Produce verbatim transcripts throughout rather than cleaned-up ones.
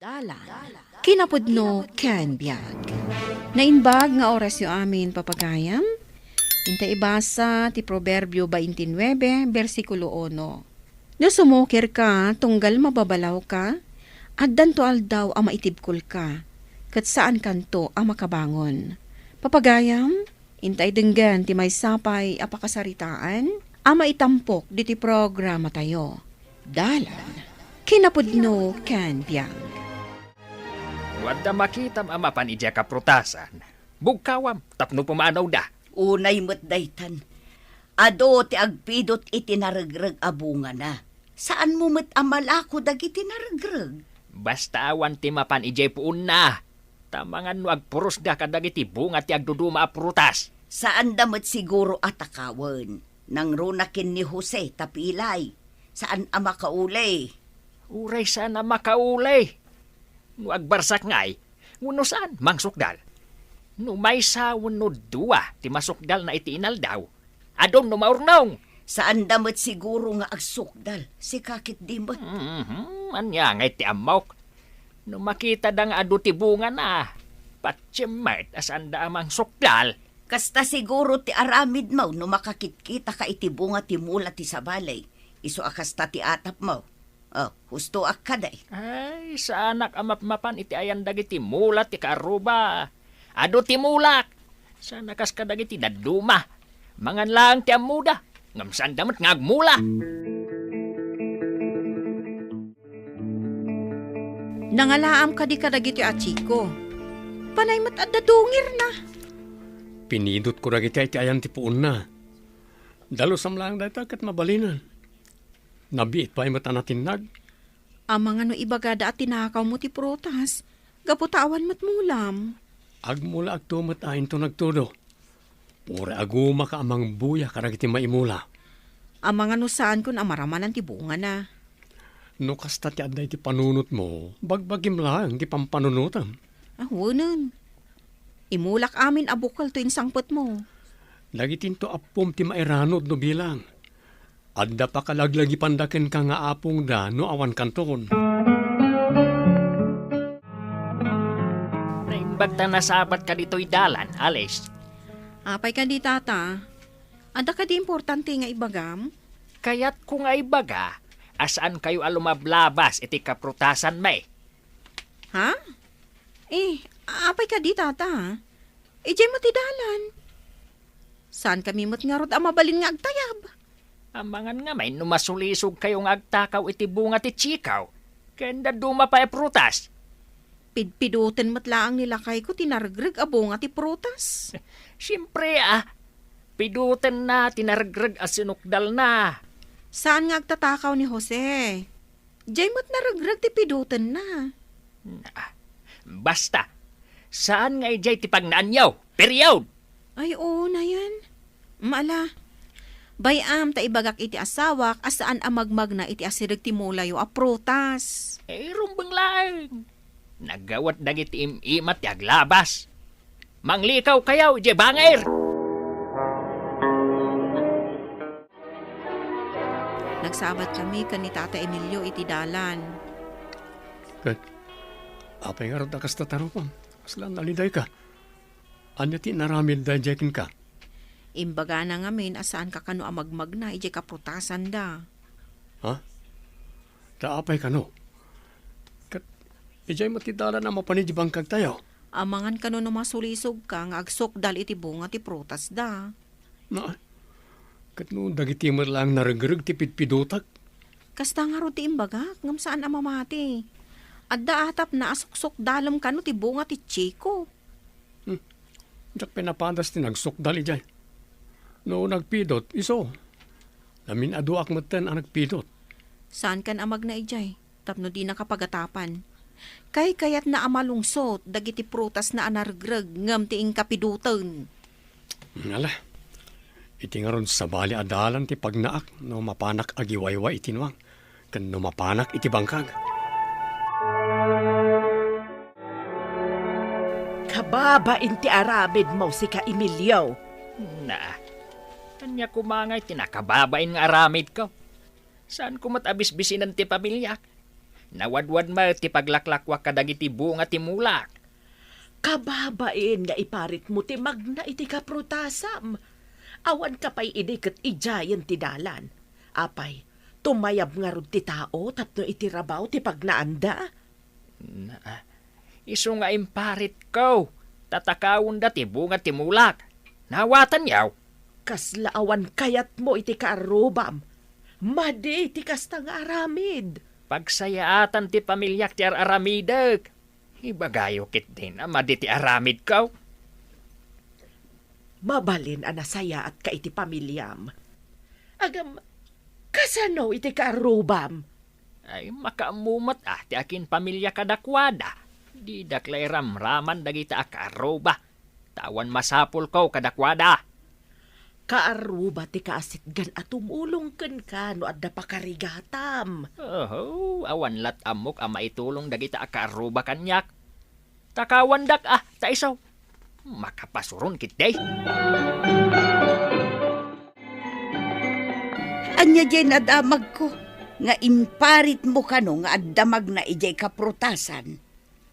Dalan. Kinapudno ken biag. Naimbag nga orasyo amin, papagayam. Inta ibasa ti Proverbio twenty-nine, bersikulo uno. No sumukirka, tunggal mababalawka, addanto aldaw a maitibkolka, ket saankanto a makabangon. Papagayam, intay denggen ti maysa pay a pakasaritaan a maitampok ditoy programatayo. Dalan, kinapudno ken biag. No adda makitam a mapan idiay kaprutasan, bugkawam tapno pumanawda. Unay met daytan. Adu ti agpidut iti naregreg a bungana. Saanmo met a malako dagiti naregreg. Basta awan ti mapan idiay puonna. Ta mangan no agpurosda kadagiti bunga ti agduduma a prutas. Saanda met siguro a takawen. Nangruna ken ni Jose ta pilay. Saan a makauli. Uray saan a makauli. No agbarsak ngay, wenno saan, mangsukdal. No maysa wenno dua ti masukdalna iti inaldaw, adun no maurnong. Saanda met siguro nga agsukdal, sika ketdi met. Mhm, ania ngay ti ammok? No makitada nga adu ti bungana, patiem met a saanda a mangsukdal. Kasta siguro ti aramidmo no makakitkitaka iti bunga ti mula ti sabali, isu a kasta ti atapmo. Oh, hustoak kadi. Ay, saanak a mapmapan iti ayan dagiti mula ti kaarruba. Adu ti mulak. Saan a kas kadagiti dadduma. Mangan laeng ti ammoda. Ngem saanda met nga agmula. Nangalaam kadi kadagiti a Chico. Panay met adda dungirna. Pinidotko dagiti iti ayan ti puonna. Dalusam laeng dayta ket mabalinen. Nabiit pay met a natinnag. Amangan no ibagada a tinakawmo ti prutas, gapu ta awan met mulam. Agmulaakto met a inton agtudo. Uray agumaka a mangbuya kadagiti maimula. Amangan no saankon a maramanan ti bungana. No kasta ti adda iti panunotmo, bagbagim laeng ti pampanunotem. Ah, wenen. Imulak amin a bukel toy insangpetmo. Dagitinto appom ti mairanod no bilang. Adda pakalaglagipanda kenka nga apongda no awan kanton. Naimbag ta nasabat ka ditoy dalan, Alice. Apay kadi, Tata? Adda kadi importante nga ibagam? Kayatko nga ibaga a saan kayo a lumablabas iti kaprutasan, may. Ha? Eh, apay kadi, Tata? Idiay met ti dalan. Saan kami met ngarud a mabalin nga agtayab? Amangan ngamin no masulisog kayo nga agtakaw iti bunga ti chikaw, ken dadduma pay a prutas. Pidpiduten met laeng ni lakayko ti naregreg a bunga ti prutas. Siempre, ah. Pidutenna ti naregreg a sinukdalna. Saan nga agtatakaw ni Jose. Jay met naregreg ti pidutenna. Ah, basta, saan nga idiay ti pagnaanyo. Period! Ay, oo, nayan. Maala, bay-am ta ibagak iti asawak a saan a magmagna iti asideg ti mulayo a prutas. Eh, rumbeng laeng. Nagawat dagiti im-imat ti aglabas. Manglikaw kayo, idiay bangir! Nagsabat kami ken ni Tata Emilio iti dalan. Ket, apay ngarud a kasta, tarupam? Kasla nalidayka? Ania ti inaramid daydiay kenka? Imbagana ngamin a saanka kano a magmagna idiay kaprutasan da. Ha? Ta apay kano? Ket, idiay met ti dalan a mapan idiay bangkag tayo. Amangan kano no masulisog ka nga agsukdal iti bunga ti prutas da. Na, ket no dagiti met laeng naregreg ti pidpidotak? Kasta ngarud ti imbagak, ngem saan a mamati. Adda atapna a suksukdalem kano ti bunga ti chiko. Hmm. Diak pinapadas ti nagsukdal idiay. No nagpidot, isu. Namin-aduak metten a nagpidot. Saankan a magna idiay. Tapno dinaka pagatapan. Kaykayatna a malungsot dagiti prutasna a naregreg ngem ti inka pidoten. Ala, iti ngarud sabali a dalan ti pagnaak no mapanak agiwayway iti nuang, ken no mapanak iti bangkag. Kababain ti aramidmo, sika, Emilio. Na, ania koma ngay ti nakababain nga aramidko? Saanko met a bisbisinen ti pamiliak? Nawadwad met ti paglaklakuak kadagiti bunga ti mulak. Kababain nga iparitmo ti magna iti kaprotasam. Awanka pay idi ket idiayen ti dalan. Apay, tumayab ngarud ti tao tapno iti rabaw ti pagnaanda? Na, isu nga imparitko, tatakawenda ti bunga ti mulak. Nawatanyo? Kasla awan kayatmo iti kaarrubam. Madi ti kasta nga aramid. Pagsayaatan ti pamiliak ti ar-aramidek. Ibagayo ketdin a madi ti aramidko. Mabalin a nasayaatka iti pamiliam. Agam, kasano iti kaarrubam? Ay, makaammo met a ti akin pamilia kadakuada. Didak la iramraman dagita a kaarruba. Ta awan masapulko kadakuada. Kaarruba ti kaasitgan a tumulong kenka no adda pakarigatam. Oho, awan lat ammok a maitulong dagita a kaarruba kaniak. Takawandak a, ta isu. Makapasuron ketdi. Ania diay nadamagko nga imparitmo kano nga adda magna idiay kaprutasan?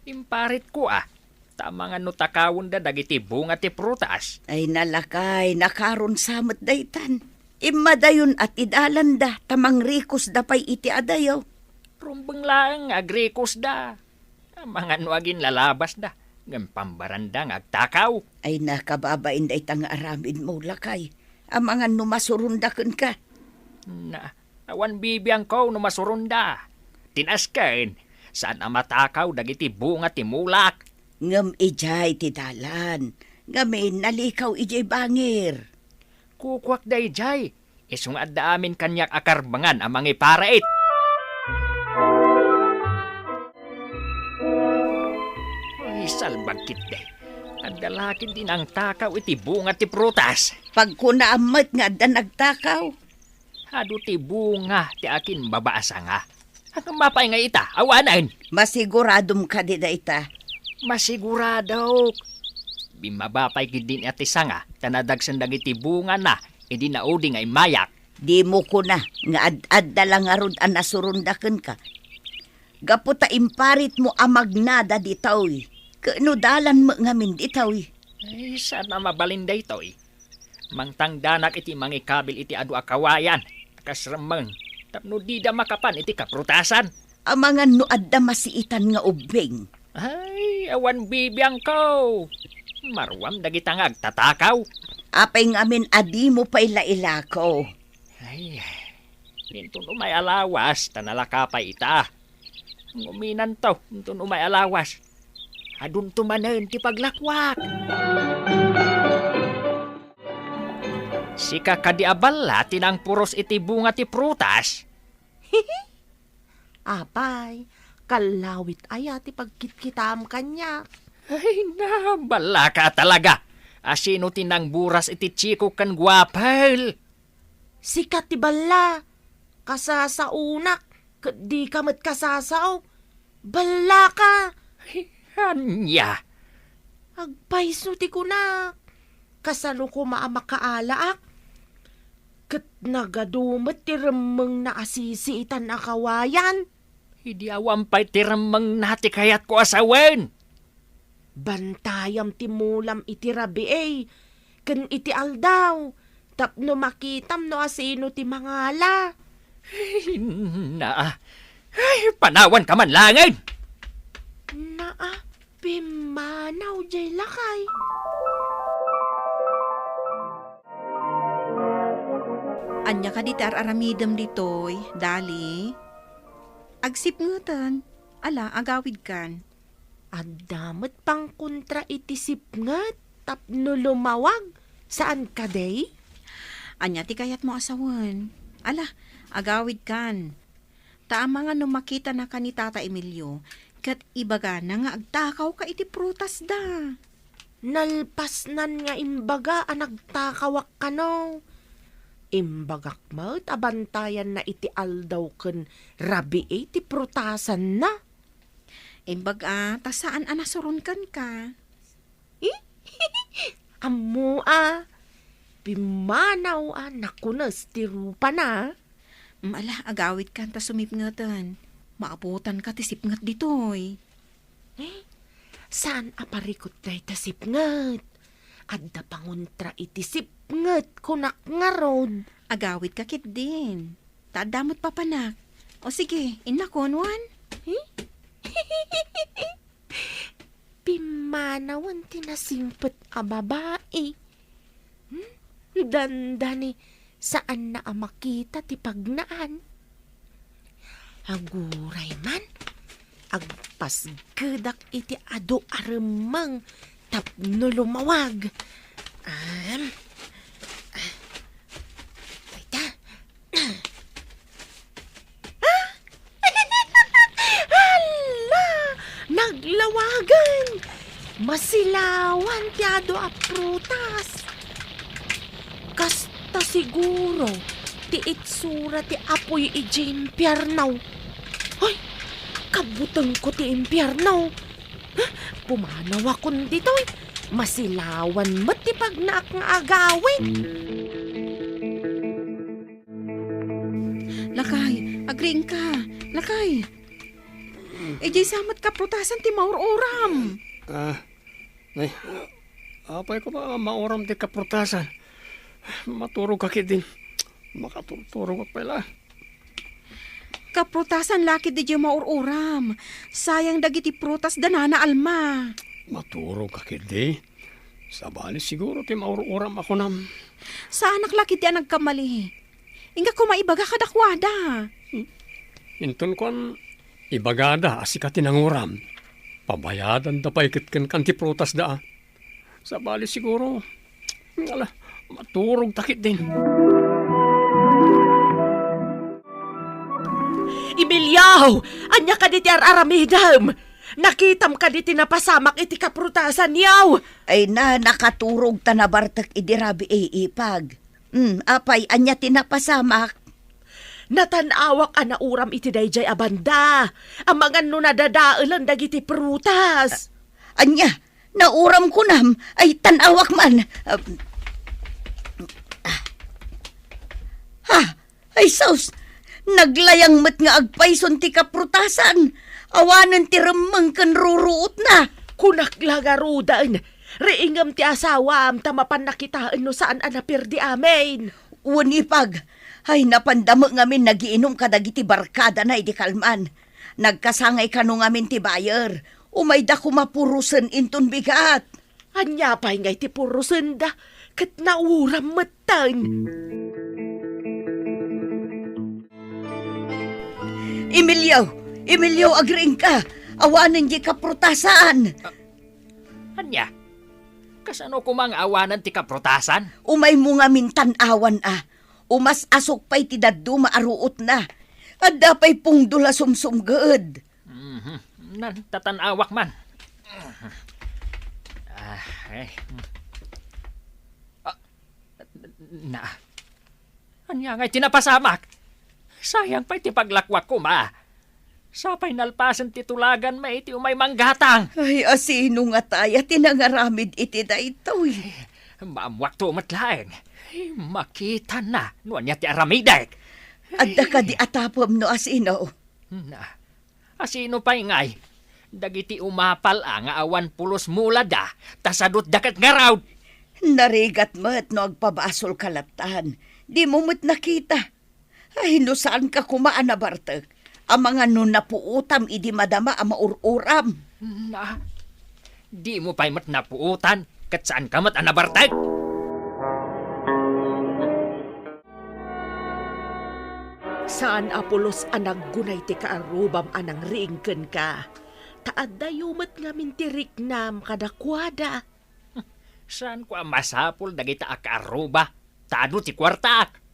Imparitko a, ta amangan no takawenda dagiti bunga ti prutas. Ay nalakay, nakaron sa met daytan. Immadayon a ti dalanda, ta mangrikusda pay iti adayo. Rumbeng laeng nga agrikusda. Amangan no aginlalabasda, ngem pambaranda nga agtakaw. Ay nakababain dayta nga aramidmo, lakay. Amangan no masuronda kenka. Na, awan bibiangko no masuronda. Ti naasken, saan a matakaw dagiti bunga ti mulak. Ngem idiay ti dalan, ngamin nalikaw idiay bangir. Kukuak daydiay, isu nga adda amin kaniak a karbengan a mangiparait. Ay, salbag ketdi. Adda la ketdi nangtakaw iti bunga ti prutas. Pagkunaam met nga adda nagtakaw. Adu ti bunga ti akin baba a sanga. Ngem apay nga ita, awanen? Masiguradom kadi dayta? Masiguradok. Bimmaba pay ketdi ni ati sanga, ta nadagsen dagiti bungana idi naudi nga immayak. Dimo kuna nga ad-adda la ngarud a nasuronda kenka. Gapu ta imparitmo a magnada ditoy. Ket no dalan met ngamin ditoy. Ay, saan a mabalin daytoy. Mangtangdanak iti mangikabil iti adu a kawayan a kas remmeng tapno dida makapan iti kaprutasan. Amangan no adda masiitan nga ubbing. Ay, awan bibiangko. Maruam dagita nga agtatakaw. Apay ngamin a dimo pay la ilako? Ay, inton umay a lawas, ta nalaka pay ita. Nguminanto, inton umay a lawas. Adunto manen ti paglakuak. Sika kadi a balla ti nangpuros iti bunga ti prutas? Apay, kallawit aya ti pagkitkitaam kaniak? Ay na, ballaka a talaga. Asino ti nangburas iti Chico ken Guapel? Sika ti balla. Kasasaonak, ket dika met kasasao. Ballaka! Ania? Agpayso ti kunak. Kasano koma a makaalaak? Ket nagadu met ti remmengna a sisiitan a kawayan. Idi awan pay ti remmengna ti kayatko a sawen. Bantayam ti mulam iti rabii ken iti aldaw tapno makitam no asino ti mangala. Ay, naa. Ay, panawanka man laengen! Naa, pimmanaw jay lakay. Ania kadi ti ar-aramidem ditoy, Dali? Agsipngeten. Ala, agawidkan. Adda met pangkontra iti sipnget tapno lumawag, saan kadi? Ania ti kayatmo a sawen? Ala, agawidkan. Ta amangan no makitanaka ni Tata Emilio, ket ibagana nga agtakawka iti prutasda. Nalpasnan nga imbaga a nagtakawak kano. Imbagak met a bantayanna iti aldaw ken rabii ti prutasanna. Imbag a, ta saan a nasuron kenka. Eh? Ammo a, pimmanaw a nakunes ti rupana. Mm, ala, agawidkan ta sumipngeten. Maabutanka ti sipnget ditoy. Eh, saan a parikut dayta sipnget? Adda pangontra iti sipnget, kunak ngarud. Agawidka ketdin. Ta adda met papanak. O sige, innakon, wen? Eh? Pimmanawen ti nasingpet a babai. Hmm? Dandani, saanna a makita ti pagnaan. Aguray man, agpasgedak iti adu a remmeng tapno lumawag. Am, ah, dayta. Ah! Hala! Naglawagen! Masilawan ti adu a prutas. Kasta siguro ti itsura ti apuy idiay impierno. Hoy! Kabutengko ti impierno. Pumanawakon ditoy. Masilawan met ti pagnaak nga agawid. Lakay, agriingka. Lakay. Idiay sa met kaprutasan ti maur-uram. Ah, ay, apay koma mauram ti kaprutasan? Maturogka ketdin. Makaturturog pay la. Kaprutasan la ketdi diay maur-uram. Sayang dagiti prutas da Nana Alma. Maturogka ketdi. Sabali siguro ti maur-uram a kunam. Saanak la ketdi a nagkamali. Inka koma ibaga kadakuada. Inton kuan, ibagada a sika ti nanguram. Pabayadanda pay ket kenka ti prutasda a. Sabali siguro, ala, maturogta ketdin. Emilio! Ania kadi ti ar-aramidem? Nakitam kadi ti napasamak iti kaprutasan, yaw? Ay na, nakaturog ta nabartek idi rabii, ipag. Hmm, apay, ania ti napasamak? Natan-awak a nauram iti daydiay a banda. Amangan no nadadaelen dagiti prutas. Ania? Nauram kunam? Ay, tan-awak man. Ah. Ah. Ha? Ay, sus! Naglayang met nga agpayson ti kaprutasan. Awanen ti remmeng ken ruruotna. Kunak la ngaruden, riingem ti asawam ta mapanna kitaen no saan a naperdi amin. Wen, ipag, ay, napanda met ngamin nagiinum kadagiti barkadana idi kalman. Nagkasangay kano ngamin ti buyer. Umayda koma purosen inton bigat. Ania pay ngay ti purosenda ket nauram metten. Emilio! Emilio, agriingka! Awanen diay kaprutasan! Ah, ania? Kasano koma nga awanen ti kaprutasan? Umaymo ngamin tan-awan a. Umas-asok pay ti dadduma a ruotna. Adda pay pungdol a sumsumged. Mhm. Nan, tatan-awak man. Ah, eh. Ah, na. Ania ngay ti napasamak? Sayang pay ti paglakuak koma. Sapay nalpasen ti tulaganmi iti umay manggatang. Ay, asino ngataya ti nangaramid iti daytoy? Maammuakto met laeng. Ay, makitana no ania ti aramidek. Adda kadi a tapem no asino? Na, asino pay ngay? Dagiti umapal a nga awan pulos mulada, ta sadutda ket ngarud. Narigat met no agpabasolka lattan. Dimo met nakita. Ay, no saanka koma a nabartek, amangan no napuotam idi madama a maur-uram. Na, dimo pay met napuotan, ket saanka met a nabartek? Saan a pulos a naggunay ti kaarrubam a nangriing kenka, ta addayo met ngamin ti riknam kadakuada. Saanko a masapul dagita a kaarruba, ta adu ti kuartaak.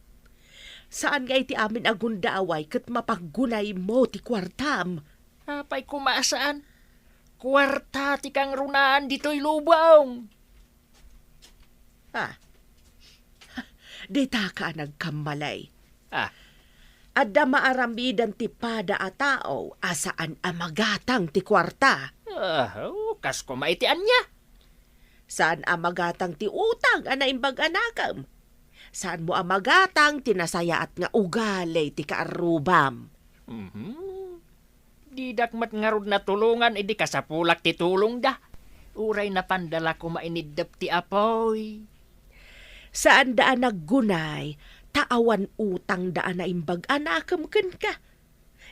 Saan nga iti amin a gundaway ket mapaggunaymo ti kuartam? Apay koma a saan? Kuarta ti kangrunaan ditoy lubong. Ah. Ditaka a nagkammalay. Ah. Adda maaramiden ti pada a tao a saan a magatang ti kuarta. Ah, oh, kas koma iti ania? Saan a magatang ti utang a naimbag a nakem. Saanmo a magatang ti nasayaat nga ugali ti kaarrubam. Mhm. Didak met ngarud natulongan idi kasapulak ti tulongda. Uray napanda la koma iniddep ti apuy. Saanda a naggunay, ta awan utangda a naimbag a naakem kenka.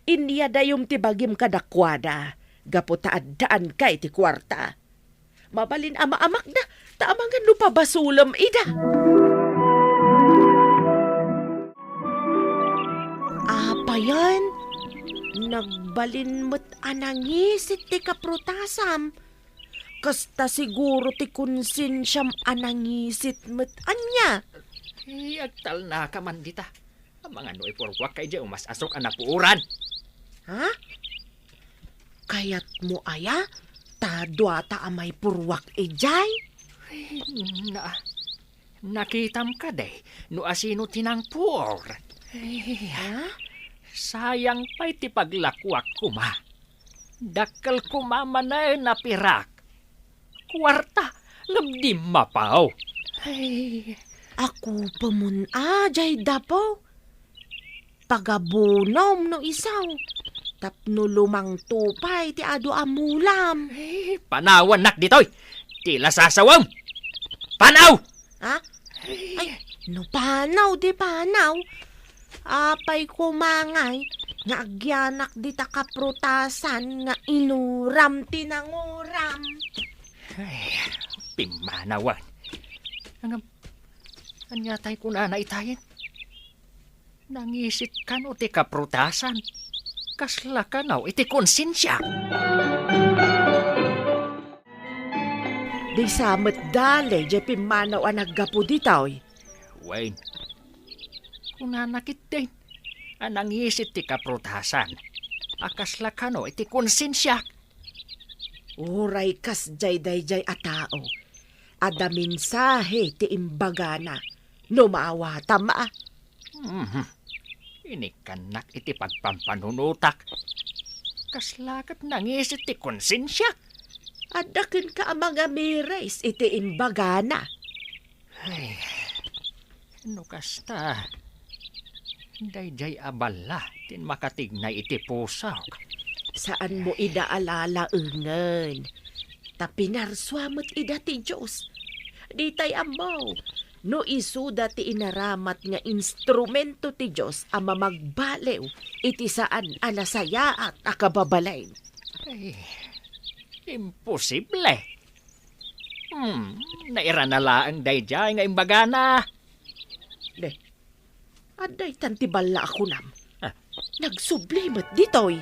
Inyadayom ti bagim kadakuada, gapu ta addaanka iti kuarta. Mabalin a maamakda, ta amangan no pabasolem ida. Apayen, nagbalin met a nangisit ti kaprotasam. Kasta siguro ti konsensiam a nangisit met ania. Eh, agtalnaka man dita. Amangan no ipurruakka idiay umas-asok a napuoran. Ha? Kayatmo aya ta duata a maipurruak idiay? Ay, na, nakitam kadi no asino ti nangpuor? Ay, ha? Sayang pay ti paglakuak koma. Dakkel koma manen a pirak. Kuarta, ngem dimmapaw. Ay, akupemon a jay dapo. Pagabunom no isu, tapno lumangto pay ti adu a mulam. Eh, panawannak ditoy. Ti lasasawem. Panaw! Ha? Ay, no panaw, di panaw. Apay koma ngay nga agyanak dita kaprotasan nga inuram ti nanguram. Ay, pimmanawan. Ngem, ania tay kunana itayen? Nangisit kano ti kaprotasan. Kasla kano iti konsensia. Disa met dali jay pimmanaw a naggapu ditoy. Wen, kunana ketdin a nangisit ti kaprotasan a kasla kano iti konsensiak. Uray kasdiay daydiay a tao, adda mensahe ti imbagana no maawatam a. Mhm. Inikkannak iti pagpampanunotak. Kasla ket nangisit ti konsensiak. Adda kenka a mangamiris iti imbagana. Ay, no kasta, daydiay a balla ti makatignay iti pusok. Saanmo ida a lalaengen. Ta pinarsua met ida ti Dios. Ditay ammo, no isuda ti inaramat nga instrumento ti Dios a mamagbaliw iti saan a nasayaat a kababalin. Ay, imposible. Hmm, nairana laeng daydiay nga imbagana. Deh, adda itan ti balla a kunam. Ah. Nagsubli met ditoy.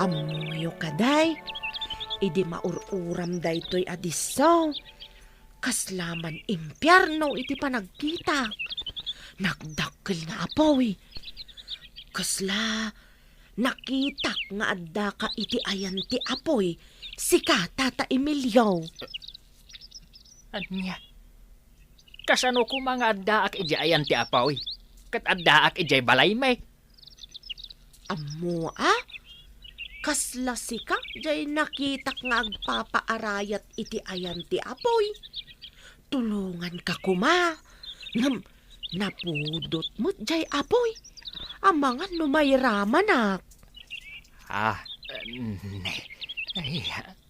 Ammoyo kadi, idi maur-uram daytoy a disso, kasla man impierno iti panagkitak. Nagdakkel nga apuy. Kasla nakitak nga addaka iti ayan ti apuy, sika, Tata Emilio. Ania? Kasano koma nga addaak idiay ayan ti apuy? Ket addaak idiay balaymi. Ammo a? Kasla sika jay nakitak nga agpapaarayat iti ayan ti apuy. Tulonganka koma. Ngem napudot met jay apuy. Amangan no mairamanak. Ah, ne. Ay,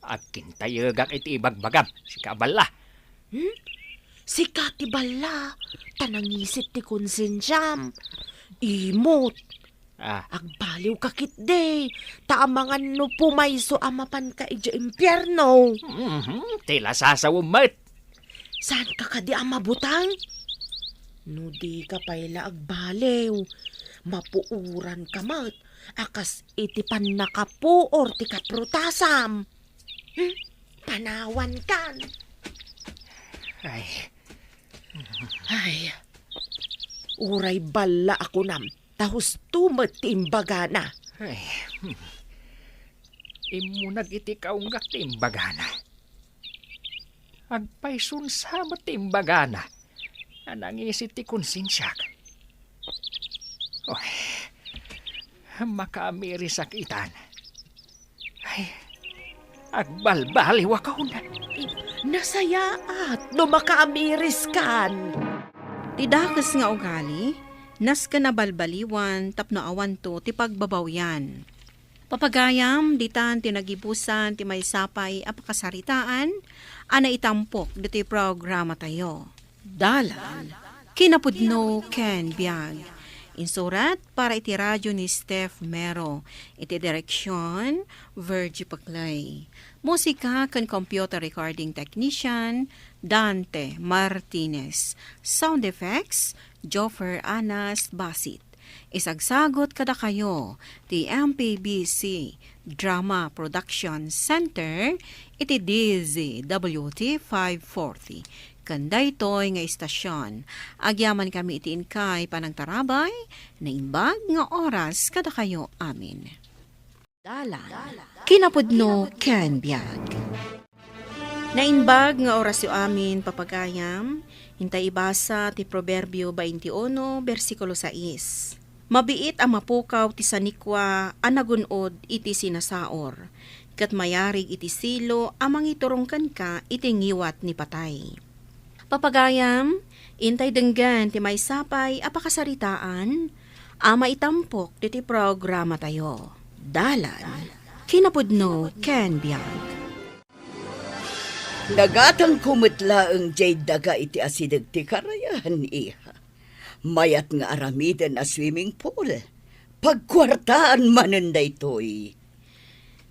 agkintayegak iti ibagbagam. Sika a balla. Hmm? Sika ti balla, ta nangisit ti konsensiam. Imot. Ah. Agbaliwka ketdi, ta amangan no pumayso a mapanka idiay impierno. Mhm, ti lasasawem met. Saanka kadi a mabutang? No dika pay la agbaliw, mapuoranka met a kas iti pannakapuor ti kaprotasam. Hmm? Panawankan. Ay. Ay. Uray balla a kunam, ta husto met ti imbagana. Ay. Immunag iti kaunggak ti imbagana. Agpaysunsa met ti imbagana a nangisit ti konsensiak. Oy, makaamirisak itan. Ay, agbalbaliwakon. Nasayaat no makaamiriskan. Ti dakes nga ugali, nasken a balbaliwan tapno awanto ti pagbabawyan. Papagayam, ditan ti nagibusan ti maysa pay a pakasaritaan a naitampok ditoy programatayo. Dalan, kinapudno ken biag. Insurat para iti radyo ni Steph Mero. Iti direksyon, Virgie Paclay. Musika ken computer recording technician, Dante Martinez. Sound effects, Joffer Anas Basit. Isagsagot kadakayo ti M P B C Drama Production Center iti D Z W T five forty. Ken daytoy nga istasyon, agyamankami iti inkay panangtarabay, naimbag nga oras kadakayo amin. Dalan, kinapudno ken biag. Naimbag nga orasyo amin, papagayam, intay ibasa ti Proverbio twenty-one, bersikulo sais. Mabiit a mapukaw ti sanikua a nagun-od iti sinasaor, ket mayarig iti silo a mangiturong kenka iti ngiwat ni patay. Papagayam, intay denggen ti maysa pay a pakasaritaan a maitampok ditoy programatayo. Dalan, kinapudno ken biag. Nagatangko met laeng jay daga iti asideg ti karayan, iha. Mayat nga aramiden a swimming pool. Pagkuartaan manen daytoy.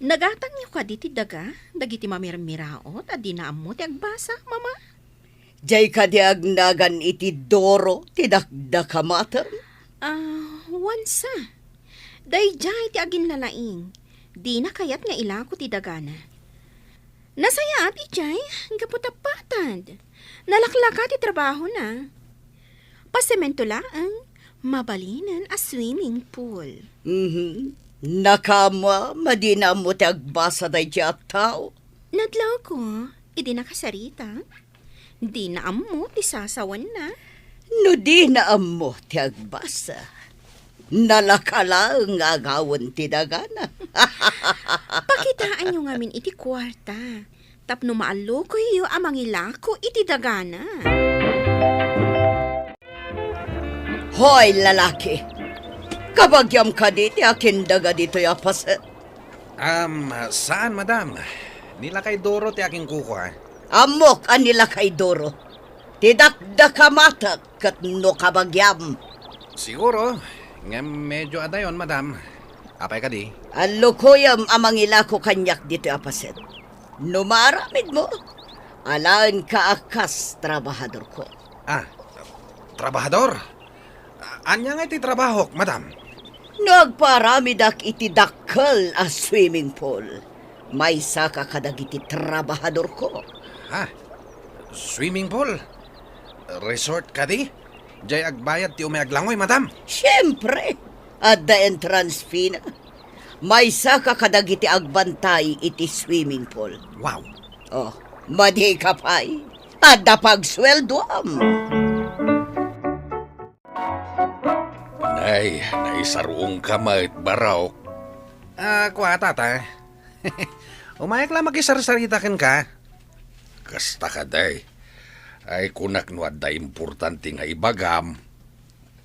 Nagatangyo kadi ti daga dagiti mamirmiraot a dina ammo ti agbasa, Mama? Jay kadi agnagan iti duro ti dakdakamatem? Ah, wansa. Dayjay ti aginlalaing. Dina kayat nga ilako ti dagana. Nasayaat idiay gapu ta patad. Nalaklaka ti trabahona. Pasemento laeng, mabalinen a swimming pool. Mhm. Nakaammo a madina ammo ti agbasa daydiay a tao. Nadlawko, idi nakasarita. Dina ammo ti sasawenna. No dina ammo ti agbasa, nalaka laeng nga agawen ti dagana. Pakitaanyo ngamin iti kuarta tapno maallukoyyo a mangilako iti dagana. Hoy, lalaki! Kabagiam kadi ti akindaga ditoy a paset? Am, saan, madam. Ni lakay duro ti akinkukua. Ammok a ni lakay duro. Ti dakdakamatek ket no kabagiam. Siguro, ngem medyo adayon, madam. Apay kadi? Allukoyem a mangilako kaniak ditoy a paset. No maaramidmo, alaenka a kas trabahadorko. Ah, trabahador? Ania ngay ti trabahok, madam? No agpaaramidak iti dakkel a swimming pool, maysaka kadagiti trabahadorko. Ha? Swimming pool? Resort kadi? Jay agbayad ti umay aglangoy, madam? Siempre! Adda entrance fee na. Maysaka kadagiti agbantay iti swimming pool. Wow. Oh, madi ka pay. Adda pagsueldoam. Nay, naisaruongka met, Barok. Ah, kua, tata. Umayak la makisarsarita kenka. Kasta kadi. Ay, kunak no adda importante nga ibagam.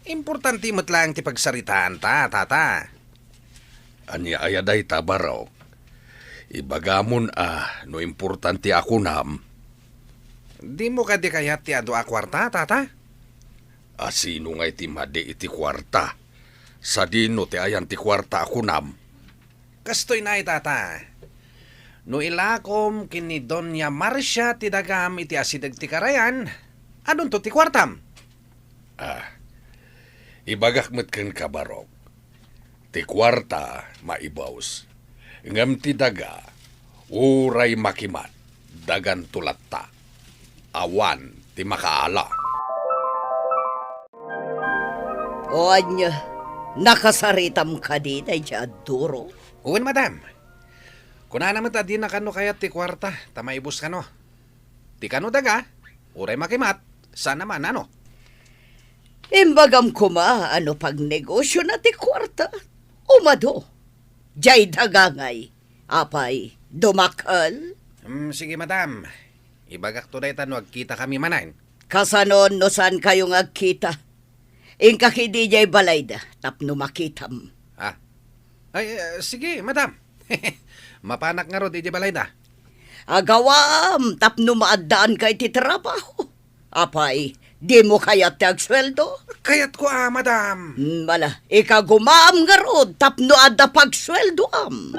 Importante met laeng ti pagsaritaanta, tata. Ania aya dayta, Barok? Ibagamon a no importante a kunam. Dimo kadi kayat ti adu a kuarta, tata? A sino ngay ti madi iti kuarta? Sadino ti ayan ti kuarta a kunam? Kastoy nay, tata. No ilakom ken ni Doña Marcia ti dagam iti asideg ti karayan, adunto ti kuartam. Ah, ibagak met kenka, Barok. Ti kuarta, maibus. Ngem ti daga, uray makimat, daganto latta. Awan ti makaala. O ania, nakasaritam kadi daydiay a duro? Wen, madam. Kunana met a dina kano kayat ti kuarta, ta maibus kano. Ti kano daga, uray makimat, saan a maanano. Imbagam koma a no pagnegosiona ti kuarta, umadu. Jay daga ngay, apay, dumakkel? Hmm, sige, madam. Ibagakto dayta no agkitakami manen. Kasano no saankayo nga agkita? Inka ketdi idiay balayda tapno makitam. Ah. Ay, eh, sige, madam. Mapanak ngarud idiay balayda. Agawam tapno maaddaanka iti trabaho. Apay, dimo kayat ti agsueldo? Kayatko a, madam. Hmm, ala, ikagumaam ngarud tapno adda pagsueldoam.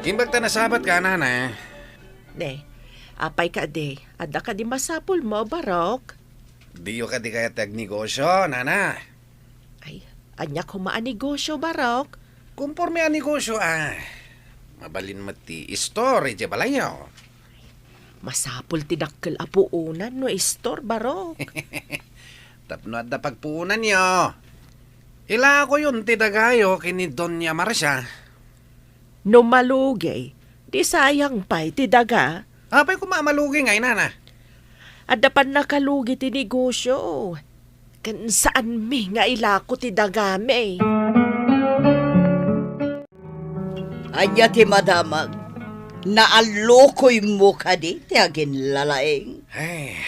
Imbag ta nasabat ka, nana. Ne, apay kadi, adda kadi masapulmo, Barok? Diyo kadi kayat ti agnegosyo, nana? Ay, ania koma a negosyo, Barok? Konforme a negosyo, ah. Mabalin met ti istor idiay balayyo. Masapul ti dakkel a puonan no istor, Barok. Tapno adda pagpuonanyo, ilakoyon ti dagayo ken ni Doña Marcia. No malugi, di sayang pay ti daga. Apay koma a malugi ngay, nana? Adda pannakalugi ti negosyo. Ken saanmi nga ilako ti dagami. Ania ti madamag? Naallokoymo kadi ti aginlalaing? Ay,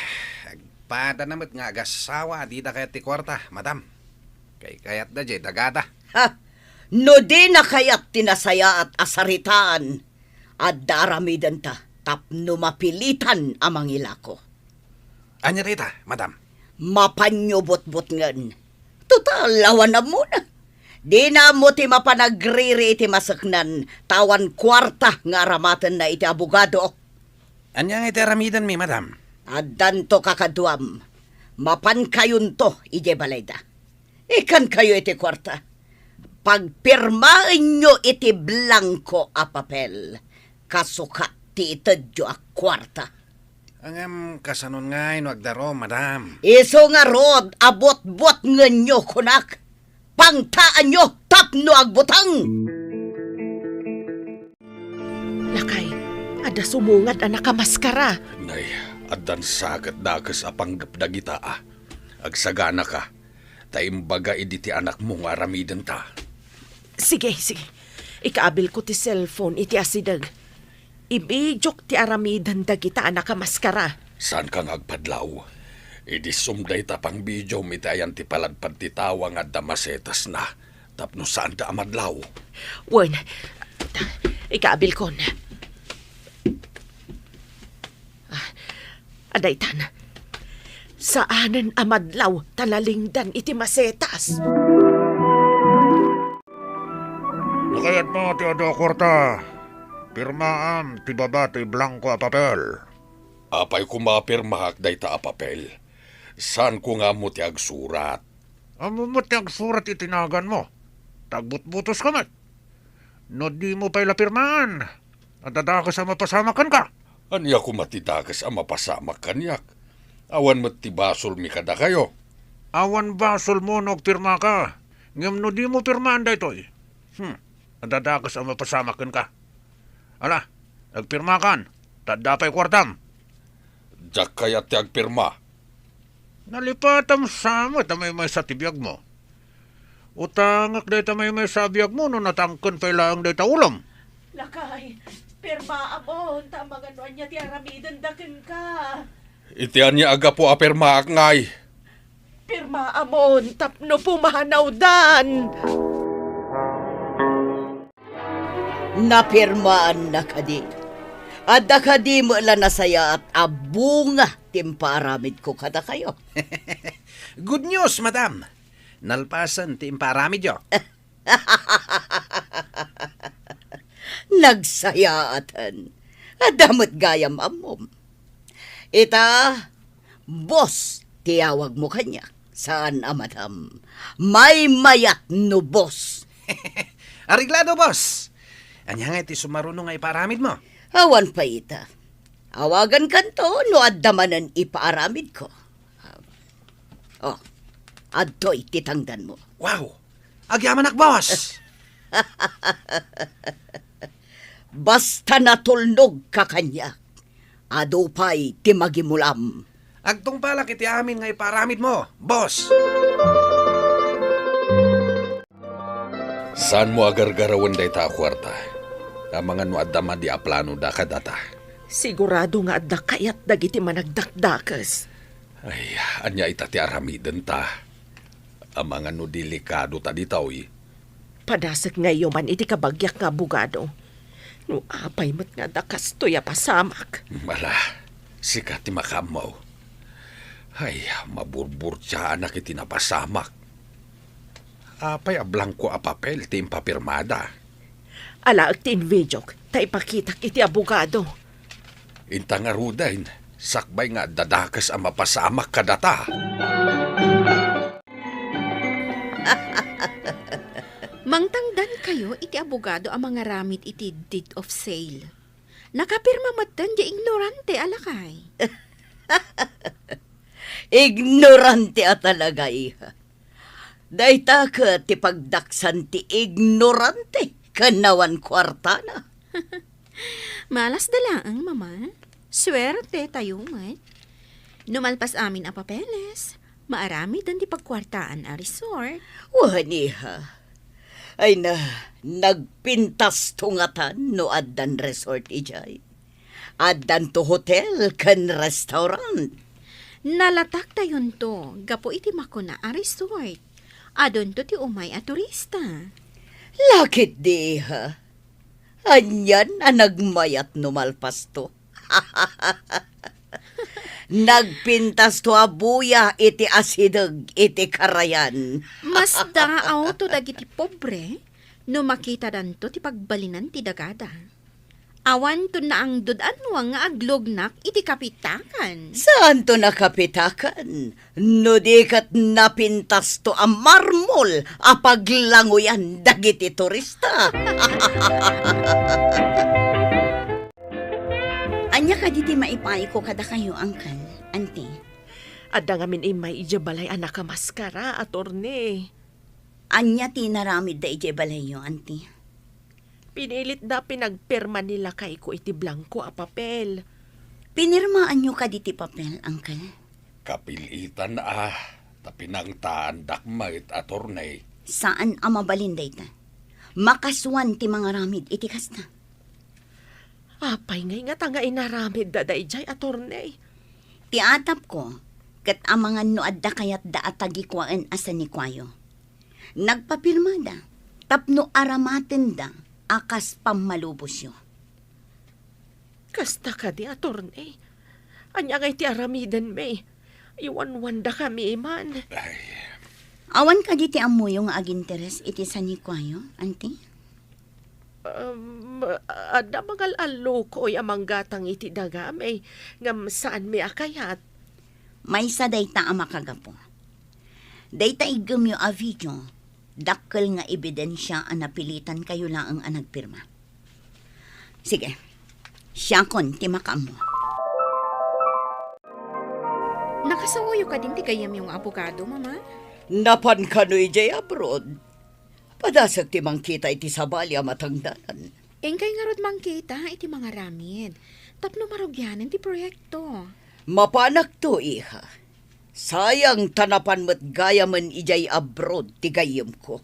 agpadana met nga agassawa a dida kayat ti kuarta, madam. Kaykayatda diay dagada. Ha! No dina kayat ti nasayaat a saritaan, adda aramidenta tapno mapilitan a mangilako. Ania dayta, madam? Mapanyo butbutngen. Total, awan ammona. Dina ammo ti mapan agriri iti maseknan, ta awan kuarta nga aramatenna iti abogado. Ania nga iti aramidenmi, madam? Addanto kakaduam. Mapankayonto idiay balayda. Ikkankayo iti kuarta. Pagpirmaenyo iti blanko a papel. Kasukat ti itedyo a kuarta. Ngem kasanon ngay no agdarum, madam? Isu ngarud a butbutngenyo kunak. Pangtaanyo tapno agbuteng. Lakay, adda sumungad a nakamaskara. Nay, addan sa ket dakes a panggep dagita a. Agsaganaka, ta imbaga idi ti anakmo nga aramidenta. Sige, sige. Ikaabilko ti cellphone iti asideg. Ibidiok ti aramiden dagita a nakamaskara. Saanka nga agpadlaw. Idissum dayta pangbidiom iti ayan ti paladpad ti tawa nga adda masetasna tapno saanda a madlaw. Wen, ikaabilkon. Ah, adaytan. Saanen a madlaw ta nalingdan iti masetas. No kayatmo ti adu a kuarta, pirmaam ti baba ti blanko a papel. Apay koma a pirmaak dayta a papel? Saanko nga ammo ti agsurat. Ammo met ti agsurat iti naganmo. Ta agbutbutoska met. No dimo pay la pirmaan, adda dakes a mapasamak kenka. Ania koma ti dakes a mapasamak kaniak? Awan met ti basolmi kadakayo. Awan basolmo no agpirmaka. Ngem no dimo pirmaan daytoy, hmm, adda dakes a mapasamak kenka. Ala, agpirmakan, ta adda pay kuartam. Diak kayat ti agpirma. Nalipatam sa met a maymaysa ti biagmo. Utangek dayta maymaysa a biagmo no natangken pay laeng dayta ulom. Lakay, pirmaamon ta amangan no ania ti aramidenda kenka. Iti ania a gapu a pirmaak ngay? Pirmaamon tapno pumanawdan. Napirmaanna kadi? Adda kadi met la nasayaat a bunga ti impaaramidko kadakayo? Good news, madam. Nalpasen ti impaaramidyo. Nagsayaaten. Adda met gayam ammom. Ita, boss ti awagmo kaniak. Saan a madam. Maymayat no boss. Areglado, boss. Ania ngay ti sumaruno nga ipaaramidmo? Awan pay ita. Awagankanto no adda manen ipaaramidko. Oh, adtoy ti tangdanmo. Wow! Agyamanak, boss! Basta natulnogka kaniak, adu pay ti magimulam. Agtungpalak iti amin nga ipaaramidmo, boss! Saanmo a gargarawen dayta a kuarta? Amangan no adda madi a planoda kadata. Sigurado nga adda kayat dagiti managdakdakes. Ay, ania ita ti aramidenta? Amangan no delikado ta ditoy. Padasek nga iyoman iti kabagiak nga abogado. No apay met nga adda kastoy a pasamak. Ala, sika ti makaammo. Ay, maburburtiaanak iti napasamak. Apay a blanko a papel ti impapirmada? Alaek ti invidiok, ta ipakitak iti abogado. Inta ngaruden, sakbay nga adda dakes a mapasamak kadata. Mangtangdankayo iti abogado a mangaramid iti deed of sale. Nakapirma metten diay ignorante a lakay. Ignorante a talaga, iha. Dayta ket ti pagdaksan ti ignorante ken awan kuartana. Malas da laeng, Mama. Suerte tayo met. No malpas amin a papeles, maaramiden ti pagkuartaan a resort. Wen, iha. Ay na, nagpintasto ngatan no addan resort idiay. Addanto hotel ken restaurant. Nalataktayonto gapu iti makuna a resort. Adunto ti umay a turista. Lakit di, iha. Anian a nagmayat no malpasto. Nagpintasto a buya iti asideg iti karayan. Masdaaw to dagiti pobre no makitadanto ti pagbalinan ti dagada. Awanto naangdod a nuang nga aglugnak iti kapitakan. Saanto nakapitakan? No di ket napintasto a marmol a paglanguyan dagiti turista. Ania kadi ti maipayko kadakayo, Uncle, Auntie? Adda ngamin immay idiay balay a nakamaskara, attorney. Ania ti inaramidda idiay balayyo, Auntie? Pinilitda pinagpirma ni lakayko iti blanko a papel. Pinirmaanyo kadi ti papel, Uncle? Kapilitan a, ta pinangtaandak met, attorney. Saan a mabalin dayta. Makasuan ti mangaramid iti kasta. Apay ngay ngata nga inaramidda daydiay, attorney? Ti atapko, ket amangan no adda kayatda a tagikuaen a sanikuayo. Nagpapirmada tapno aramatenda a kas pammalubosyo. Kasta kadi, attorney? Ania ngay ti aramidenmi? Iwanwandakami man. Ay. Awan kadi ti ammoyo nga aginteres iti sanikuayo, Auntie? Um, adda mangal-allukoy a manggatang iti dagami, ngem saanmi a kayat. Maysa dayta a makagapu. Dayta iggemyo a video, dakkel nga ebidensia a napilitankayo laeng a nagpirma. Sige, siakon ti makaammo. Nakasaoyo kadin ti gayyemyo nga abogado, Mama? Napan kano idiay abroad? Padasek ti mangkita iti sabali a matangdanan. Inkay ngarud mangkita iti mangaramid tapno marugianen ti proyekto. Mapanakto, iha. Sayang ta napan met gayamen idiay abroad ti gayyemko.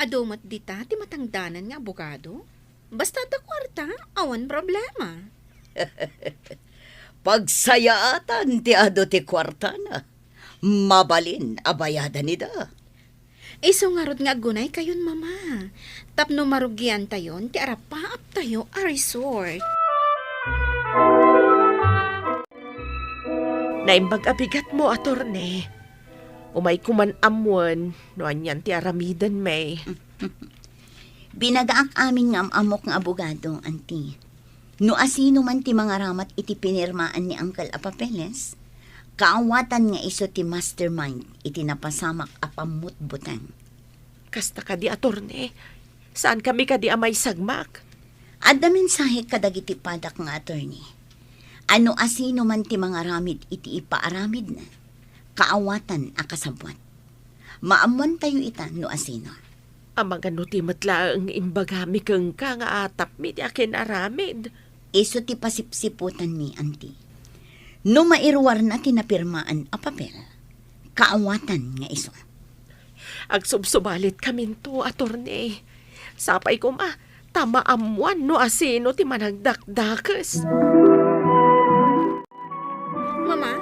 Adu met dita ti matangdanan nga abogado? Basta adda kuarta, awan problema. Pagsayaatan ti adu ti kuartana. Mabalin a bayadan ida. Isu ngarud nga aggunaykayon, Mama, tapno marugiantayon ti arapaaptayo a resort. Naimbag a bigatmo, attorney. Umayko man ammoen no anian ti aramidenmi. Binagaak amin nga am-ammok nga abogado, Auntie. No asino man ti mangaramat iti pinirmaan ni Uncle a papeles, kaawatan nga isu ti mastermind iti napasamak a pammutbuteng. Kasta kadi, attorney? Saankami kadi a maisagmak? Adda mensahe kadagiti padak nga attorney. A no asino man ti mangaramid iti ipaaramidna, kaawatan a kasabwat. Maammoantayo ita no asino. Amangan no ti met laeng imbagami kenka nga atapmi ti akin-aramid. Isu ti pasipsiputanmi, Auntie. No mairuarna ti napirmaan a papel, kaawatan nga isu. Agsubsubalikaminto, attorney. Sapay koma, ta maammoan no asino ti managdakdakes. Mama,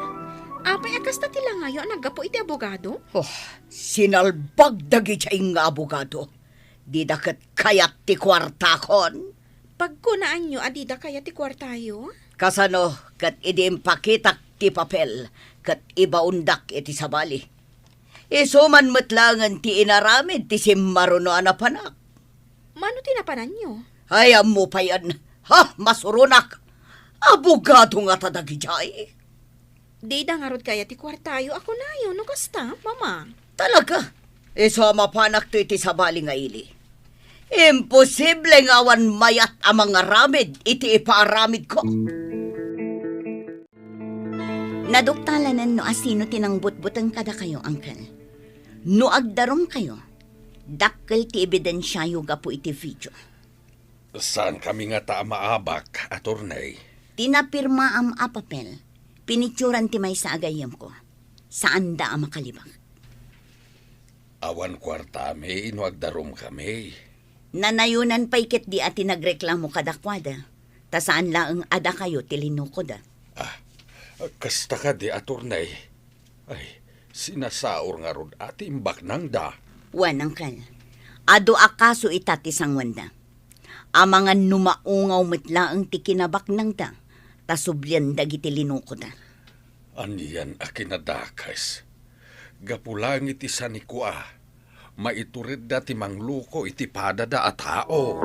apay a kasta Ayo a naggapu iti abogado? Oh, sinalbag dagidiay nga abogado. Dida ket kayat ti kuartakon. Pagkunaanyo a dida kayat ti kuartayo? Kasano ket idi impakitak ti papel ket ibaondak iti sabali? Isu man met laengen ti inaramid ti simmaruno a napanak. Mano ti napananyo? Ay, ammo payen. Ha, masuronak. Abogado ngata dagidiay. Dida ngarud kayat ti kuartayo a kunayo no kasta, Mama. Talaga? Isu a mapanakto iti sabali nga ili. Imposible nga awan mayat a mangaramid iti ipaaramidko. Naduktalenen no asino ti nangbutbuteng kadakayo, Uncle. No agdarumkayo, dakkel ti ebidensiayo gapu iti video. Saankami ngata a maabak, Attorney. Ti napirmaam a papel, pinitsuran ti maysa a gayyemko. Saanda a makalibak. Awan kuartami no agdarumkami. Nanayonan pay ketdi a ti nagreklamo kadakuada, ta saan laeng a dakayo ti linukoda. Ah, kasta kadi, Attorney. Ay, sinasaor ngarud a ti imbaknangda. Wen, Uncle. Adu a kaso ita ti sanguenda. Amangan no maungaw met laeng ti kinabaknangda, ta sublian dagiti linukoda. Anian a kinadakes? Gapu laeng iti sanikua, maituredda ti mangluko iti padada a tao.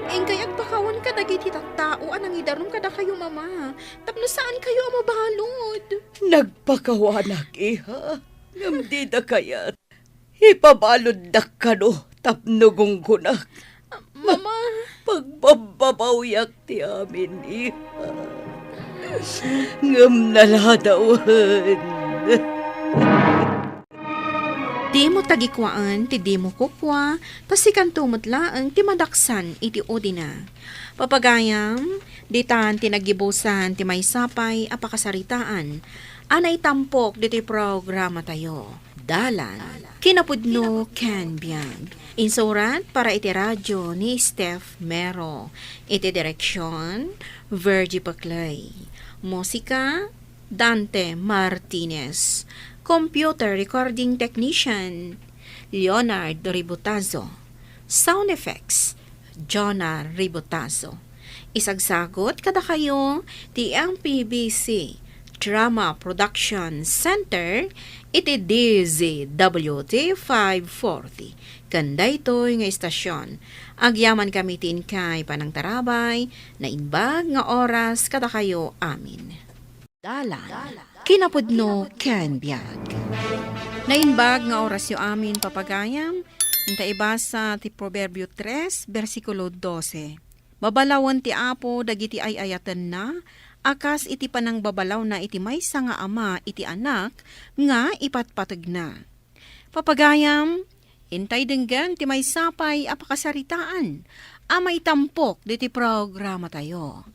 Inkay agpakawan kadagiti tattao a nangidarum kadakayo, Mama, tapno saankayo a mabalud. Nagpakawanak, iha, ngem dida kayat. Ipabaluddak kano tapno gunggonak. Mama. Pagbabbabawiak ti amin, iha. Ngem naladawen. Dimo tagikuaen ti dimo kukua, ta sikanto met laeng ti madaksan iti udina. Papagayam, ditan ti naggibusan ti maysa pay a pakasaritaan a naitampok ditoy programatayo. Dalan. Kinapudno ken biag. Insurat para iti radyo ni Steph Mero. Iti direksyon, Virgie Paclay. Musika, Dante Martinez. Computer recording technician, Leonard Ributazo. Sound effects, Jonah Ributazo. Isagsagut kadakayo ti M P B C Drama Production Center iti D Z W T five forty. Ken daytoy nga istasyon, agyamankami ti inkay panangtarabay, naimbag nga oras kadakayo amin. Dalan. Kinapudno ken biag. Naimbag nga orasyo amin, papagayam, inta ibasa ti Proverbio tres, bersikulo dose. Babalawen ti Apo dagiti ay-ayatenna, a kas iti panangbabalawna iti maysa nga ama iti anak nga ipatpategna. Papagayam, intay denggen ti maysa pay a pakasaritaan a maitampok ditoy programatayo.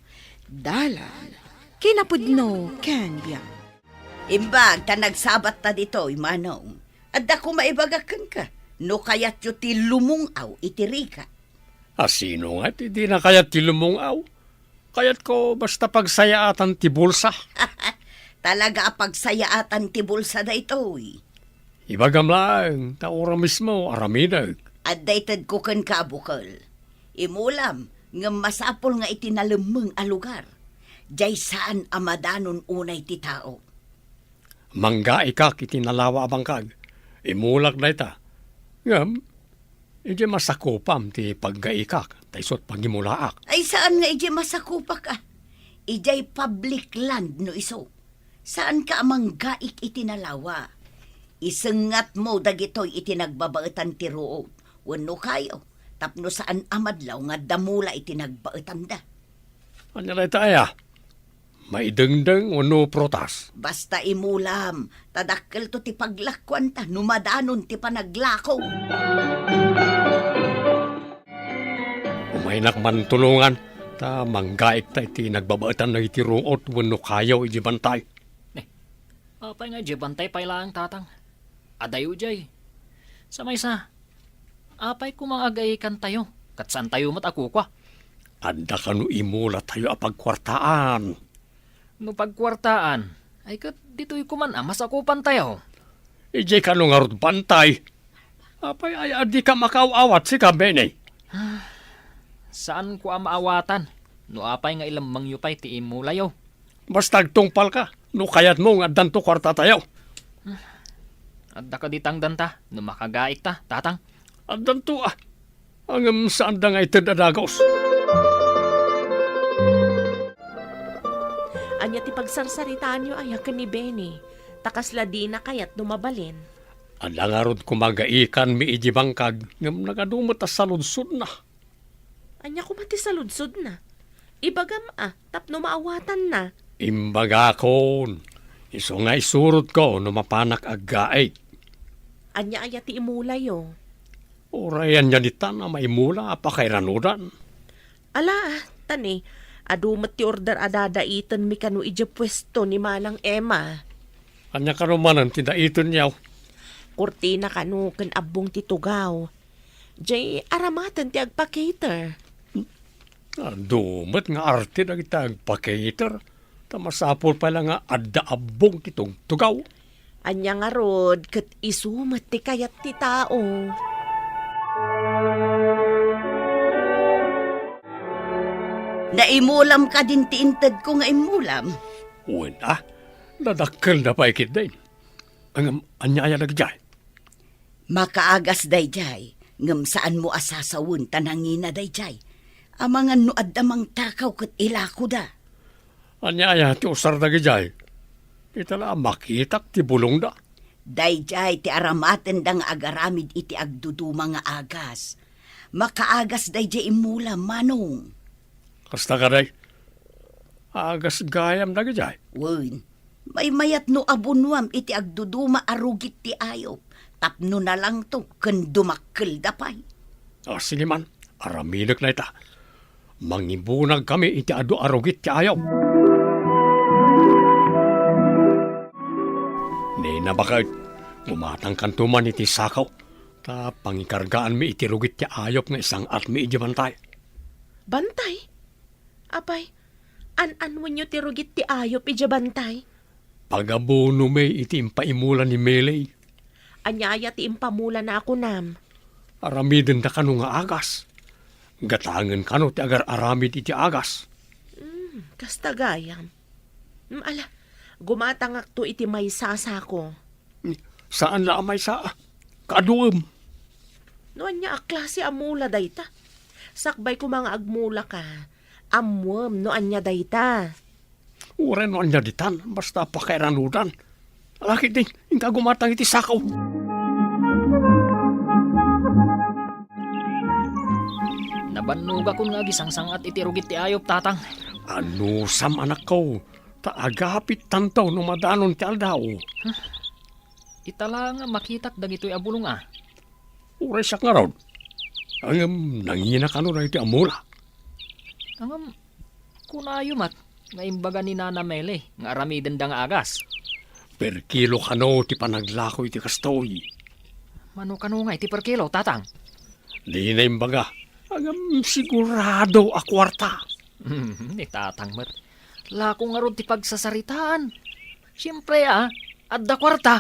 Dalan, kinapudno ken biag. Imbag ta nagsabatta ditoy, Manong. Adda koma ibagak kenka, no kayatyo ti lumung-aw iti rika. A sino nga ti dina kayat ti lumung-aw? Kayatko basta pagsayaatan ti bulsa. Talaga a pagsayaatan ti bulsa daytoy. Ibagam laeng, ta ura mismo, aramidek. Adda itedko kenka a bukel. Imulam, ngem masapul nga iti nalemmeng a lugar. Diay saan a madanon unay ti tao. Manggaikak iti nalawa a bangkag. Imulak dayta. Ngem, idiay masakupam ti paggaikak, ta isu't pagimulaak. Ay, saan nga idiay masakupak, a. Idiay public land no isu. Saanka a manggaik iti nalawa. Isengatmo dagitoy iti nagbabaetan ti ruot wenno kayo, tapno saan a madlaw nga adda mula iti nagbaetanda. Ania dayta aya? Maidengdeng wenno prutas? Basta imulam, ta dakkelto ti paglakuanta no madanon ti panaglako. Umaynak man tulongan, ta manggaikta iti nagbabaetan dagiti ruot wenno kayo iti bantay. Ne, apay nga iti bantay pay laeng, Tatang? Adayo diay. Sa maysa, apay koma nga agaikantayo, ket saantayo met a kukua? Adda kano imulatayo a pagkuartaan. No pagkuartaan, ay ket ditoy koman a masakupantayo. Idiay kano ngarud bantay? Apay ay adika makaaw-awat sika, Benny? Saanko a maawatan no apay nga ilemmengyo pay ti imulayo. Basta agtungpalka no kayatmo nga addanto kuartatayo. Adda kadi tangdanta no makagaikta, Tatang? Addanto a. Ngem saanda nga ited a dagus. Ania ti pagsarsaritaanyo aya ken ni Benny? Ta kasla dina kayat no mabalin. Adda ngarud koma gaikanmi idiay bangkag, ngem nagadu met a saludsodna. Ania koma ti saludsodna? Ibagam a, tapno maawatanna. Imbagakon, isu nga isurotko no mapanak aggaik. Ania aya ti imulayo? Uray ania ditan a maimula a pakairanudan? Ala, ta ni, adu met ti order a dadaitenmi kano idiay puesto ni Manang Emma. Ania kano manen ti daitenyo? Kurtina kano ken abbong ti tugaw. Jay aramaten ti agpa-cater. Adu met nga arte dagiti agpa-cater, ta masapul pay la nga adda abbong ti tugtugaw. Ania ngarud ket isu met ti kayat ti tao. Naimulam kadin ti intedko nga immulam? Wen a, nadakkelda pay ketdin. Ngem ania aya dagijay? Makaagas dayjay, ngem saanmo a sasawen ta nangina dayjay. Amangan no adda mangtakaw ket ilakoda. Ania aya ti usar dagijay? Ita la a makitak ti bulongda. Dayjay ti aramatenda nga agaramid iti agduduma nga agas. Makaagas dayjay immulam, Manong. Kasta kadi? Agas gayam dagijay? Wen, maymayat no abunuam iti agduduma a rugit ti ayup, tapno nalangto ken dumakkelda pay. A, sige man, aramidek dayta. Mangibunagkami iti adu a rugit ti ayup. Nina baket, gumatangkanto man iti sako, ta pangikargaanmi iti rugit ti ayup nga isang-atmi idiay bantay. Bantay? Apay, an-anwenyo ti rugit ti ayup idiay bantay? Pagabunomi iti impaimula ni Meli. Ania aya ti impamulana a kunam? Aramidenda kano nga agas. Gatangen kano ti agar-aramid iti agas. Hmm, kasta gayam. Hmm, ala, gumatangakto iti maysa a sako. Saan la a maysa a. Kaaduem. No ania a klase a mula dayta? Sakbay koma nga agmulaka, ammuem no ania dayta. Uray no ania ditan, basta pakairanudan. Ala ketdi, inka gumatang iti sako. Nabannogakon nga agisangsang-at iti rugit ti ayup, Tatang. Anusam, anakko, ta agapittanto no madanon ti aldaw. Ita la nga makitak dagitoy a bulong a. Uray siak ngarud. Ngem nangina kano dagitoy a mula. Ngem kunayo met nga imbaga ni Nana Meli nga aramidenda nga agas. Per kilo kano ti panaglako iti kastoy. Mano kano nga iti per kilo, Tatang? Dina imbaga. Ngem sigurado a kuarta. Ni Tatang met. Lako ngarud ti pagsasaritaan. Siempre, a, adda kuarta.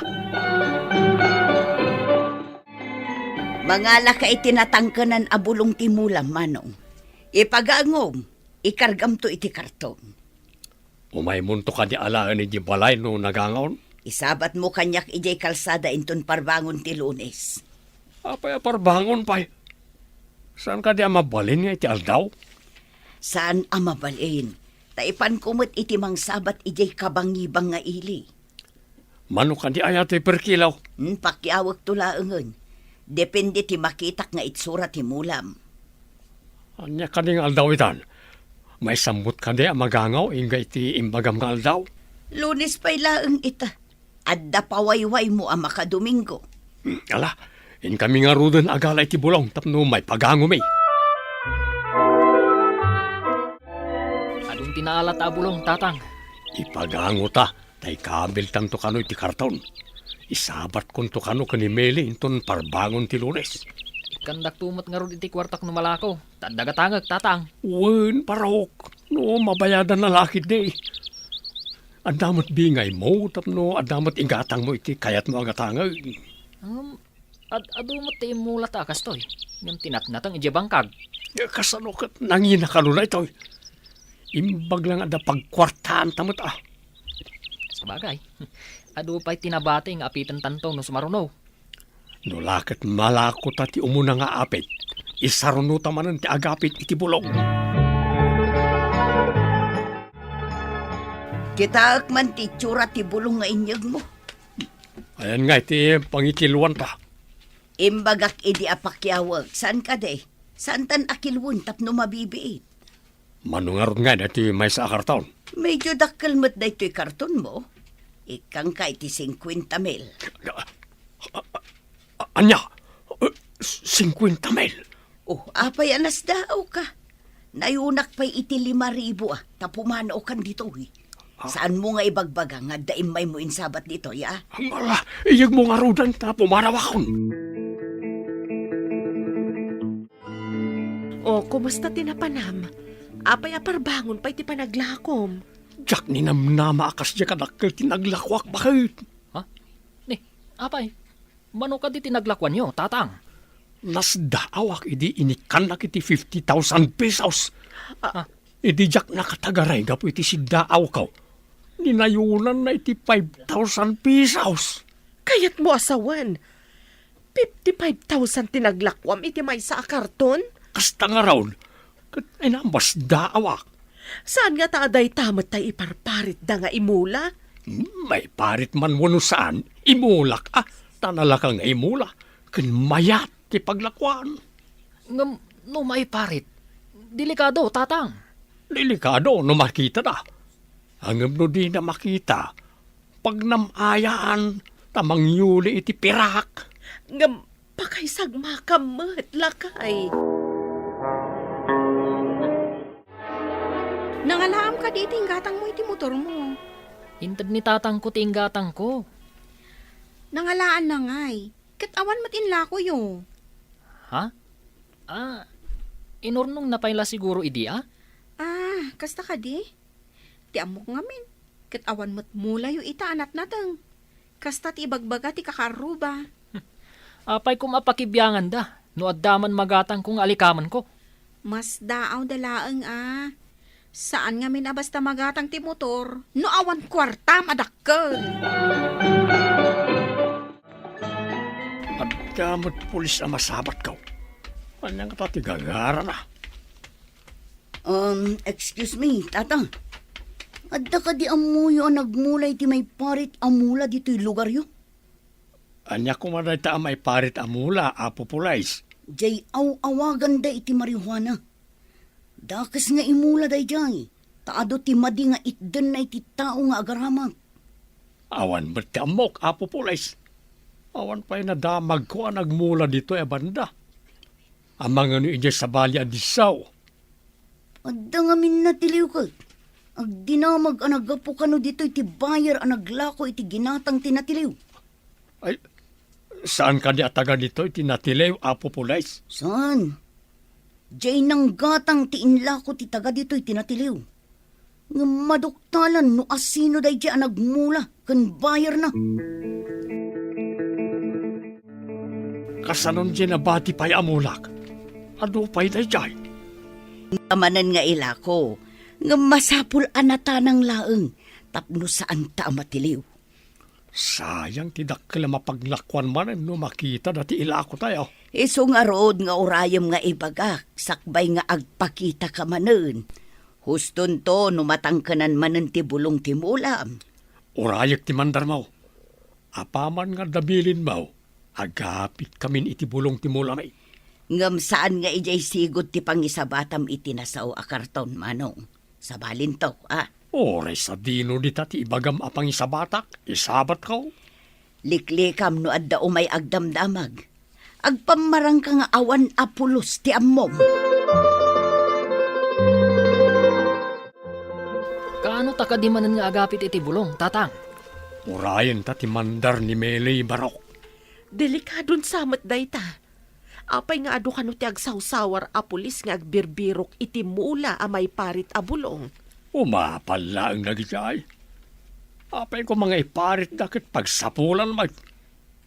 Mangalaka iti natangkenan a bulong ti mulam, Manong. Ipagangom, ikargamto iti karton. Umaymonto kadi alaen idiay balay no nagangaon? Isabatmo kaniak idiay kalsada inton parbangon ti Lunes. Apay a parbangon pay? Saan kadi a mabalin nga iti aldaw? Saan a mabalin, ta ipanko met iti mangsabat idiay kabangibang nga ili. Mano kadi aya ti per kilo? Hmm, pakiawekto laengen. Depende ti makitak nga itsura ti mulam. Ania kadi nga aldaw itan? Maisammot kadi a magangaw inga iti imbagam nga aldaw? Lunes pay laeng ita. Adda pawaywaymo a makadomingo. Hmm, ala, inkami ngaruden agala iti bulong tapno maipagangomi. Adun ti naalata a bulong, Tatang. Ipagangota, ta ikabiltanto kano iti karton. Isabatkonto kano ken ni Meli inton parbangon ti Lunes. Ikkandakto met ngarud iti kuartak no malako, ta adda gatangek, Tatang. Wen, parok, no mabayadan a la ketdi. Adda met bingaymo tapno adda met igatangmo iti kayatmo a gatangay. Ngem, ad-, adu met ti immulata a kastoy. Ngem ti natnateng idiay bangkag. Kasano ket nangina kano daytoy? Imbag la nga adda pagkuartaanta met a. Sabagay, adu pay ti nabati nga apitentanto no sumaruno. No la ket malakota ti umuna nga apit, isarunota manen ti agapit iti bulong. Kitaek man ti itsura ti bulong nga inyegmo. Ayan nga iti pangikiluanta. Imbagak idi a pakiawek, saan kadi? Saantan a kiluen tapno mabibiit? Mano ngarud ngay daytoy maysa a karton? Medyo dakkel met daytoy kartonmo. Ikkangka iti singkuenta mil. A, a, a, ania? Eh, singkuenta mil? Oh, apay a nasdaawka? Nayunak pay iti lima ribu a, ta pumanaokan ditoy. Ah. Saanmo nga ibagbaga nga adda immaymo insabat ditoy, a? Ala, iyegmo ngaruden ta pumanawakon. O, kumusta ti napanam? Apay a parbangon pay ti panaglakom? Diak ninamnama a kasdiay kadakkel ti naglakoak, baket. Ha? Ni, apay, mano kadi ti naglakoanyo, Tatang? Nasdaawak idi inikkannak iti fifty thousand pesos. Ah. Idi diak nakatagaray gapu iti siddaawko, ninayonanna iti five thousand pesos. Kayatmo a sawen, fifty-five thousand ti naglakuam iti maysa a karton? Kasta ngarud, ket inambasdaawak. Saan ngata a dayta met tay iparparitda nga imula? Maiparit man wenno saan, imulak a, ta nalaka nga imula, ken mayat ti paglakuan. Ngem no maiparit, delikado, Tatang. Delikado no makitada. Ngem no dina makita, pagnam-ayaan ta mangyuli iti pirak. Ngem pakaisagmakam met, lakay. Nangalaam kadi iti inggatangmo iti motormo? Inted ni tatangko ti inggatangko. Nangalaanna ngay. Ket awan met inlakoyo. Ha? Ah, inurnongna pay la siguro idi, a? Ah, kasta kadi? Ti ammok ngamin, ket awan met mulayo ita a natnateng. Kasta ti ibagbaga ti kakaarruba. Apay koma a pakibianganda no adda man magatangko nga alikamenko? Masdaawda laeng a. Saan ngamin a basta magatang ti motor no awan kuartam a dakkel. Adda met pulis a masabatko. Ania ngata ti gagarana? Um, excuse me, Tata. Adda kadi ammoyo a nagmula iti maiparit a mula ditoy lugaryo? Ania koma dayta a maiparit a mula, Apo Pulis? Jay aw-awaganda iti marijuana. Dakes nga imula dayjay, ta adu ti madi nga itdenna iti tao nga agaramak. Awan met ti ammok, Apo Pulis. Awan pay nadamagko a nagmula ditoy a banda. Amangan no idiay sabali a disso. Adda ngamin natiliw ket agdinamag a naggapu kano ditoy ti buyer a naglako iti ginatang ti natiliw. Ay, saan kadi a taga ditoy ti natiliw, Apo Pulis? Saan? Jay nanggatang ti inlako ti taga ditoy ti natiliw. Ngem maduktalan no asino dayjay a nagmula ken bayarna. Kasanon jay nabati pay a mulak? Adu pay dayjay? Manen nga ilako, ngem masapul a natanang laeng tapno saanta a matiliw. Sayang ti dakkel a mapaglakuan manen no makitada ti ilakotayo. Isu ngarud nga urayem nga ibagak sakbay nga agpakitaka manen. Hustonto no matangkenan manen ti bulong ti mulam. Urayek ti mandarmo. Apaman nga adda bilinmo, agapitkamin iti bulong ti mulami. Ngem saan nga idiay sigud ti pangisabatam iti nasao a karton, Manong. Sabalinto, a? Uray sadino dita ti ibagam a pangisabatak, isabatko? Liklikam no adda umay agdamdamag. Agpammarangka nga awan a pulos ti ammom. Kaano ta kadi manen nga agapit iti bulong, Tatang? Urayen ta ti mandar ni Meli, Barok. Delikadon sa met dayta. Apay nga adu kano ti agsawsawar a pulis nga agbirbirok iti mula a maiparit a bulong? Umapal laeng dagiti ay. Apay koma nga iparitda ket pagsapulan met.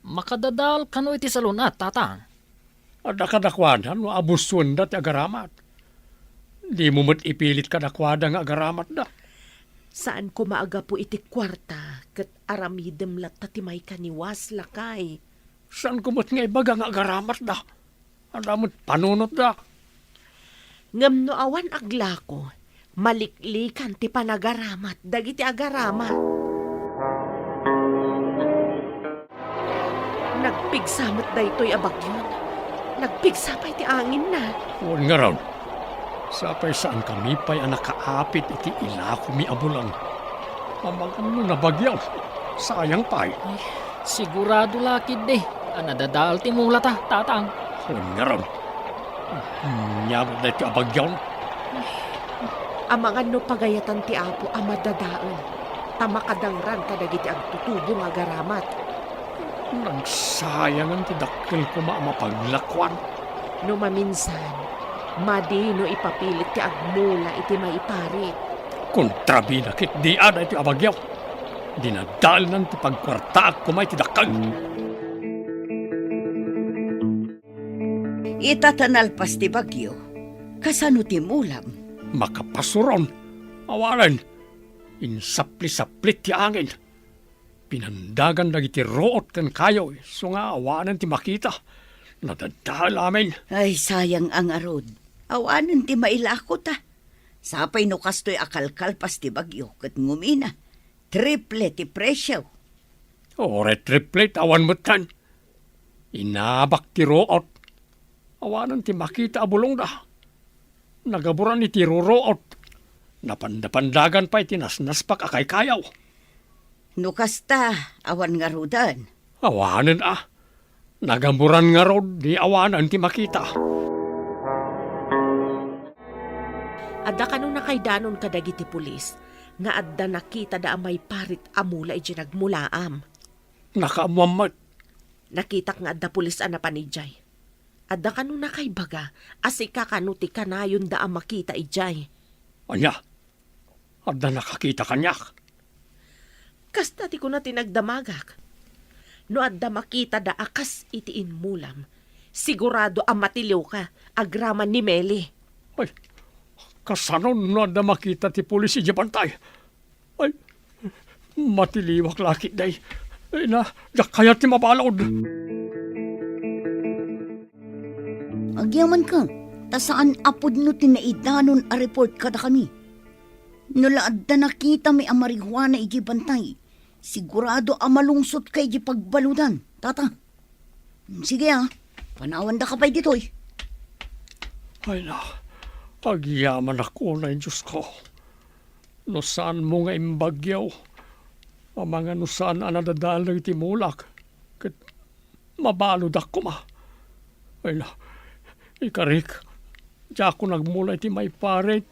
Makadadael kano iti salun-at, Tatang? Adda kadakuada no abusuenda ti agaramat. Dimo met ipilit kadakuada nga agaramatda. Saan koma a gapu iti kuarta ket aramidem latta ti maikaniwas, lakay. Saan koma met nga ibaga nga agaramatda? Adda met panunotda. Ngem no awan aglako, maliklikan ti panagaramat dagiti agaramat. Nagpigsa met daytoy a bagyon. Nagpigsa pay ti anginna. Wen ngarud, sapay saankami pay a nakaapit iti ilakomi a bulan. Amangan no nabagyo, sayang pay. Ay, sigurado la ketdi a nadadael ti mulata, Tatang. Wen ngarud, ania met daytoy a bagyo? Amangan no pagayatan ti Apo a madadael, ta makadangran kadagiti agtutubo nga agaramat. Nagsayangan ti dakkel koma a mapaglakuan. No maminsan, madi no ipapilit ti agmula iti maiparit. Kontrabida ketdi a daytoy a bagyo. Dinadaelnan ti pagkuartaak koma iti dakkel. Ita ta nalpas ti bagyo, kasano ti mulam? Makapasuron. Awanen, insaplisaplit ti angin. Pinandagan dagiti ruot ken kayo, isu nga awanen ti makita. Nadadael amin. Ay, sayang a ngarud. Awanen ti mailako ta. Sapay no kastoy a kalkalpas ti bagyo ket ngumina, triple ti presio. Uray triple, awan metten. Inabak ti ruot. Awanen ti makita a bulongda. Nagaburan iti ruruot. Napandapandagan pay ti nasnaspak a kaykayaw. No kasta, awan ngaruden. Awanen a. Nagaburan ngarud ni awanen ti makita. Adda kano nakaidanon kadagiti pulis nga adda nakitada a maiparit a mula idiay nagmulaam? Nakaammoan met. Nakitak nga adda pulis a napan idiay. Adda kano nakaibaga a sika kano ti kanayonda a makita idiay? Ania? Adda nakakita kaniak? Kasta ti kuna ti nagdamagak. No adda makitada a kas iti immulam, sigurado a matiliwka agraman ni Meli. Ay, kasano no adda makita ti pulis idiay bantay? Ay, matiliwak la ketdi. Ay na, diak kayat ti mabalud. Agyamanka, ta saan a pudno ti naidanon a report kadakami. No la adda nakitami a marijuana idiay bantay, sigurado a malungsotka idiay pagbaludan, tata. Sige a, panawandaka pay ditoy. Ay na, agyamanak unay, Diosko. No saanmo nga imbagyo, amangan no saan a nadadael dagiti mulak, ket mabaludak koma. Ay na, ikarik, diakon agmula iti maiparit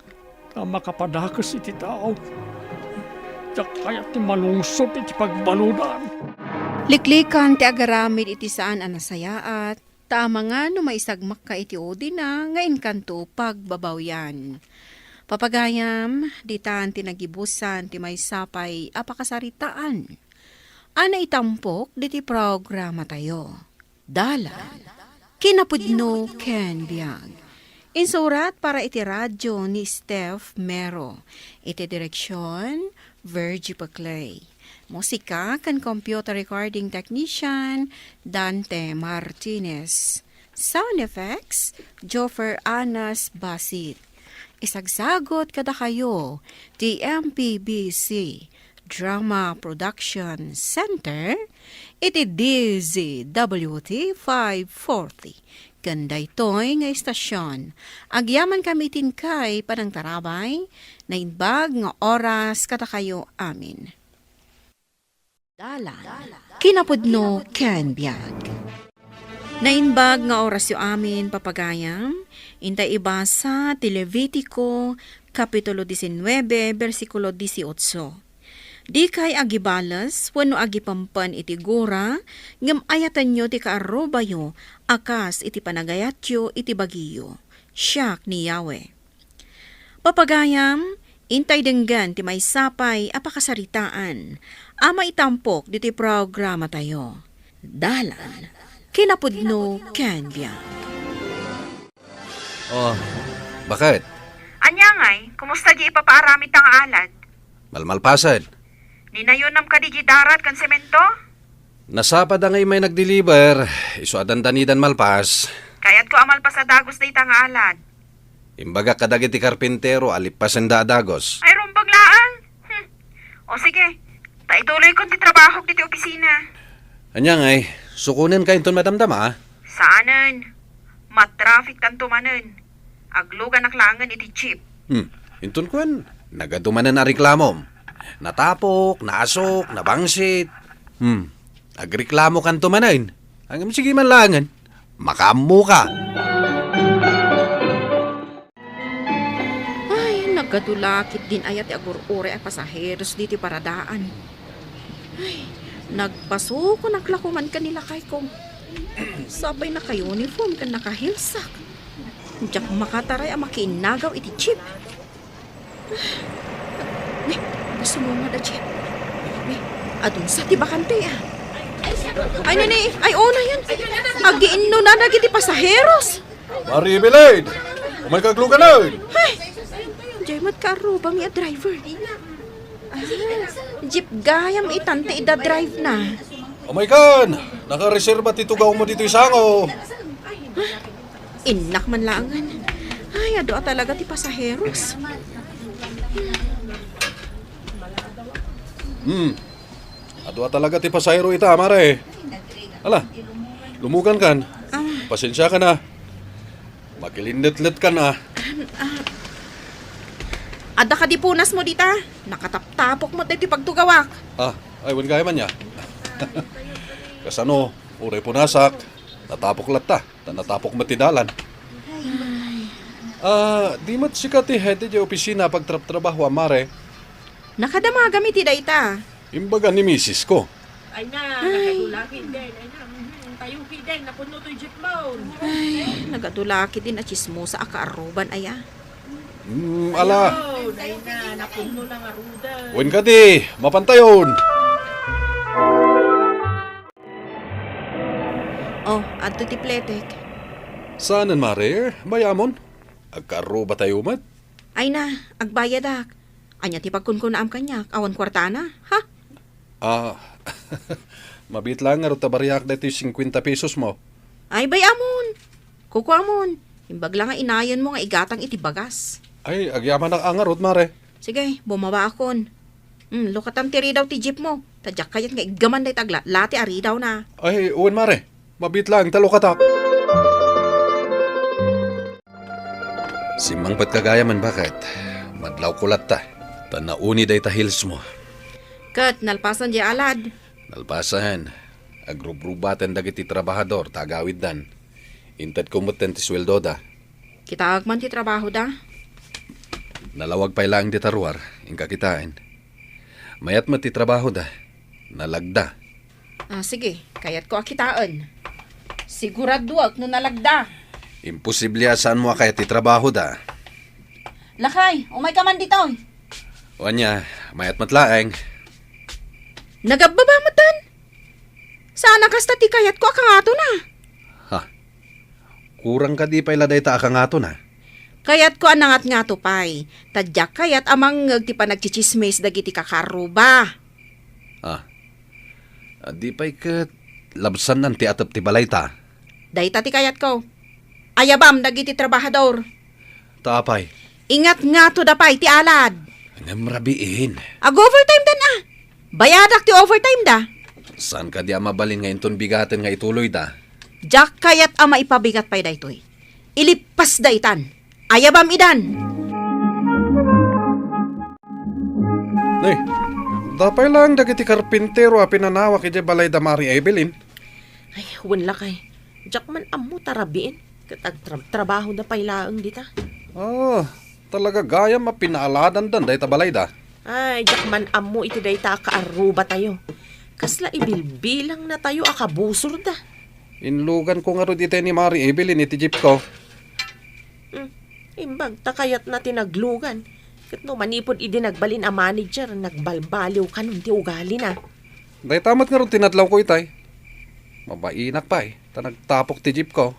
a makapadakes iti tao. Diak kayat ti malungsot iti pagbaludan. Liklikan ti agaramid iti saan a nasayaat, ta amangan no maisagmakka iti udina nga inkanto pagbabawian. Papagayam, ditan ti nagibusan ti maysa pay a pakasaritaan a naitampok diti programatayo. Dalan, kinapudno ken biag. Insurat para iti radio ni Steph Mero. Iti direksion, Virgie Paclay. Musika ken computer recording technician, Dante Martinez. Sound effects, Joffer Anas Basit. Isagsagot kadakayo ti M P B C Drama Production Center iti D Z W T five forty. Ken daytoy nga istasion, agyamankami ti inkay panangtarabay, naimbag nga oras kadakayo amin. Dalan, kinapudno ken biag. Naimbag nga orasyo amin, papagayam, intay ibasa ti Levitico, Kapitulo diecinueve, bersikulo dieciocho. Dikay agibales wenno agipempen iti gura, ngem ayatenyo ti kaarrubayo a kas iti panagayatyo iti bagiyo. Siak ni Yahweh. Papagayam, Intay denggen ti maysa pay a pakasaritaan a maitampok ditoy programatayo. Dalan, kinapudno ken biag. Oh, baket? Ania ngay, kumusta di ipapaaramid ta nga alad? Malmalpasen. Ninayonam kadi di darat ken semento? Nasapa da nga immay nagdeliver, isu a dandanidan malpas. Kayatko a malpas a dagus dayta nga alad. Imbagak kadagiti karpintero a lippasenda a dagus. Ay, rumbeng laeng. Hmm. O sige, ta ituloykon ti trabahok ditoy opisina. Ania ngay, sukonenka inton madamdama? Saanen. Matraffic tanto manen. Agluganak laengen iti jeep. Hmm. Inton kuen, nagadu manen a reklamom. Natapok, naasok, nabangsit. Hmm. Agreklamokanto manen. Ngem sige man laengen. Makaammoka. Ay, nagadu la ketdin aya ti agur-uray a pasaheros ditoy paradaan. Ay, nagpasukonak la koman ken ni lakayko. Sapay naka-uniform ken naka-heelsak. Diak makataray a makiinnagaw iti jeep. Ne, sumungad a jeep. Ne, adun sa ti bakante, ah. Ay, nini, ay, una yan. Agiinnuna dagiti pasaheros. Mari Evelyn, umayka agluganen. Ay, diay met kaarrubami a driver. Ah, jeep gayam itan ti idadrive na. Umaykan, nakareserba ti tugawmo ditoy sango. Innak man laengen. Ay, adu a talaga ti pasaheros. Hmm. Adu a talaga ti pasahero ita, mare. Ala, lumugankan. Ah. Pasensiakan a. Makilinnetletkan a. Ah. Adda kadi punasmo dita? Nakataptapok met daytoy pagtugawak. Ah, ay, wen gayam ania. Kasano, uray punasak, natapok latta. Ta natapok met ti dalan. Ay. Ah, di met sika ti head idiay opisina a pagtraptrabaho a, mare? Nakadamagam iti dayta. Imbaga ni misis ko. Ay na, ay. Nagadu la ketdin. Ay na, mhm, tayo ketdin, napunno toy jeep mo. Ay, nagadu la ketdin a tsismosa a kaarruban aya. Mm, ala. Ayun, ay na, napunno na nga ruda. Wen kadi, mapantayon. Oh, adto ti pletek. Saanen, mare? Bayamon? Agkaarrubatayo met? Ay na, agbayadak. Ania ti pagkunkunaam kaniak? Awan kuartana, ha? Ah, mabiit laeng ngarud ta bariak daytoy singkuenta pesos mo. Ay, bayamon. Kukuamon. Imbag la nga inayonmo nga igatang iti bagas. Ay, agyamanak a ngarud, mare. Sige, bumabaakon. Hmm, lukatam ti ridaw ti jeep mo. Ta diak kayat nga iggaman dayta agla-, lati a ridawna. Ay, wen, mare. Mabiit laeng ta lukatak. Simmangpetka gayam, baket. Madlawko latta. Ta nauni dayta heels mo. Ket nalpasan diay alad. Nalpasan. Agrubrubaten dagiti trabahador ta agawiddan. Intedko metten ti sueldoda. Kitaek man ti trabahoda. Nalawag pay laeng dita ruar, inka kitaen. Mayat met ti trabahoda. Nalagda. Ah, sige, kayatko a kitaen. Siguraduek no nalagda. Imposible a saanmo a kayat ti trabahoda. Lakay, umayka man ditoy. O ania, mayat met laeng. Nagabbaba metten. Saan a kasta ti kayatko a kangatona. Ha? Kurang kadi pay la dayta a kangatona? Kayatko a nangatngato pay, ta diak kayat a mangngeg ti panagtsitsismis dagiti kakaarruba. Ah. Di pay ket labsannan ti atep ti balayta. Dayta ti kayatko. Ayabam dagiti trabahador. Ta apay? Ingatngatoda pay ti alad. Ngem rabiin. Ag-overtime dan a. Bayadak ti overtime da. Saan kadi a mabalin nga inton bigaten nga ituloyda? Diak kayat a maipabigat pay daytoy. Ilippasda itan. Ayabam idan. Nay, dapay laeng dagiti karpintero a pinanawak idiay balay da Mari Evelyn. Ay, wen lakay. Diak man ammo ta rabiin. Ket agtrab-, trabahoda pay laeng dita. Ah, talaga gayam a pinaaladandan dayta balayda. Ay, diak man ammo iti dayta a kaarrubatayo. Kasla ibilbilangnatayo a kabusorda. Inluganko ngarud itay ni Mari Evelyn iti jeepko. Hmm, imbag ta kayatna ti naglugan. Ket no manipud idi nagbalin a manager, nagbalbaliw kanon ti ugalina. Dayta met ngarud ti nadlawko itay. Mabainak pay, ta nagtapok ti jeepko,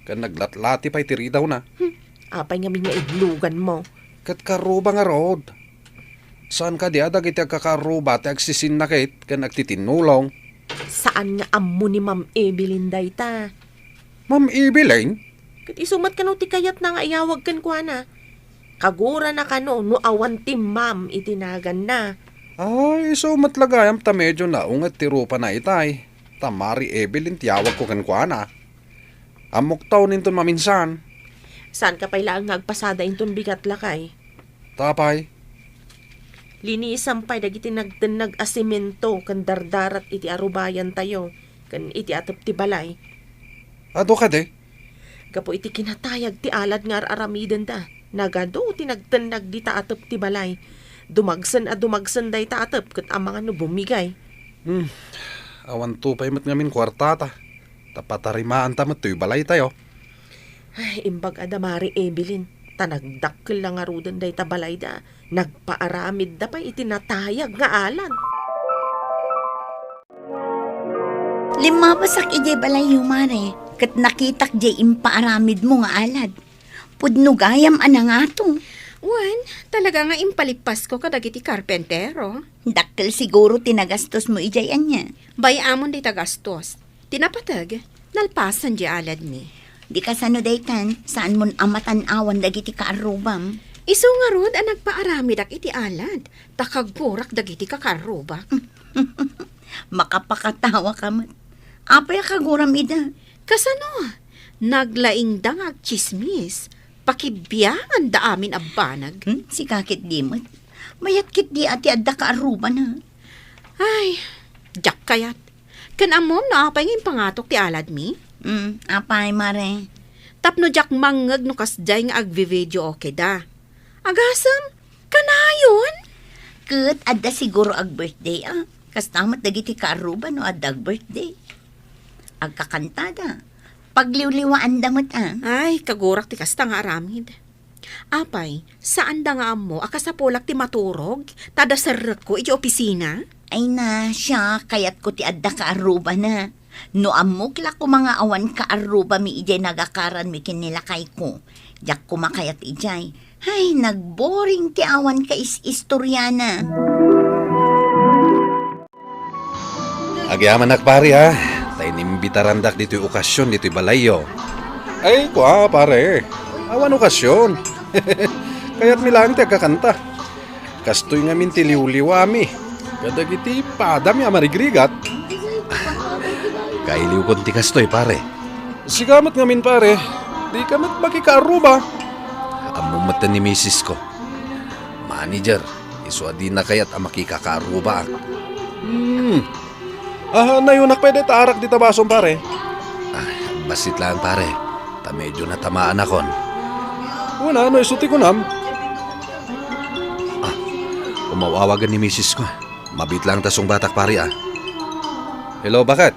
ken naglatlati pay ti ridawna. Hmm, apay ngamin nga inluganmo? Ket kaarruba ngarud. Saan kadi a dagiti agkakaarruba ti agsisinnakit ken agtitinnulong? Saan nga ammo ni Ma'am Evelyn dayta. Ma'am Evelyn? Ket isu met kano ti kayatna nga iyawag kenkuana? Kagurana kano no awan ti ma'am iti naganna? Ay, isu met la gayam ta medio naunget ti rupana itay. Ta Mari Evelyn ti awagko kenkuana. Ammok taon inton maminsan. Saanka pay laeng nga agpasada inton bigat, lakay? Tapay. Linisam pay dagiti nagtennag a semento ken dardarat iti arubayantayo ken iti atep ti balay. Adu kadi? Gapu iti kinatayag ti alad nga ar-aramidenda, nagadu ti nagtennag dita atep ti balay. Dumagsen a dumagsen dayta atep ket amangan no bumigay. Hmm. Awanto pay met ngamin kuartata. Ta patarimaanta met toy balaytayo. Ay, imbag a da Mari Evelyn, ta nagdakkel la ngaruden dayta balayda, nagpaaramidda pay iti natayag nga alad. Limmabasak idiay balayyo, Mare, ket nakitak diay impaaramidmo nga alad. Pudno gayam a nangato. Wen, talaga nga impalippasko kadagiti karpentero. Dakkel siguro ti nagastosmo idiay ania? Bay-amon dayta gastos. Ti napateg, nalpasan diay aladmi. Di kasano daytan, saanmon a matan-awan dagiti kaarrubam? Isu ngarud a nagpaaramidak iti alad, ta kagurak dagiti kakaarrubak. Makapakatawa ka met. Apay a kaguram ida? Kasano? Naglaingda nga agtsismis. Pakibianganda amin a banag. Hmm? Sika ketdi met. Mayat ketdi a ti adda kaarrubana. Ay, diak kayat. Ken ammom no apay nga impangatok ti aladmi? Hmm, apay, Mare? Tapno diak mangngeg no kasdiay nga agvi-video okay da. Agasem, kanayon? Ket adda siguro ag-birthday, a. Kasta met dagiti kaarruba no adda ag-birthday. Agkakantada. Pagliwliwaanda met, a. Ay, kagurak ti kasta nga aramid. Apay, saanda nga ammo a kasapulak ti maturog, ta adda serrekko iti opisina? Ay na, siak, kayatko ti adda kaarrubana. No ammok la koma nga awan kaarrubami idiay nagakaranmi ken ni lakayko, diak koma kayat idiay. Ay, nagboring ti awan kais-istoriana. Agyamanak, pare, a. Ta inimbitarandak ditoy okasion ditoy balayyo. Ay, kua, pare. Awan okasion. Kayatmi laeng ti agkakanta. Kastoy ngamin ti liwliwami kadagiti padami a marigrigat. Kailiwkon ti kastoy, pare. Sika met ngamin, pare. Dika met makikaarruba. Ammom met ni misisko. Manager, isu a dina kayat a makikakaarubaak. Hmm. Ah, nayunak pay dayta arak dita basom, pare. Ah, bassit laeng, pare. Ta medio natamaanakon. Wen a, no isu ti kunam. Ah, umaw-awagen ni misisko. Mabiit laeng ta sungbatak, pare, a. Hello, baket?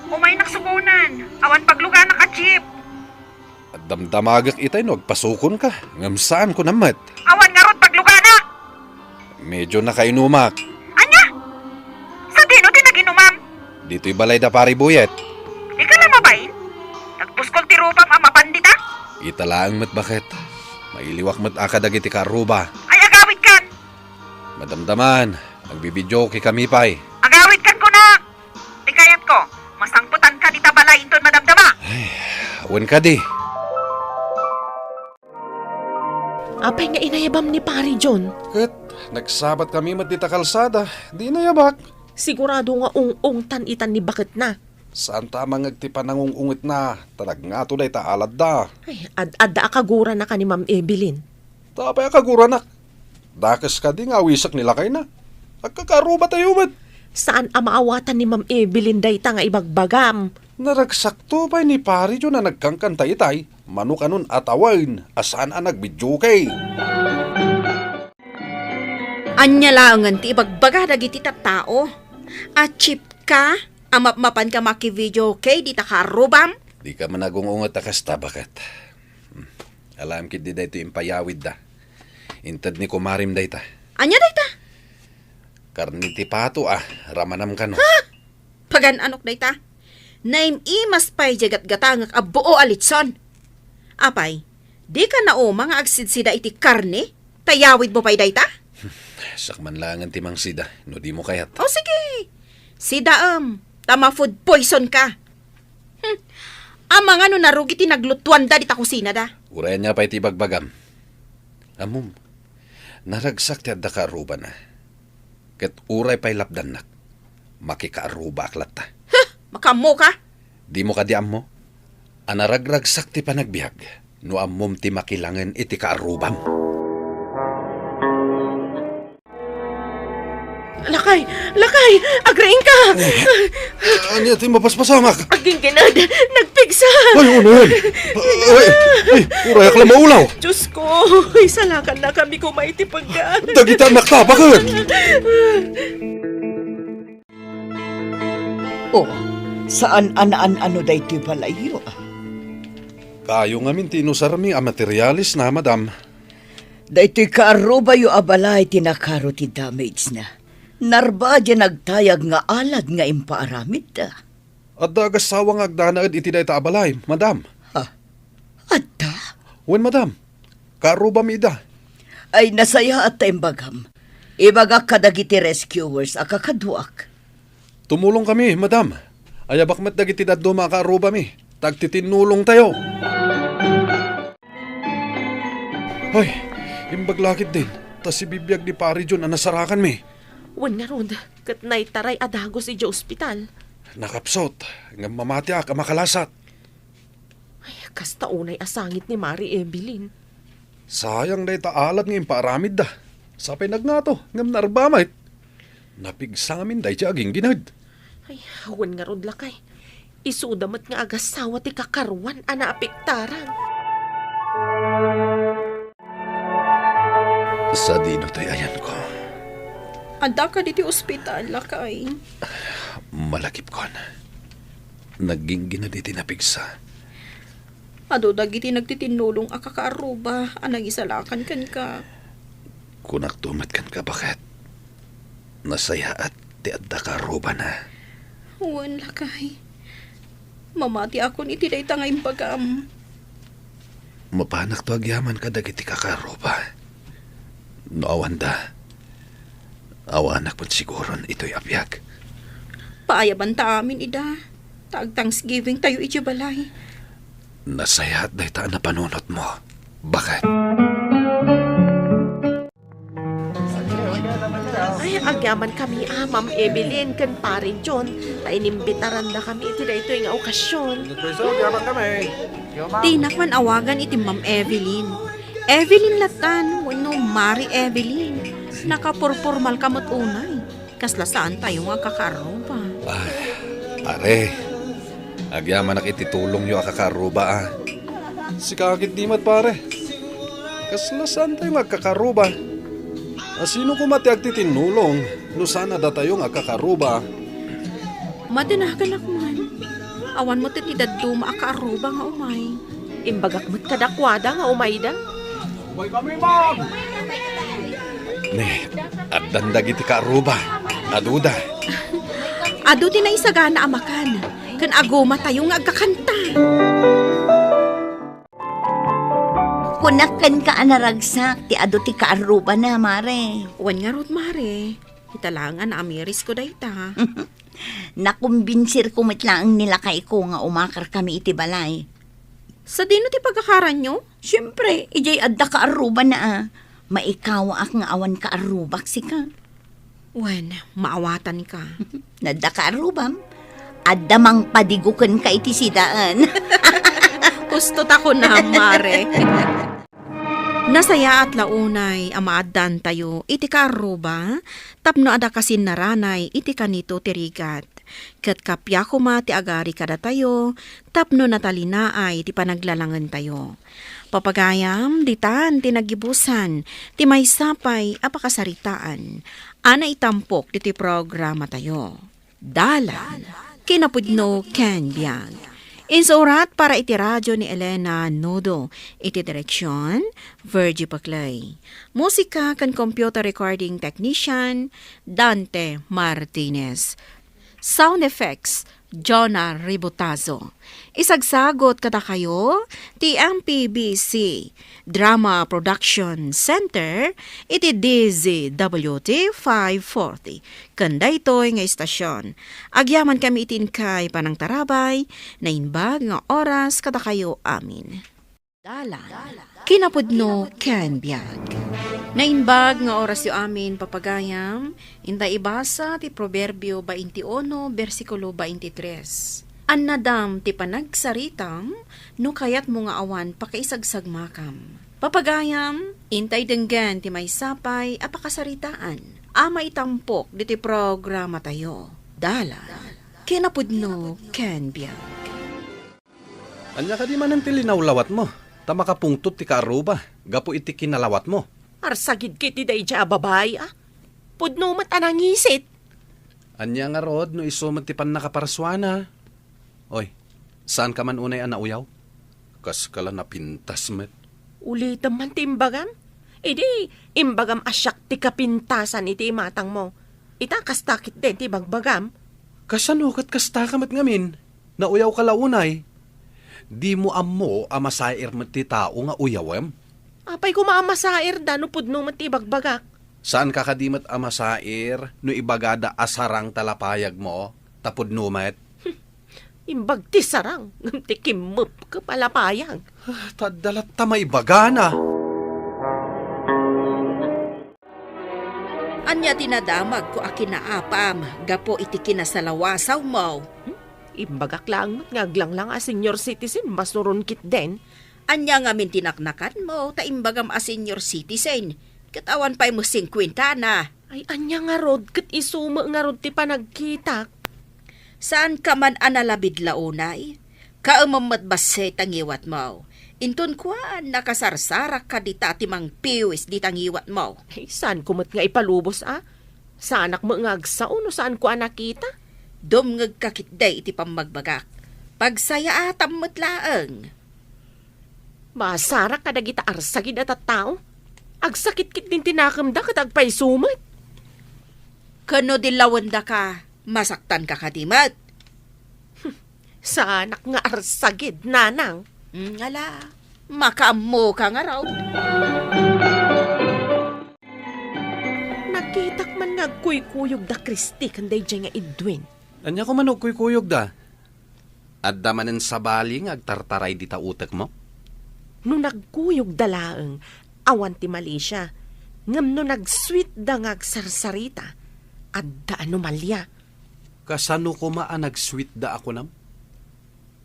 Umaynak subonan. Awan pagluganak a jeep. Damdamagek itay no agpasukonka, ngem saanko nammet. Awan ngarud pagluganak! Medio nakainumak. Ania? Sadino ti naginumam? Ditoy balay da Pari Buyet. Dika la mabain? Nagpuskol ti rupam a mapan dita? Ita laeng met, baket. Mailiwak met a kadagiti kaarruba. Ay, agawidkan! Madamdaman, agbibidio kami pay. Agawidkan kunak! Ti kayatko, masangpetanka dita balay inton madamdama. Ay, wen kadi. Apay nga inayabam ni Pari John? Ket nagsabat kami met dita kalsada, di inayabak. Sigurado nga ung-ungtan itan ni baketna. Saan ta a mangngeg ti panangung-ungetna, ta nagngato dayta aladda. Ay, ad-, adda a kagurana ka ni Ma'am Evelyn. Ta apay a kaguranak? Dakes kadi nga awisek ni lakayna. Agkakaarrubatayo met. Saan a maawatan ni Ma'am Evelyn dayta nga ibagbagam. Naragsakto pay ni Pari John a nagkankanta itay, mano kanon a tawen a saan a nagbidiokey. Ania laengen ti ibagbaga dagiti tattao? A cheap ka a mapmapanka makivideokey dita kaarrubam? Dika man agung-unget a kasta, baket. Hmm. Alaem ketdi daytoy impayawidda. Inted ni kumarim dayta. Ania dayta? Karne ti pato a, ramanam kano. Ha? Pagan-anok dayta. Naim-imas pay diay gatgatangek a buo a litson. Apay, dika nauma nga agsidsida iti karne? Ta yawidmo pay dayta? Siak man laengen ti mangsida, no dimo kayat. O sige, sidaem, ta ma-food poison ka. Hmm. Amangan no narugi ti naglutuanda dita kusinada. Uray ania pay ti ibagbagam. Ammom, naragsak ti adda kaarrubana. Ket uray pay lapdannak, makikaarrubaak latta. Huh! Makaammoka? Dimo kadi ammo? A naragragsak ti panagbiag no ammom ti makilangen iti kaarrubam. Lakay! Lakay! Agriingka! Ania ti mapaspasamak? Agginggined! Nagpigsa! Ay, unayen! Ay, ay, urayak la maulaw! Diyos ko! Isalakan na kami kuma iti pagka. Dagita naktapaken! O, saan a naan-ano daytoy balayyo, a? Kayo ngamin ti inusarmi a materialis na, madam. Daytoy kaarrubayo a balay ti nakaro ti damage na. Narba diay nagtayag nga alad nga impaaramidda. Adda agassawa nga agdanaed iti dayta a balay, madam. Ha? Adda? Wen, madam. Kaarrubami ida. Ay, nasayaat ta imbagam. Ibagak kadagiti rescuers a kakaduak. Tumulongkami, madam. Ayabak met dagiti dadduma a kaarrubami. Tagtitinnulongtayo. Ay, imbag la ketdin, ta sibibiag ni Pari John a nasarakanmi. Wen ngarud, ket naitaray a dagus idiay ospital. Nakapsut, ngem mamatiak a makalasat. Ay, kasta unay a sangit ni Mari Evelyn. Sayang dayta alad nga impaaramidda. Sapay nagngato, ngem narba met. Napigsa ngamin daydiay aginggined. Ay, wen ngarud, lakay. Isuda met nga agassawa ti kakaruan a naapektaran. Sadino toy ayanko? Adda kadi ti ospital, lakay? Malagipkon. Nagginggined iti napigsa. Adu dagiti nagtitinnulong a kakaarruba a nangisalakan kenka. Kunakto met kenka, baket. Nasayaat ti adda kaarrubana. Wen, lakay. Mamatiakon iti dayta nga imbagam. Mapanakto agyaman kadagiti kakaarruba. No awanda, awanak met siguron itoy a biag. Paayabanta amin ida, ta ag-Thanksgiving tayo iti balay. Nasayaat dayta a napanunotmo. Baket. Ay, agyaman kami a Ma'am Evelyn ken Pare John, ta inimbitaranda kami iti daytoy nga okasion. Dinak man awagan iti Ma'am Evelyn. Evelyn lattan, wenno Mari Evelyn. Nakapurpormal ka met unay. Kasla saantayo nga agkakaarruba. Ay, pare, agyamanak iti tulongyo a kakaarruba, a. Sika ketdi met, pare. Kasla saantayo nga agkakaarruba. A, sino koma ti agtitinnulong no saan a datayo nga agkakaarruba? Madanaganak man. Awan met ti dadduma a kaarruba nga umay. Imbagak met kadakuada nga umayda. Umay kami, ma'am! Ne, addan dagiti kaarruba. Aduda. Adu ti naisagana a makan, ken agumatayo nga agkakanta. Kunak kenka a naragsak ti adu ti kaarrubana, mare. Wen ngarud, mare. Ita laeng a naamirisko dayta. Nakumbinsirko met laeng ni lakayko nga umakarkami iti balay. Sadino ti pagakaranyo? Siempre, idiay adda kaarrubana a. Maikawaak nga awan kaarrubak sika. Wen, maawatanka. Nadda kaarrubam? Adda mangpadigo kenka iti sidaen. Husto ta kunam, mare. Nasayaat la unay a maaddaantayo iti kaarruba tapno adda kasinnarangay iti kanito ti rigat. Ket kappia koma ti agari kadatayo tapno natalinaay ti panaglalangentayo. Papagayam, ditan ti naggibusan ti maysa pay a pakasaritaan a naitampok ditoy programatayo. Dalan, kinapudno ken biag. Insurat para iti radio ni Elena Nudo. Iti direksyon, Virgie Paclay. Musika ken computer recording technician, Dante Martinez. Sound effects, Jonah Ributazo. Isagsagot kadakayo ti M P B C Drama Production Center iti D Z W T five forty. Ken daytoy nga istasyon, agyamankami iti inkay panangtarabay, naimbag nga oras kadakayo amin. Dalan, kinapudno ken biag. Naimbag nga orasyo amin, papagayam, inta ibasa ti Proverbio twenty-one, bersikulo twenty-three. Annadam ti panagsaritam no kayatmo nga awan pakaisagsagmakam. Papagayam, intay denggen ti maysa pay a pakasaritaan a maitampok ditoy programatayo. Dalan, kinapudno ken biag. Ania kadi manen ti linawlawatmo, ta makapungtot ti kaarruba gapu iti kinalawatmo? Arsagidka iti daydiay a babai, a. Pudno met a nangisit. Ania ngarud no isu met ti pannakaparsuana? Oy, saanka man unay a nauyaw? Kaska la napintas met. Ulitem man ti imbagam? Idi, imbagam a siak ti kapintasan iti imatangmo. Ita, kasta ketdin ti ibagbagam. Kasano ket kastaka met ngamin? Nauyawka la unay. Dimo ammo a masair met ti tao nga uyawem? Apay koma a masairda no pudno met ti ibagbagak? Saanka kadi met a masair no ibagada a sarang ta lapayagmo, ta pudno met? Imbag ti sarang, ngem ti kimmepkep a lapayag. Ah, ta adda latta maibagana. Ania ti nadamagko a kinaapam gapu iti kinasalawasawmo? Hmm? Imbagak laeng met nga aglanglang a senior citizen, masuron ketdin. Ania ngamin ti naknakanmo ta imbagam a senior citizen, ket awan pay met singkuentana? Ay, ania ngarud, ket isu met ngarud ti panagkitak. Saanka man a nalabid la unay? Kaemem met bassit ti ngiwatmo. Inton kuan, nakasarsarak kadita ti mangpiwis dita ngiwatmo. Ay, saanko met nga ipalubos, a? Saanak met nga agsao no saanko a nakita? Dumngegka ketdi iti pammagbagak. Pagsayaatam met laeng. Masarak kadagita arsagid a tattao. Agsakit ketdin ti nakemda ket agpayso met. Ken no dillawendaka, masaktanka kadi met? Saanak nga arsagid, nanang. Mm, ala, makaammoka ngarud. Nakitak man nga agkuykuyog da Christy ken daydiay nga Edwin. Ania koma no agkuykuyogda? Adda manen sabali nga agtartaray dita utekmo? No nagkuyogda laeng, awan ti malisia. Ngem no nagsweetda nga agsarsarita, adda anomalia. Kasano koma a nagsweetda a kunam?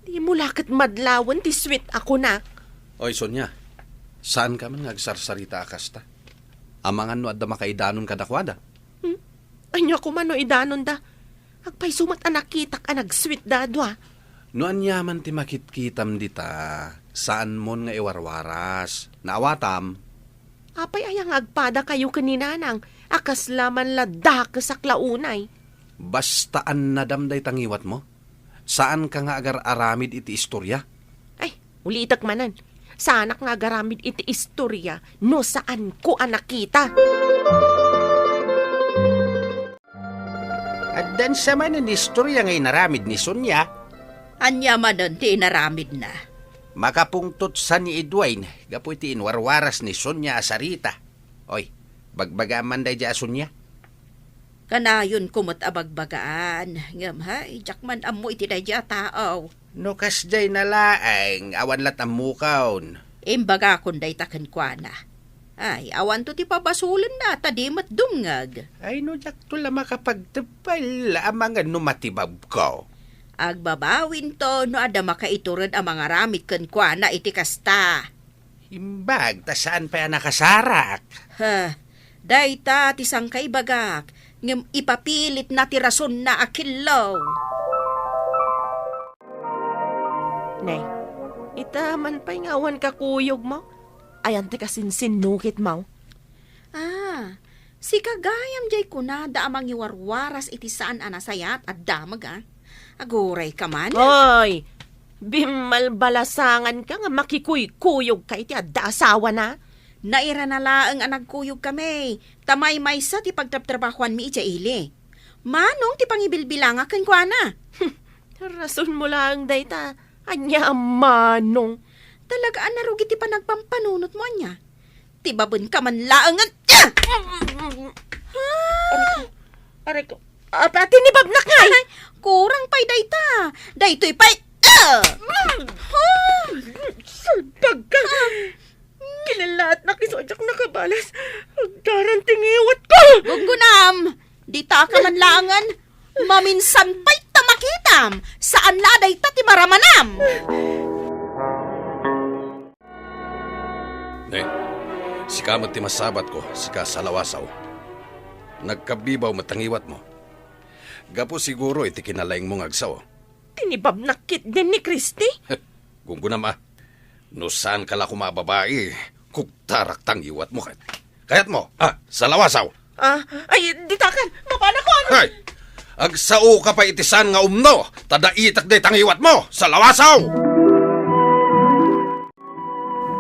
Dimo la ket madlawen ti sweet a kunak. Oy, Sonia, saanka man nga agsarsarita a kasta. Amangan no adda makaidanon kadakuada. Hmm? Ania koma no idanonda? Agpayso met a nakitak a nagsweetda a dua. No aniaman ti makitkitam dita, saanmon nga iwarwaras. Naawatam? Apay aya nga agpadakayo ken ni Nanang a kasla man la dakesak la unay? Basta annadam dayta ngiwatmo. Saanka nga agar-aramid iti istoria? Ay, ulitek manen. Saanak nga agaramid iti istoria no saanko a nakita. Addan sa manen istoria nga inaramid ni Sonia. Ania manen ti inaramidna? Makapungtot sa ni Edwin gapu iti inwarwaras ni Sonia a sarita. Oy, bagbagaam man daydiay a Sonia. Kanayonko met a bagbagaan, ngem hay, diak man ammo iti daydiay a tao. No kasdiay na laeng, awan lat ammokon. Imbagakon dayta kenkuana. Ay, awanto ti pabasolenna, ta di met dumngeg. Ay, no diakto la makapagteppel, amangan no matibabko. Agbabawinto no adda makaitured a mangaramid kenkuana iti kasta. Imbag ta saan pay a nakasarak. Ha, dayta ti sangkaibagak, ngem ipapilitna ti rasonna a killo. Nay, ita man pay nga awan kakuyogmo? Ayan ti kasinsinnukitmo? Ah, sika gayam jay kunada a mangiwarwaras iti saan a nasayaat a damag, a. Agurayka man. Hoy! Bimmalbalasanganka nga makikuykuyogka iti adda asawana? Nairana laeng a nagkuyogkami, ta maymaysa ti pagtrabtrabahoanmi idiay ili. Manong ti pangibilbilangak kenkuana. Rasonmo laeng dayta. Ania a manong? Talaga a narugi ti panagpampanunotmo, ania? Tibabenka man laeng nga, ah! Aray ko. Apa, tinibabnak ngay? Ay, kurang pay dayta. Daytoy pay, ah! Salbagka! Kinalaatnak isu a diak nakabalas. Agdaran ti ngiwatko! Guggunam! Ditaka man laengen. Maminsan pay ta makitam. Saan la dayta ti maramanam. Ne, sika met ti masabatko, sika Salawasaw. Nagkabibaw met ta ngiwatmo. Gapu siguro iti kinalaingmo nga agsao. Tinibabnak ketdin ni Christy? Gunggunam a. No saanka la koma a babai, kugtarak ta ngiwatmo ket. Kayatmo, ah, Salawasaw! Ah, ay, ditakan! Mapanakon! Ay! Agsaoka pay iti saan nga umno, ta daitak dayta ngiwatmo, Salawasaw!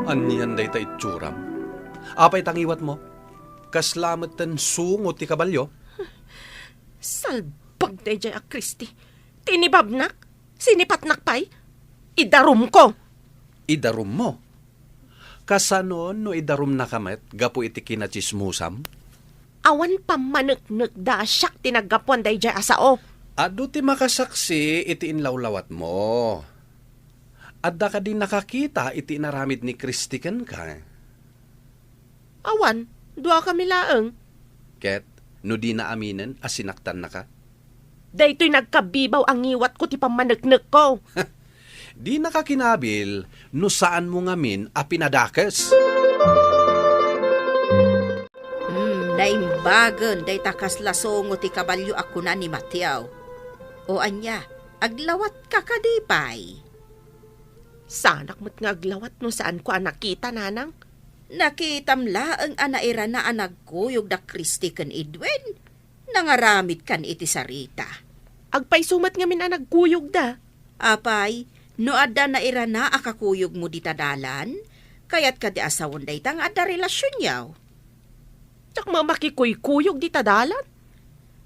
Anian dayta itsuram? Apay ta ngiwatmo? Kasla metten sungo ti kabalio? Salbag daydiay a Christy. Tinibabnak? Sinipatnak pay? Idarumko! Idarummo? Kasano no idarumnaka met gapu iti kinatsismosam? Awan pammaneknekda a siak ti naggapuan daydiay a sao. Adu ti makasaksi iti inlawlawatmo. Adda kadi nakakita iti inaramid ni Christy kenka? Awan, duakami laeng. Ket no dina aminen a sinaktannaka? Daytoy nagkabibaw a ngiwatko ti pammaneknekko. Dinaka kinabil no saanmo ngamin a pinadakes. Hmm, naimbagen dayta kasla sungo ti kabalio a kuna ni Mateo. O ania, aglawatka kadi pay? Saanak met nga aglawat no saanko a nakita, nanang. Nakitam laeng a nairana a nagkuyog da Christy ken Edwin. Nangaramidkan iti sarita. Agpayso met ngamin a nagkuyogda. Apay, no adda nairana a kakuyogmo dita dalan, kayatka ti a sawen dayta nga adda relasionyo? Diak met makikuykuyog dita dalan.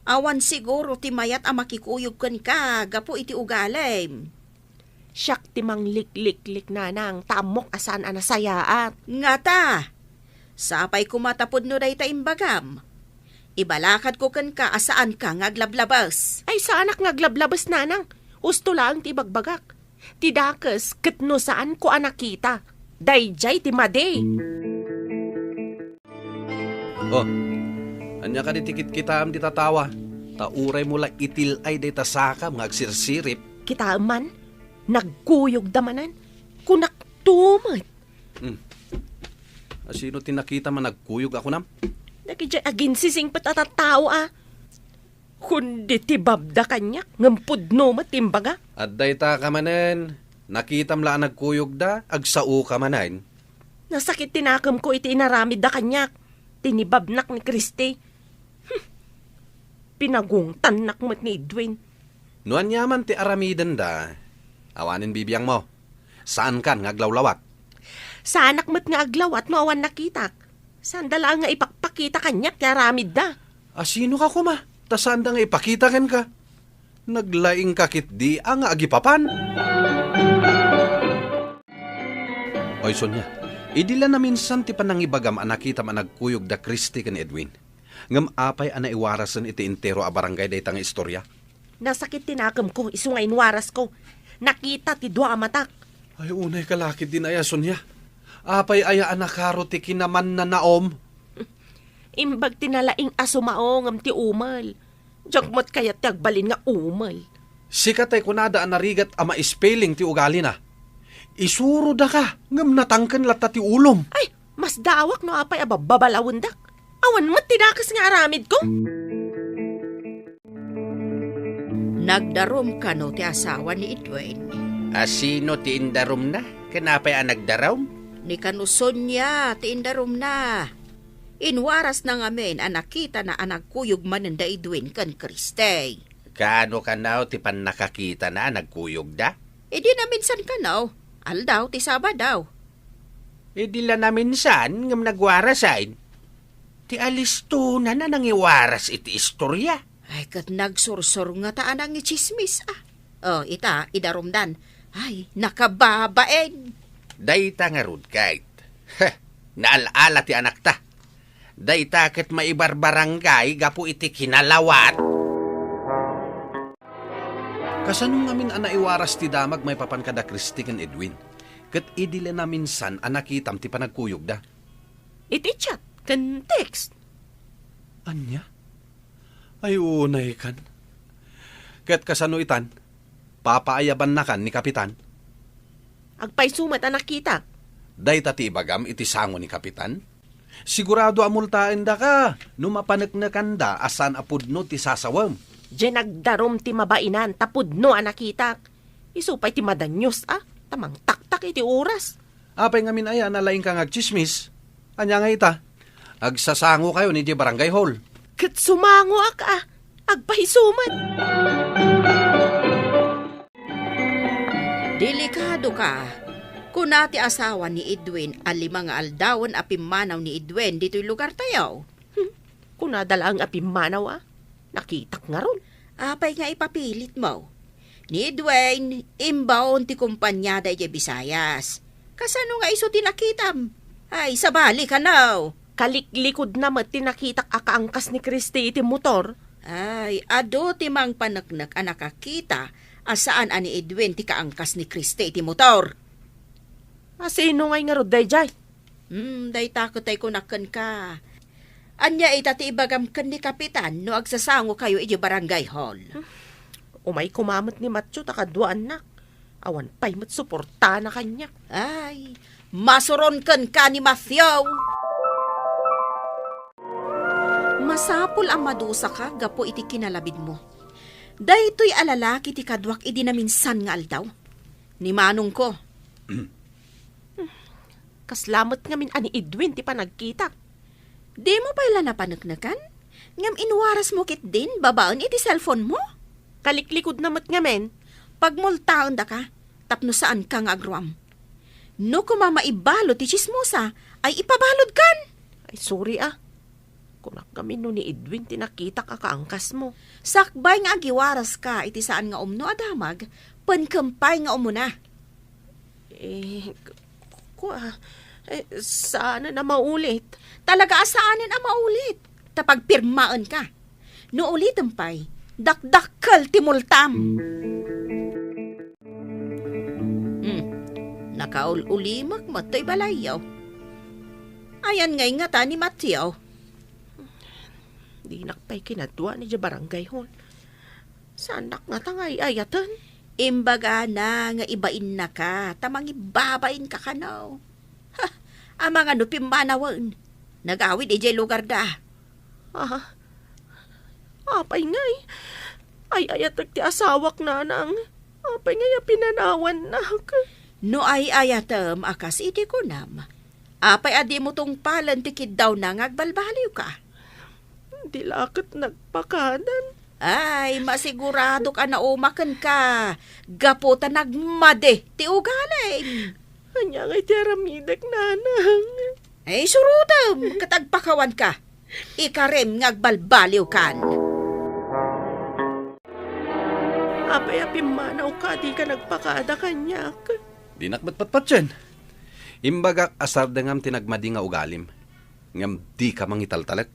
Awan siguro ti mayat a makikuyog kenka gapu iti ugalim. Siak ti manglikliklik, nanang, ta ammok a saan a nasayaat. Ngata, sapay koma ta pudno dayta imbagam. Ibalakadko kenka a saanka nga aglablabes. Ay, saanak nga aglablabes, nanang. Husto laeng ti ibagbagak. Ti dakes ket no saanko a nakita, daydiay ti madi. Oh, ania kadi ti kitkitaem dita tawa? Ta uraymo la itil-ay dayta sakam nga agsirsirip. Kitaem man, nagkuyogda manen. Kunakto met. Hmm. Asino ti nakitam a nagkuyog a kunam? Dagidiay aginsisingpet a tattao a. Kundi ti babda kaniak, ngem pudno met ti imbaga. Adda itaka manen, nakitam la a nagkuyogda, agsaoka manen. Nasakit ti nakemko iti inaramidda kaniak. Tinibabnak ni Christy. Hmm. Pinagungtannak met ni Edwin. No aniaman ti aramidenda, awanen bibiangmo. Saankan nga aglawlawat. Saanak met nga aglawat no awan nakitak. Saanda laeng nga ipakpakita kaniak ti aramidda. Asinoka koma, ta saanda nga ipakita kenka? Naglaingka ketdi a nga agipapan. Oy, Sonia, idi la naminsan ti panangibagam a nakitam a nagkuyog da Christy ken Edwin. Ngem apay a naiwarasen iti entero a barangay dayta nga istorya? Nasakit ti nakemko isu nga inwarasko. Nakita ti dua a matak. Ay, unayka la ketdin aya, Sonia. Apay aya a nakaro ti kinamannanaom? Imbag ti nalaing a sumao ngem ti umel. Diak met kayat ti agbalin nga umel. Sika tay kunada a narigat a ma-spelling ti ugalina. Isurodaka ngem natangken latta ti ulom. Ay, masdaawak no apay a babbabalawendak. Awan met ti dakes nga aramidko. Nagdarum kano ti asawa ni Edwin? Asino ti indarumna? Ken apay a nagdarum? Ni kano Sonia ti indarumna. Inwarasna ngamin a nakitana a nagkuyog manen da Edwin ken Christy. Kaano kano ti pannakakitana a nagkuyogda? Idi naminsan kano, aldaw ti Sabado. Idi la naminsan ngem nagwarasen. Ti alistonan a nangiwaras iti istoria. Ay, ket nagsursur ngata a nangitsismis, a. O, ita, idarumdan. Ay, nakababain. Dayta ngarud, Kate. Heh, naal-ala ti anakta. Dayta ket maibarbarangay gapu iti kinalawat. Kasano ngamin a naiwaras ti damag maipapan kada Christy ken Edwin? Ket idi la naminsan a nakitam ti panagkuyogda? Iti chat ken text. Ania? Ay, unaykan. Ket kasano itan? Papaayabannakan ni Kapitan? Agpayso met a nakitak. Dayta ti ibagam iti sango ni Kapitan? Sigurado a multaendaka no mapaneknekanda a saan a pudno ti sasawem. Diay nagdarum ti mabainan ta pudno a nakitak. Isu pay ti madanios a, ta mangtaktak iti oras. Apay ngamin aya a nalaingka nga agtsismis? Ania nga ita? Agsasangokayon idiay barangay hall. Ket sumangoak a, agpayso met. Delikado ka. Kuna ti asawa ni Edwin a lima nga aldawen a pimmanaw ni Edwin ditoy lugartayo. Hmm, kunada laeng a pimmanaw a. Nakitak ngarud. Apay nga ipapilitmo? Ni Edwin, imbaon ti kompaniada idiay Visayas. Kasano nga isu ti nakitam? Ay, sabali kano. Kaliklikudna met ti nakitak a kaangkas ni Christy iti motor. Ay, adu ti mangpaneknek a nakakita a saan a ni Edwin ti kaangkas ni Christy iti motor. A sino ngay ngarud daydiay? Hmm, dayta ket ay kunak kenka. Ania ita ti ibagam ken ni Kapitan no agsasangokayo idiay barangay hall? Umay koma met ni Matthew ta kaduaannak. Awan pay met suportana kaniak. Ay, masuron kenka ni Matthew! Masapul a madusaka gapu iti kinalabidmo. Daytoy a lalaki ti kaduak idi naminsan nga aldaw. Ni manongko. Kasla met ngamin a ni Edwin ti panagkitak. Dimo pay la napaneknekan? Ngem inwarasmo ketdin babaen iti cellphone mo? Kaliklikudna met ngamin. Pagmultaendaka tapno saanka nga agruam. No koma maibalud ti tsismosa, ay ipabaludkan. Ay, sorry a. Kunak ngamin no ni Edwin ti nakitak a kaangkasmo. Sakbay nga agiwaraska iti saan nga umno a damag, penkem pay nga umuna. Eh, k-, kua, eh, saanen a maulit. Talaga a saanen a maulit. Ta pagpirmaenka. No ulitem pay, dakdakkel ti multam. Hmm, nakaul-ulimek met toy balayyo. Ayan ngay ngata ni Mateo? Dinak pay kinadua idiay barangay hall. Saannak ngata nga ay-ayaten? Imbagana nga ibainnaka ta mangibabainka kano. Ha, amangan no pimmanawen. Nagawid idiay lugarda. Ah, apay ngay? Ay-ayatek ti asawak, nanang. Apay ngay a pinanawannak? No ay-ayatem a kas iti kunam, apay a dimo tungpalen ti kiddawna nga agbalbaliwka? Di la ket nagpakadan. Ay, masiguradok a nauma kenka, gapu ta nagmadi ti ugalim. Ania ngay ti aramidek, nanang? Ay, surotem ket agpakawanka. Ikarim nga agbalbaliwkan. Apay a pimmanawka a dika nagpakada kaniak? Dinak met patpatien. Imbagak a sardengam ti nagmadi nga ugalim, ngem dika mangitaltalek.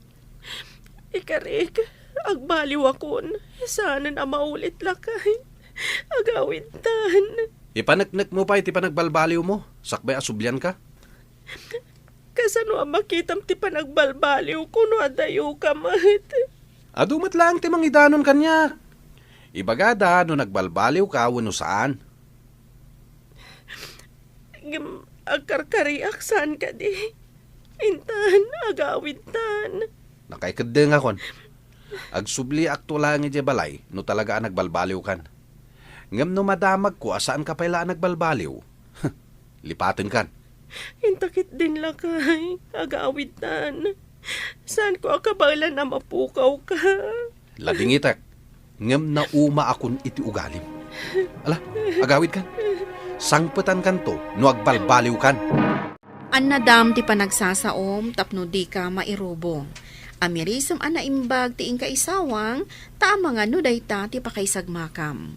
Ikarik, agbaliwakon. Saanen a maulit lakay. Agawidtan. Ipaneknekmo pay ti panagbalbaliwmo, sakbay a sublianka. Kasano a makitam ti panagbalbaliwko no adayoka met? Adu met laeng ti mangidanon kaniak. Ibagada no nagbalbaliwka wenno saan. Ngem agkarkariak saan kadi? Intan, agawidtan. Nakaikeddengakon. Agsubliakto laeng idiay balay no talaga a nagbalbaliwkan. Ngem no madamagko a saanka pay la a nagbalbaliw, lipatenkan. Inta ketdin lakay, agawidtan. Saanko a kabaelan a mapukawka. Ladingitek, ngem naumaakon iti ugalim. Ala, agawidkan. Sangpetankanto no agbalbaliwkan. Annadam ti panagsasaom tapno dika mairubong. Amirisem a naimbag ti inka isawang, ta amangan no dayta ti pakaisagmakam.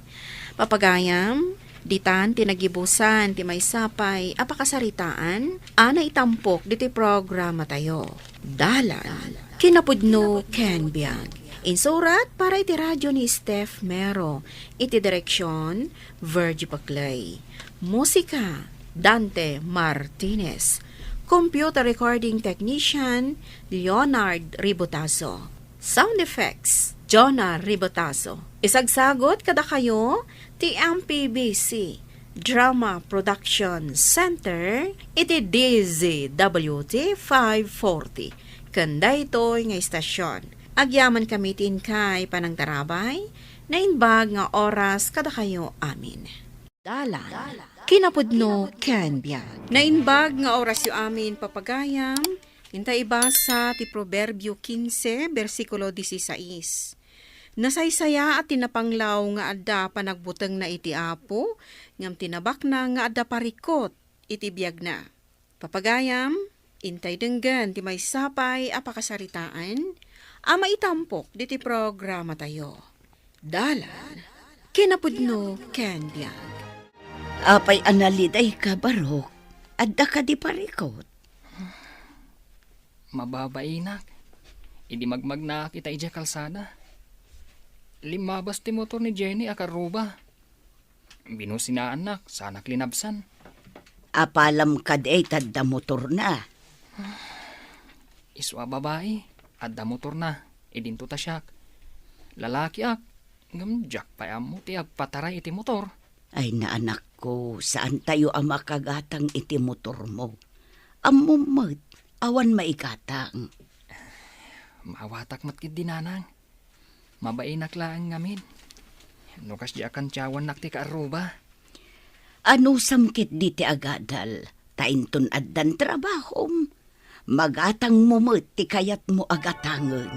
Papagayam, ditan ti nagibusan ti maysa pay a pakasaritaan a naitampok ditoy programatayo. Dalan, kinapudno ken biag. Insurat para iti radio ni Steph Mero, iti direksion, Virgie Paclay. Musika, Dante Martinez. Computer recording technician, Leonard Ribotazo. Sound effects, Jonah Ribotazo. Isagsagot kadakayo ti M P B C Drama Production Center iti D Z W T five forty. Ken daytoy nga istasyon, agyaman kami ti inkay panangtarabay, naimbag nga oras kadakayo amin. Dalan, kinapudno ken biag. Naimbag nga orasyo amin, papagayam, inta ibasa ti Proverbio quince, bersikulo dieciséis. Nasaysayaat ti napanglaw nga adda panagbutengna iti Apo, ngem ti nabaknang nga adda parikut iti biagna. Papagayam, intay denggen ti maysa pay a pakasaritaan a maitampok diti programatayo. Dalan, kinapudno ken biag. Apay a nalidayka, Barok? Adda kadi parikut? Mababainak. Idi magmagnaak ita idiay kalsada, limmabas ti motor ni Jenny a karuba. Binusinaannak, saanak linabsan. Apalam kadi ta adda motorna? Isu a babai, adda motorna, idinto ta siak. Lalakiak, ngem diak pay ammo ti agpataray iti motor. Ay, naanakko, saantayo a makagatang iti motormo. Ammom met, awan maigatang. Maawatak met ketdi, nanang. Mabainak laeng ngamin. No kasdi a kantiawannak ti kaarruba. Anusam ketdi ti agadal, ta inton addan trabahom, magatangmo met ti kayatmo a gatangen.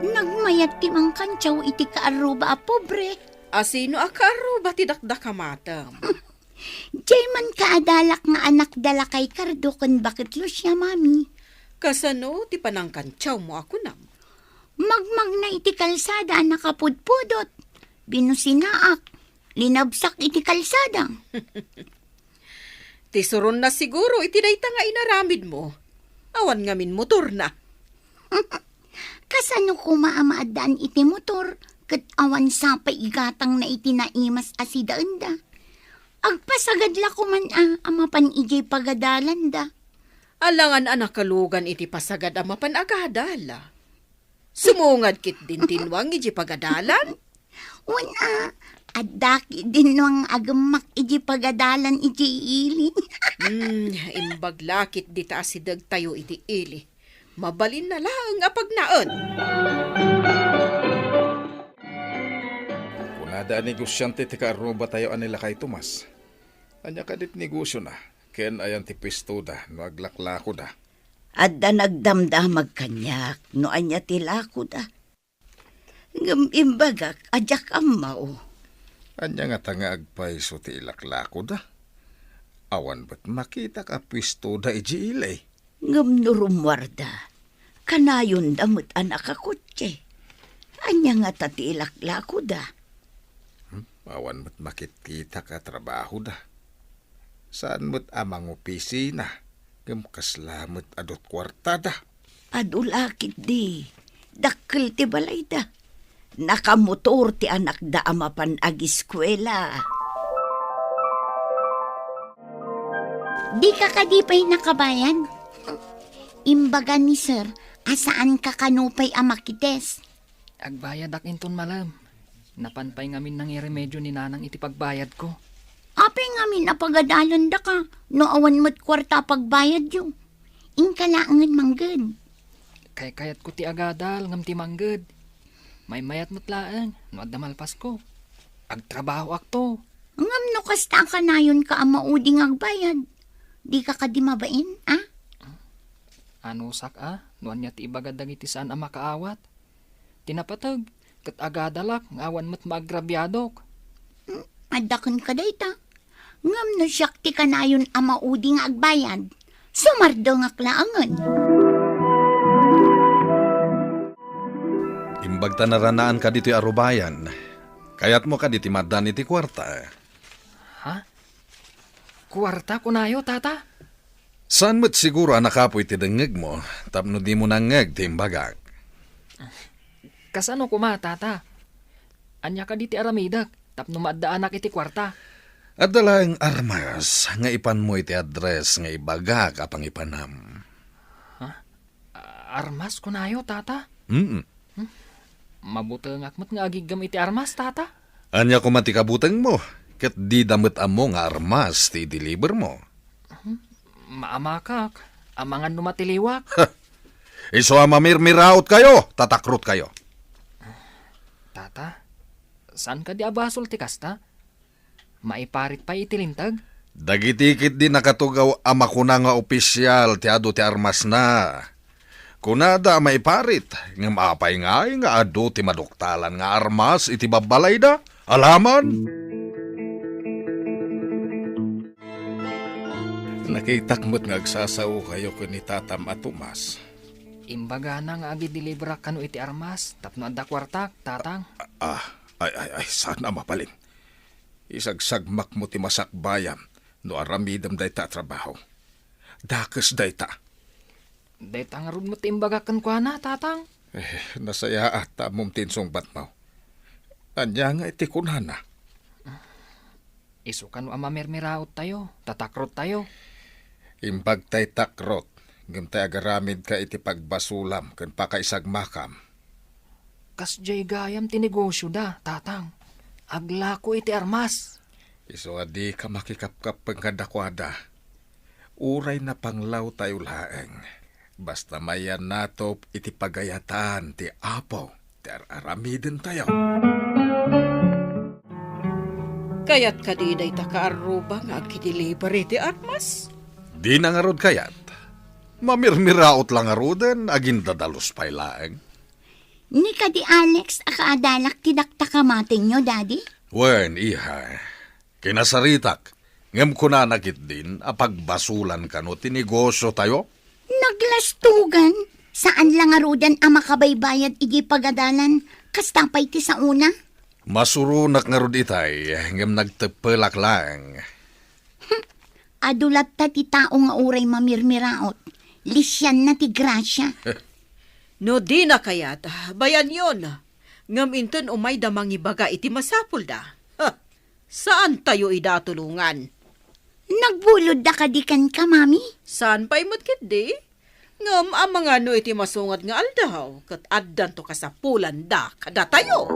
Nagmayat ti mangkantiaw iti kaarruba a pobre. Asino a kaarruba ti dakdakamatem? Diay man kaadalak nga anakda lakay Cardo ken Baket Lucia, Mami. Kasano ti panangkantiawmo a kunam? Magmagna iti kalsada a nakapudpudot. Binusinaak. Linabsak iti kalsada. Ti suronna siguro iti dayta nga inaramidmo. Awan ngamin motorna. Kasano koma a maaddaan iti motor ket awan sa pay igatangna iti naimas a sidaenda? Agpasagad la koman a, a mapan idiay pagadalanda. Alangan a nakalugan iti pasagad a mapan agadal. Sumungad ketdin ti nuang idiay pagadalan? Wen a, adda ketdin nuang agemmak idiay pagadalan idiay ili. Hmm, imbag la ketdi ta asidegtayo iti ili. Mabalinna laeng a pagnaen. Kunada a negosiante ti kaarrubatayo a ni lakay Tomas. Ania kadi ti negosiona? Ken ayan ti puestoda no aglaklakoda? Adda nagdamdamag kaniak no ania ti lakoda. Ngem imbagak a diak ammo. Ania ngata nga agpayso ti ilaklakoda? Awan met makitak a puestoda idiay ili. Ngem no rummuarda, kanayonda met a nakakotse. Ania ngata ti ilaklakoda? Hmm? Awan met makitkitak a trabahoda. Saan met a mangopisina, ngem kasla met adu ti kuartada. Adu la ketdi, dakkel ti balayda. Nakamotor ti anakda a mapan agiskuela. Dika kadi pay nakabayad? Imbaga ni Sir a saanka kano pay a makites. Agbayadak inton malem. Napan pay ngamin nangiremedio ni Nanang iti pagbayadko. Apay ngamin a pagadalandaka no awan met kuarta a pagbayadyo? Inka laengen mangged. Kaykayatko ti agadal ngem ti mangged. Maymayat met laeng no adda malpasko. Agtrabahoakto. Ngem no kasta a kanayonka a maudi nga agbayad, dika kadi mabain, a? Anusak a, no ania ti ibagad dagiti saan a makaawat? ti napateg, ket agadalak nga awan met maagrabiadok. Mm, adda kenka dayta. Ngem no siak ti kanayon a maudi nga agbayad, sumardengak laengen. Imbagta naranaan kadi toy arubayan. Kayatmo kadi ti maaddaan iti kuarta? Ha? Kuarta, kunayo, Tata? Saan met siguro a nakapuy ti dengngegmo tapno dimo nangngeg ti imbagak? Kasano koma, Tata? Ania kadi ti aramidek tapno maaddaanak iti kuarta? Adda laeng armas nga ipanmo iti address nga ibagak a pangipanam. Ha? Armas, kunayo, Tata? Mm. Hmm? Mabutengak met nga agiggem iti armas, Tata. Ania koma ti kabutengmo? Ket dida met ammo nga armas ti i-deliver mo. Hmm? Maamakak, amangan no matiliwak. Isu a mamirmiraot kayo, tatakrot kayo. Tata, saan kadi a basol ti kasta? Maiparit pay iti linteg? Dagiti ketdi nakatugaw a makuna nga opisial ti adu ti armasna. Kunada a maiparit, ngem apay ngay nga adu ti maduktalan nga armas iti babbalayda? Alaman! Nakitak met nga agsasaokayo ken ni Tatam a Tomas. Imbagana nga agideliberak kano iti armas tapno adda kuartak, Tatang. Ah, ay, ay, ay, saan a mabalin. Isagsagmakmo ti masakbayam no aramidem dayta a trabaho. Dakes dayta. Dayta ngarud met ti imbagak kenkuana, Tatang. Eh, nasayaat ta ammom ti insungbatmo. Ania ngay ti kunana? Isu kano a mamirmiraottayo, tatakrottayo. Imbag tay takrot, ngem tay agaramidka iti pagbasolam ken pakaisagmakam. Kasdiay gayam ti negosioda, Tatang. Aglako iti armas. Isu a dika makikapkappeng kadakuada. Uray napanglawtayo laeng, basta mayan natop iti pagayatan ti Apo ti ar-aramidentayo. Kayat kadi dayta kaarruba nga agkideliver iti armas? Dina ngarud kayat. Mamirmiraot la ngaruden, agindadalus pay laeng. Ni kadi Alex a kaadalak ti daktakamatenyo, Daddy? Wen, iha. Kinasaritak, ngem kunana ketdin a pagbasolan kano ti negosiotayo? Naglastugan, saan la ngaruden a makabaybayad idiay pagadalan, kasta pay ti saona? Masuronak ngarud itay, ngem nagteppelak laeng. Adu latta ti tao nga uray mamirmiraot, lisianna ti grasia. No dina kayat, bayanyon. Ngem inton umayda mangibaga iti masapulda. Ha! Saantayo ida a tulongan. Nagbulodda kadi kenka, Mami? Saan pay met ketdi? Ngem amangan no iti masungat nga aldaw, ket addanto kasapulanda kadatayo.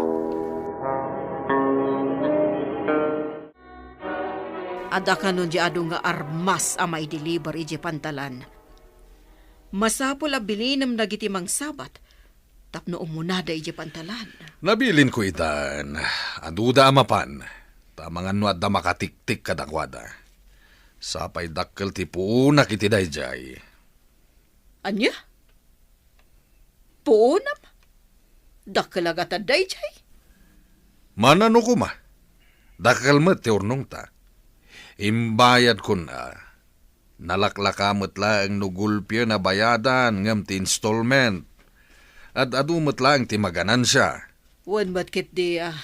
Adda kanon di adu nga armas a maideliver idiay pantalan. Masapul a bilinem dagiti mangsabat tapno umunada idiay pantalan. Nabilinko itan, aduda a mapan, ta amangan no adda makatiktik kadakuada. Sapay dakkel ti puonak iti daydiay. Ania? Puonam? Dakkel a gatad daydiay? Manano koma? Dakkel met ti urnongta. Imbayadkon a. Nalaklaka met laeng no gulpien a bayadan ngem ti installment. Ad-adu met laeng ti maganansia. Wen met ketdi, ah,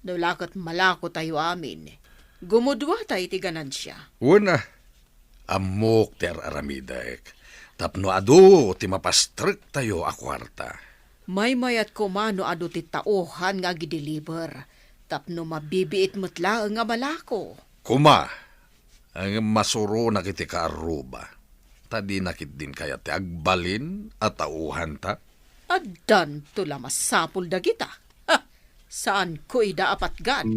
no la ket malakotayo amin, gumudua ta iti ganansia. Wen, ah, ammok ti ar-aramidek, tapno adu ti mapastrektayo a kuarta. Maymayat koma no adu ti tauhan nga agideliver, tapno mabibiit met laeng a malako. Koma, ngem masuronak iti kaarruba, ta dina ketdin kayat ti agbalin a tauhanta. Addanto la masapul dagita. Ha! Saanko ida a patgan.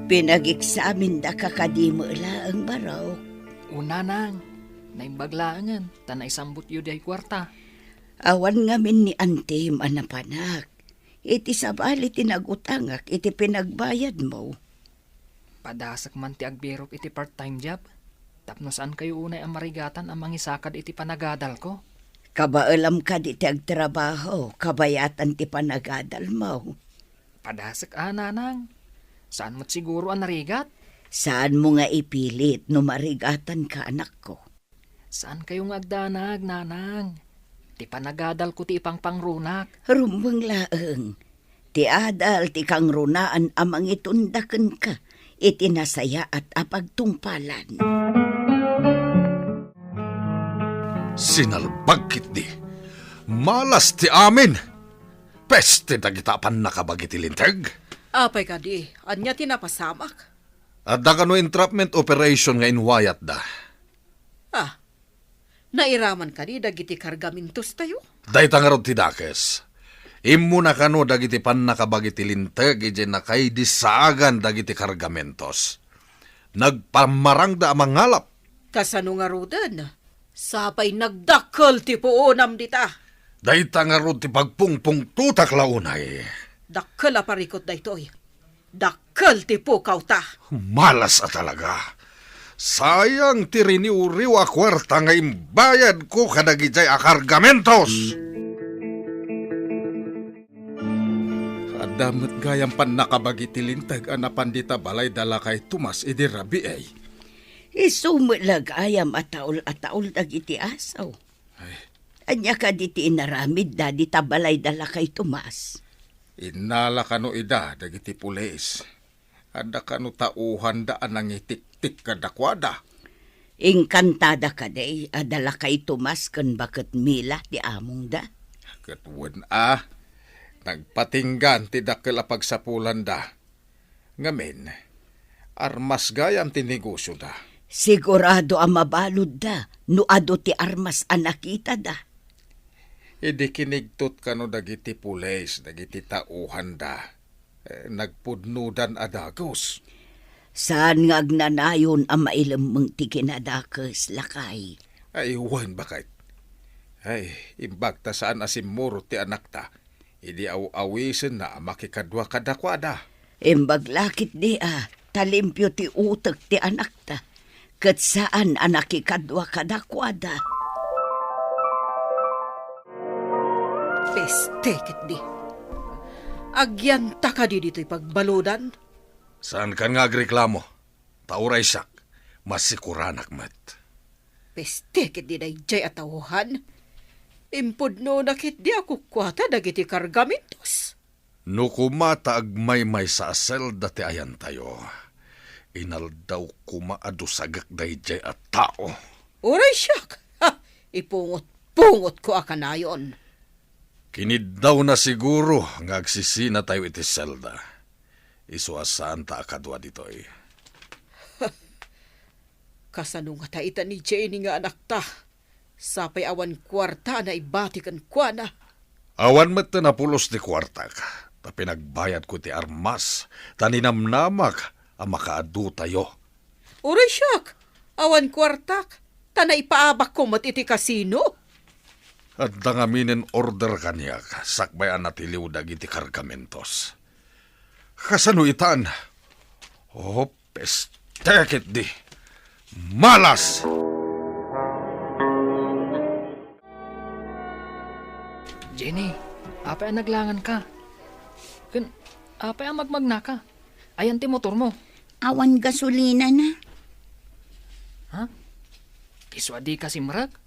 Pinageksamendaka kadi met laeng, Barok? Una, Nang. Naimbag laengen, ta naisambutyo diay kuarta. Awan ngamin ni antim a napanak. Iti sabali ti nagutangak iti pinagbayadmo. Padasek man ti agbirok iti part-time job, tapno saankayo unay a marigatan a mangisakad iti panagadalko. Kabaelam kadi ti agtrabaho, kabayatan ti panagadalmo. Padasek a, nanang. Saan met siguro a narigat? Saanmo nga ipilit no marigatanka, anakko. Saan kayo nga agdanag, nanang? Ti panagadalko ti ipangpangrunak. Rumbeng laeng. Ti adal ti kangrunaan a mangitunda kenka iti nasayaat a pagtungpalan. Sinalbag ketdi. Malas ti amin. Peste dagita a pannakabagi ti linteg. Apay kadi, ania ti napasamak? Adda kano entrapment operation nga inwayatda. Ah, nairaman kadi dagiti kargamentos tayo? Dayta ngarud ti dakes. Immuna kano dagiti pannakabagi ti linteg idiay nakaidisaagan dagiti kargamentos. Nagpammarangda a mangalap. Kasano ngaruden? Sapay nagdakkel ti puonam dita. Dayta ngarud ti pagpungpungtotak la unay. Dakkel a parikut daytoy. Dakkel ti pukawta. Malas a talaga. Sayang ti riniwriw a kuarta nga imbayadko kadagidiay a kargamentos. Adda met gayam pannakabagi ti linteg a napan dita balay da lakay Tomas idi rabii. Isu met la gayam a taol a taol dagiti asaw. Ay. Ania kadi ti inaramidda dita balay da lakay Tomas? Innala kano ida dagiti pulis. Adda kano tauhanda a nangitiktik kadakuada. Inkantada kadi a da lakay Tomas ken baket Mila ti amongda? Ket wen a, nagpatinggan ti dakkel a pagsapulanda. Ngamin, armas gayam ti negosioda. Sigurado a mabaludda no adu ti armas a nakitada. Idi kinigtot kano dagiti pulis, dagiti tauhanda, eh, nagpudnodan a dagus. Saan nga agnanayon a mailemmeng ti kinadakes, lakay? Ay, wen, baket. Ay, imbag ta saan a simmurot ti anakta idi aw-awisenna a makikadua kadakuada. Imbag la ketdi a ta limpio ti utek ti anakta, ket saan a nakikadua kadakuada. Peste ketdi. Agyanta kadi ditoy pagbaludan? Saankan nga agreklamo. Ta uray siak, masikuranak met. Peste ketdi daydiay a tauhan. Impudnona ketdi a kukuata dagiti kargamentos. No koma ta agmaymaysa a selda ti ayantayo, inaldaw koma a dusagek daydiay a tao. Uray siak! Ha! Ipungot-pungotko a kanayon. Kiniddawna siguro nga agsisinatayo iti selda. Isu a saanta a kadua ditoy. Kasano ngata ita ni Jenny nga anakta? Sapay awan kuarta a naibati kenkuana. Awan met ti napulos ti kuartak, ta pinagbayadko ti armas, ta ninamnamak a makaadutayo. Uray siak, awan kuartak, ta naipaabakko met iti kasino. Adda ngaminen order kaniak, sakbay a natiliw dagiti kargamentos. Kasano itan? Oh, peste ketdi. Malas! Jenny, apay a naglanganka? Ken, apay a magmagnaka? Ayan ti motormo? Awan gasolinana. Ha? Isu a dika simrek?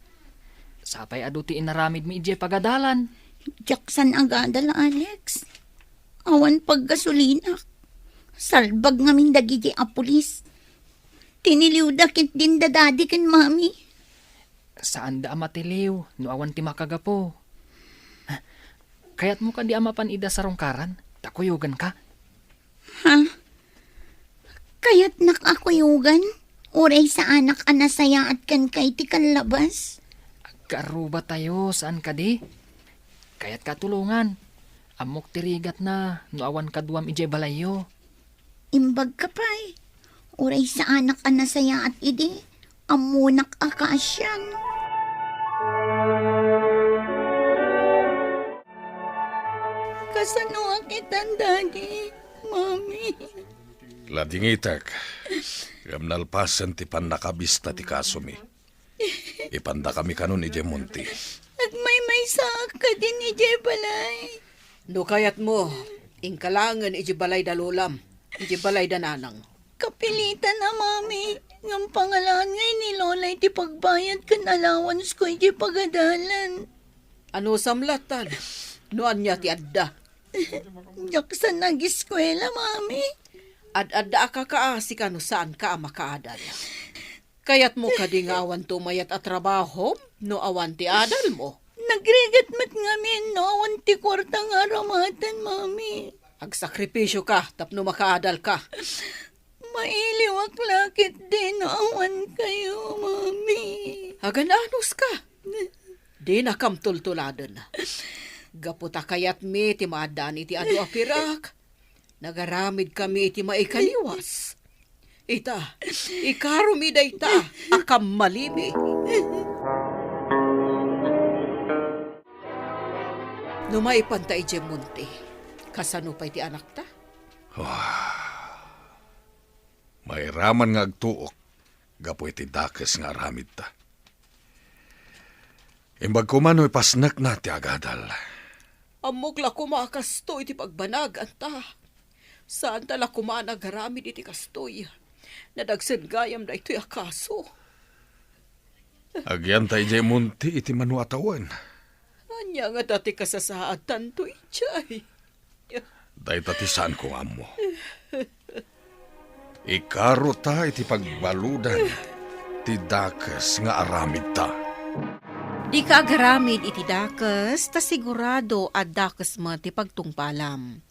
Sapay adu ti inaramidmi idiay pagadalan. Diak san agadal, Alex. Awan paggasolinak. Salbag ngamin dagiti a pulis. Tiniliwda ketdin da dadi ken mami. Saanda a matiliw no awan ti makagapu. Kayatmo kadi a mapan ida sarungkaran, ta kuyoganka? Ha? Kayatnak a kuyogan? Uray saanak a nasayaat kenka iti kallabas? Agkarrubatayo, saan kadi? Kayatka a tulongan. Ammok ti rigatna no awan kaduam idiay balayyo. Imbagka pay, uray saanak a nasayaat idi, ammonak a kaasian. Kasanoak itan, Daddy, Mami? Ladingitek, ngem nalpasen ti pannakabista ti kasomi. Ipandakami kanon idiay monte. Agma Saak kadin idiay balay. No kayatmo, inka laengen idiay balay da lolam, idiay balay da nanang. Kapilitan a, Mami, ngem pangalaan ngay ni Lola iti pagbayad ken allowance ko idiay pagadalan. Anusam lattan? No ania ti adda? Diak saan ageskuela, Mami. Ad-adda a kakaasi ka no saanka a makaadal. Kayatmo kadi nga awanto mayat a trabahom no awan ti adalmo? Nagrigat met ngamin no awan ti kuarta nga aramatan, Mami. Agsakripisio ka tapno makaadal ka. Mailiwak la ketdi no awan kayo, Mami. Agan-anos ka? Dinakam tultuladen. Gapu ta kayatmi ti maaddaan iti adu a pirak, nagaramid kami iti maikaliwas. Ita, ikaromi dayta a kammalimi. No maipanta idiay monte, kasano pay ti anakta? Mairaman nga agtuok gapu iti dakes nga aramidta. Imbag koma no ipasnekna ti agadal. Ammok la koma a kastoy ti pagbanaganta. Saanta la koma a nagaramid iti kastoy. Nadagsen gayam daytoy a kaso. Agyanta idiay monte iti mano a tawen. Ania ngata ti kasasaadtanto idiay? Dayta ti saanko nga ammo. Ikarota iti pagbaludan ti dakes nga aramidta. Dika agaramid iti dakes, ta sigurado a dakes met ti pagtungpalam.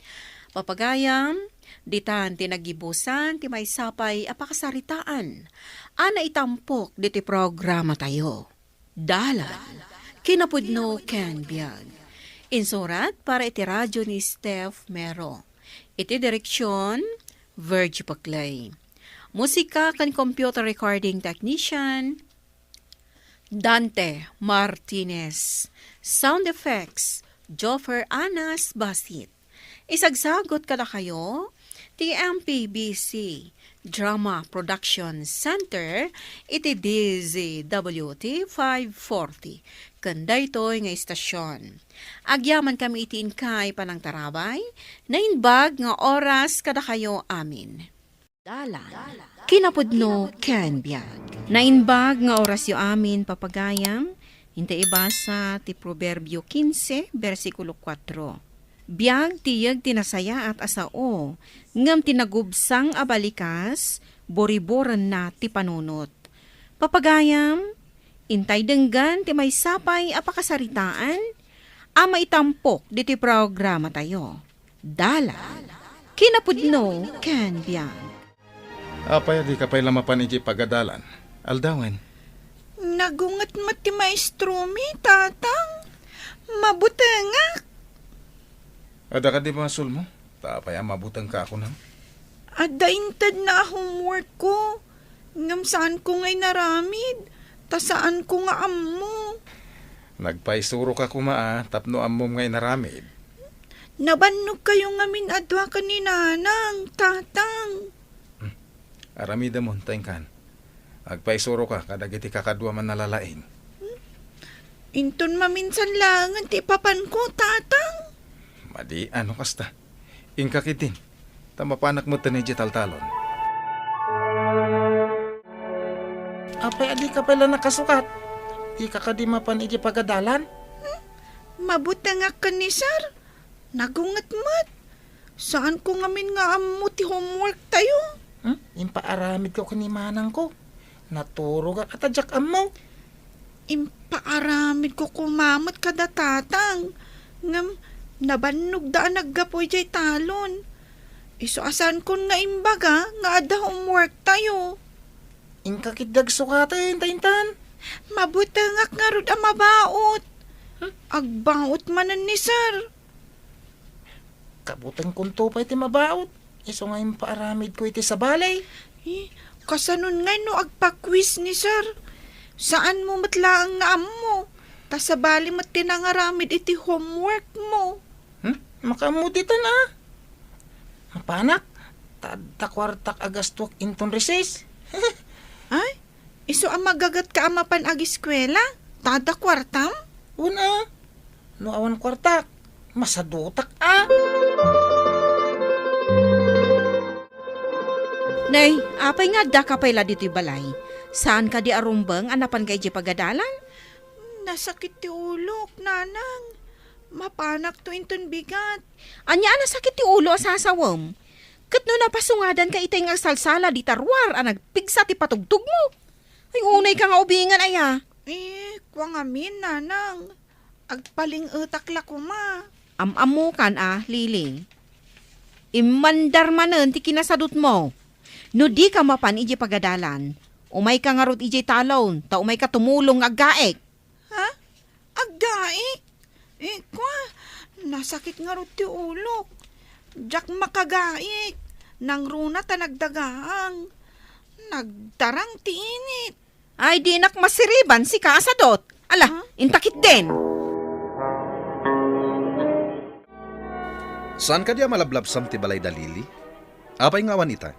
Papagayam, ditan ti naggibusan ti maysa pay a pakasaritaan a naitampok ditoy programatayo. Dalan, kinapudno ken biag. Insurat para iti radyo ni Steph Mero. Iti direksion, Virgie Paclay. Musika ken computer recording technician, Dante Martinez. Sound effects, Joffer Anas Basit. Isagsagut kadakayo ti M P B C Drama Production Center iti D Z W T five forty. Ken daytoy nga istasion, agyamankami iti inkay panangtarabay, naimbag nga oras kadakayo amin. Dalan, kinapudno ken biag. Naimbag nga orasyo amin, papagayam, inta ibasa ti Proverbio quince, bersikulo kuatro. Biag ti yeg ti nasayaat a sao, ngem ti nagubsang a balikas, buriburenna ti panunot. Papagayam, intay denggan ti maysa pay a pakasaritaan a maitampok ditoy programatayo. Dalan, kinapudno ken biag. Apay a dika pay la mapan idiay pagadalan? Aldawen. Nagunget met ti maestromi, Tatang. Mabutengak. Adda kadi basolmo? Ta apay a mabutengka a kunam? Adda intedna a homework ko. Ngem saanko nga inaramid, ta saanko nga ammo. Nagpaisuroka koma a tapno ammom nga inaramid. Nabannogkayo ngamin a dua ken ni Nanang, Tatang. Hmm. Aramidemon, ta inkan. Agpaisuroka kadagiti kakadua a mannalalaing. Inton maminsan laengen ti ipapanko, Tatang. Madi, no kasta. Inka ketdin, ta mapanak metten idiay taltalon. Apay a dika pay la nakasukat? Dika kadi mapan idiay pagadalan? Hmm? Mabutengak ken ni Sir. Nagunget met. Saanko ngamin nga ammo ti homework tayo. Hmm? Impaaramidko ken ni manangko. Naturogak a ta diak ammo. Impaaramidko koma met kada tatang, ngem nabannogda a naggapu idiay talon. Isu a saankon nga imbaga nga adda homework tayo. Inka ketdi agsukaten, ta intan. Mabutengak ngarud a mabaut. Hmm? Agbaut manen ni Sir. Kabutengkonto pay ti mabaut, isu nga impaaramidko iti sabali. Eh, kasanon ngay no agpa-quiz ni Sir? Saanmo met laeng nga ammo, ta sabali met ti nangaramid iti homework mo. Hmm? Makaammo ditan a. Mapanak, ta adda kuartak a gastuak inton recess. Ay, isu a magagatka a mapan agiskuela, ta adda kuartam? Wen a. No awan kuartak, masadutak a. Nay, apay nga addaka pay la ditoy balay? Saan kadi a rumbeng a napanka idiay pagadalan? Nasakit ti ulok, nanang. Mapanakto inton bigat. Ania a nasakit ti ulo a sasawem? Ket no napasungadanka itay nga agsalsala dita ruar a nagpigsa ti patugtogmo? Ay, unayka nga ubingen, aya. Eh, kua ngamin, nanang. Agpaling-etak la koma. Am-ammokan a, Lily. Immandar manen ti kinasadutmo. No dika mapan idiay pagadalan, umayka ngarud idiay talon, ta umayka tumulong nga aggaik. Ha? Aggaik? Eh, kua, nasakit ngarud ti ulok. Diak makagaik. Nangruna ta nagdagaang. Nagdarang ti init. Ay, dinak masiriban, sika a sadot. Ala, Ha? inta ketdin. Saan kadi a malablabsam ti balay da Lily? Apay nga awan ita?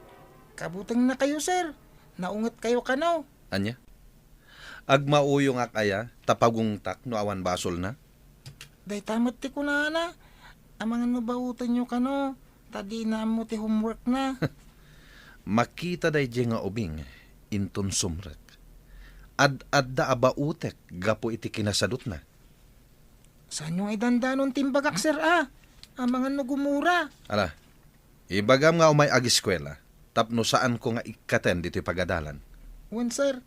Kabutengnakayo, sir. Naungetkayo kano? Ania? Agmauyongak aya, ta pagungtak no awan basolna? Dayta met ti kunana, amangan no baotenyo kano, ta dina ammo ti homeworkna. Makita daydiay nga ubing, inton sumrek. Ad-adda a baotek gapu iti kinasadutna. Saanyo nga idandanon ti imbagak, sir, a? Amangan no gumura. Ala, ibagam nga umay agiskuela, tapno saanko nga ikkaten ditoy pagadalan. Wen, sir,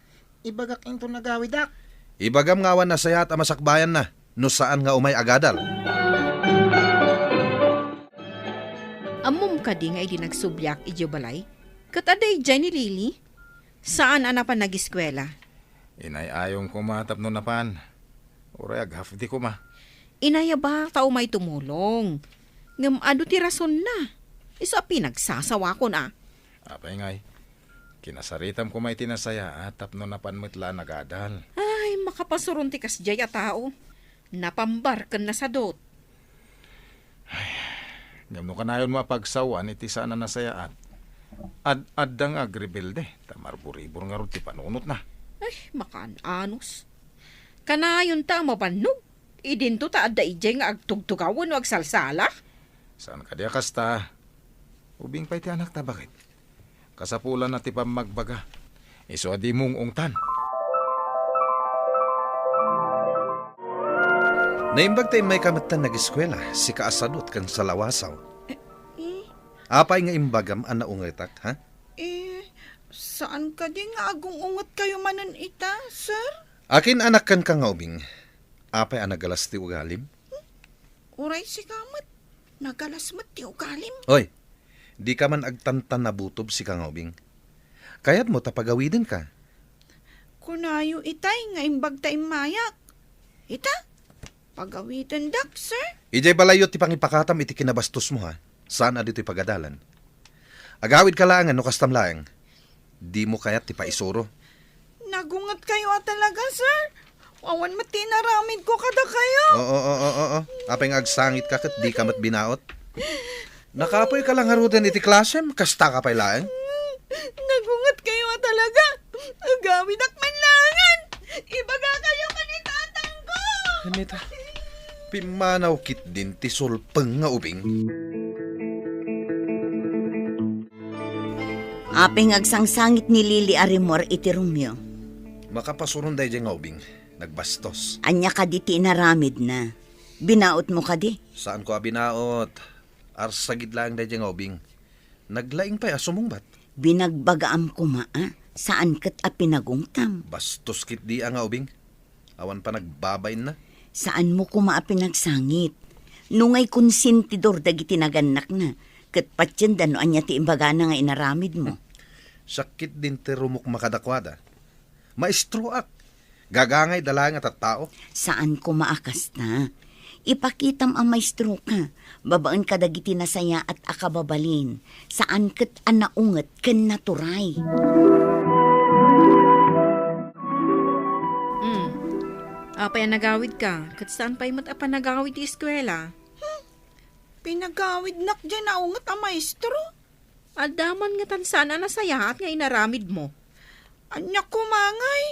ibagak inton agawidak. Ibagam nga awan nasayaat a masakbayanna, no saan nga umay agadal. Ammom kadi nga idi nagsubliak idiay balay, ket adda idiay ni Lily? Saan a napan nagiskuela? Inay-ayong koma tapno napan. Uray ag-half day koma. Inayaba ta umay tumulong. Ngem adu ti rasonna. Isu a pinagsasawakon a. Apay ngay, kinasaritam koma iti nasayaat tapno napan met la a nagadal. Ay, makapasuron ti kasdiay a tao. Napambar ken nasadot. Ay, ngem no kanayon mo a pagsawan iti saan a nasayaat, ad-adda nga agrebelde, ta marburibur ngarud ti panunotna. Ay, makaan-anos. Kanayon ta a mabannog, idinto ta adda idiay nga agtugtugaw wenno agsalsala? Saan kadi a kasta? Ubing pay ti anakta, baket. Kasapulanna ti pammagbaga. Isu a di mung-ungtan. Naimbag ta immayka metten nagiskuela, sika a sadot ken salawasaw. Eh? Apay nga imbagam a naungetak, ha? Eh, saan kadi nga agung-ungetkayo manen ita, sir? Akin-anak kenka nga ubing. Apay a nagalas ti ugalim? Uray sika met, nagalas met ti ugalim. Oy, dika man agtantanabutob, sika nga ubing. Kayatmo ta pagawidenka? Kunayo itay nga imbag ta immayak. Ita, pagawidendak, sir. Idiay balayyo ti pangipakatam iti kinabastosmo, ha? Saan a ditoy pagadalan. Agawidka laengen no kastam laeng. Dimo kayat ti paisuro. Nagungetkayo a talaga, sir. Awan met ti inaramidko kadakayo. Oo, oo, oo, oo. Apay nga agsangitka ket dika met binaot? Nakapoyka la ngaruden iti klasem, kastaka pay laeng? Nagungetkayo a talaga. Agawidak man laengen. Ibagakayo ken ni tatangko. Anita, pimmanaw ketdin ti sulpeng nga ubing. Apay nga agsangsangit ni Lily a rimmuar iti rumyo? Makapasuron daydiay nga ubing, nagbastos. Ania kadi ti inaramidna? Binaotmo kadi? Saanko a binaot. Arsagid laeng daydiay nga ubing. Naglaing pay a sumungbat. Binagbagaam koma a, saan ket a pinagungtam. Bastos ketdi a nga ubing. Awan panagbabainna. Saanmo koma a pinagsangit. Nungay konsentidor dagiti nagannakna, ket patienda no ania ti imbagana nga inaramidmo. Siak ketdin ti rumukma kadakuada. Maestroak. Gagangayda laeng a tattao. Saan koma a kasta. Ipakitam a maestroka, babaen kadagiti nasayaat a kababalin, saan ket a naunget ken naturay. Hmm. Apay a nagawidka, ket saan pay met a panagawid ti eskuela? Hmm. Pinagawidnak diay naunget a maestro. Adda man ngatan saan a nasayaat nga inaramidmo. Ania koma ngay?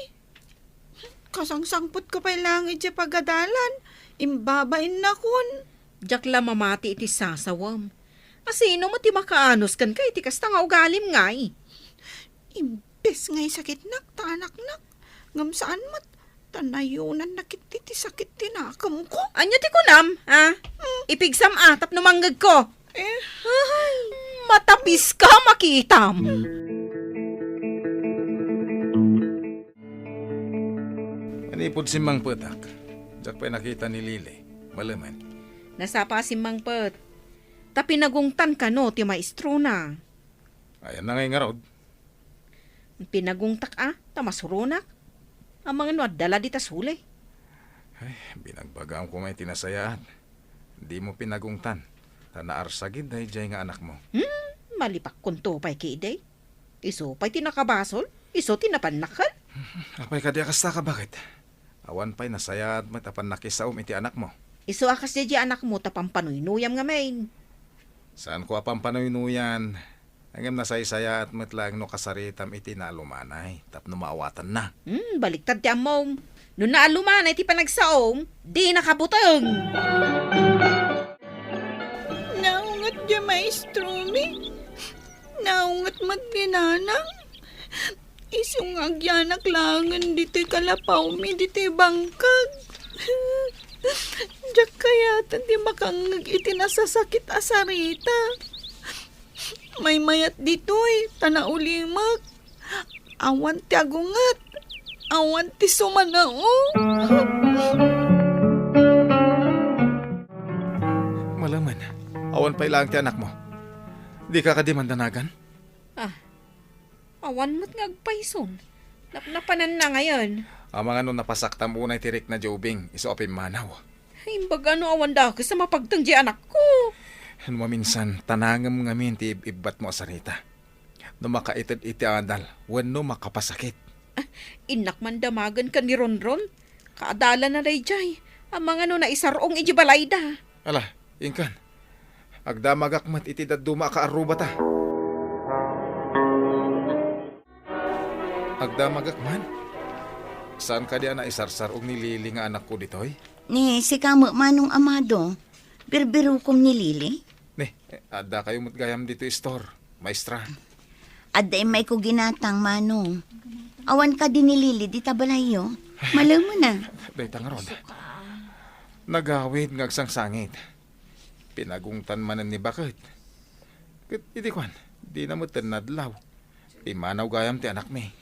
Kasangsangputko pay laeng idiay pagadalan. Imbabain nakon. Diak la mamati iti sasawem. Asino met ti makaanus kenka iti kasta nga ugalim ngay? Imbes nga isakitnak ta anaknak, ngem saan met, ta nayunannak iti ti sakit ti nakemko. Ania ti kunam, ha? Hmm. Ipigsam a tapno mangngegko. Eh. Ay, matapiska, makitam. Manipud simmangpetak, diak pay nakita ni Lily. Malemen. Nasapa a simmangpet. Ta pinagungtan kano ti maestrona. Ayanna ngay ngarud? Pinagungtak a, ta masuronak. Amangan no adda la dita suli. Ay, binagbagam koma iti nasayaat. Dimo pinagungtan, ta naarsagid daydiay nga anakmo. Hmm, malipakkonto pay kidi. Isu pay ti nakabasol, isu ti napannakkel. Apay kadi a kasta, kabaket? Awan pay nasayaat met a pannakisaom iti anakmo. Isu a kas daydiay anakmo ta pampanuynuyam ngamin. Saanko a pampanuynuyam, ngem nasaysayaat met laeng no kasaritam iti naalumanay tapno maawatanna. Hmm, baliktad ti ammom. No naalumanay ti panagsaom, dinaka buteng. Naunget diay maestromi. Naunget met ni nanang. Isu nga agyanak laengen ditoy kalapawmi ditoy bangkag. Diak kayaten ti makangngeg iti nasasakit a sarita. Maymayat ditoy, ta naulimek. Awan ti agunget. Awan ti sumanao. Malemen, awan pay laeng ti anakmo. Dika kadi mandanagan? Ah, awan met nga agpayson. Napnapananna ngayen. Amangan no napasaktam unay ti rikna diay ubing, isu a pimmanaw. Imbag a no awan dakes a mapagteng diay anakko. No maminsan, tanangem ngamin ti ib-ibbatmo a sarita. No makaited iti adal, wenno makapasakit. Ah, innak man damagen ken ni Ronron. Kaadalana daydiay. Amangan no naisar-ong idiay balayda. Ala, inkan. Agdamagak met iti dadduma a kaarrubata. Agdamagak man? Saan kadi a naisarsar-ong ni Lily nga anakko ditoy? Ni sika met, Manong Amado, birbirukom ni Lily? Ni, adda kayo met gayam ditoy istor, maestra. Adda immayko ginatang, Manong. Awan kadi ni Lily dita balayyo? Malemen a. Dayta ngarud. Nagawid nga agsangsangit. Pinagungtan manen ni baket. Ket idi kuan, dina met nadlaw. Pimmanaw gayam ti anakmi.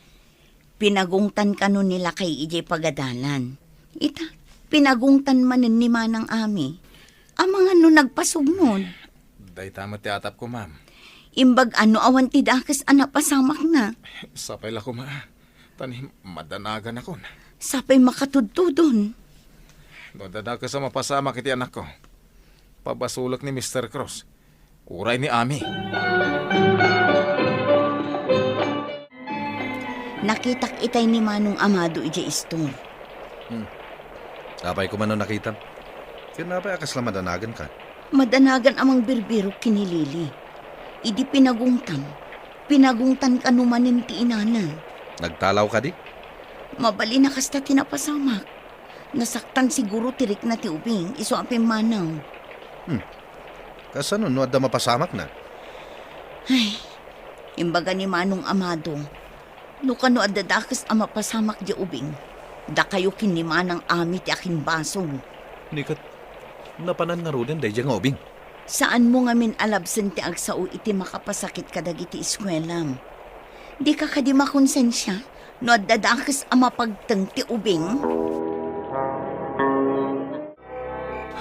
Pinagungtan kano ni lakay idiay pagadalan. Ita, pinagungtan manen ni Manang Ami. Amangan no nagpasugnod. Dayta met ti atapko, ma'am. Imbag a no awan ti dakes a napasamakna. Sapay la koma. Ta ni madanaganakon. Sapay makatudtudon. No adda dakes a mapasamak iti anakko, pabasolek ni Mister Cruz. Uray ni Ami. Nakitak itay ni Manong Amado idiay istor. Hmm. Apay koma no nakitam? Ken apay a kasla madanaganka? Madanagan a mangbirbirok ken ni Lily. Idi pinagungtan, pinagungtan kano manen ti inana. Nagtalaw kadi? Mabalin a kasta ti napasamak. Nasaktan siguro ti rikna ti ubing, isu a pimmanaw. Hmm. Kasano no adda mapasamakna? Ay, imbaga ni Manong Amado, no kano adda dakes a mapasamak diay ubing, dakayo ken ni Manang Ami ti akinbasol. Ni ket, napanan ngaruden daydiay nga ubing? Saanmo ngamin a labsen ti agsao iti makapasakit kadagiti eskuelam. Dika kadi makonsensia no adda dakes a mapagteng ti ubing?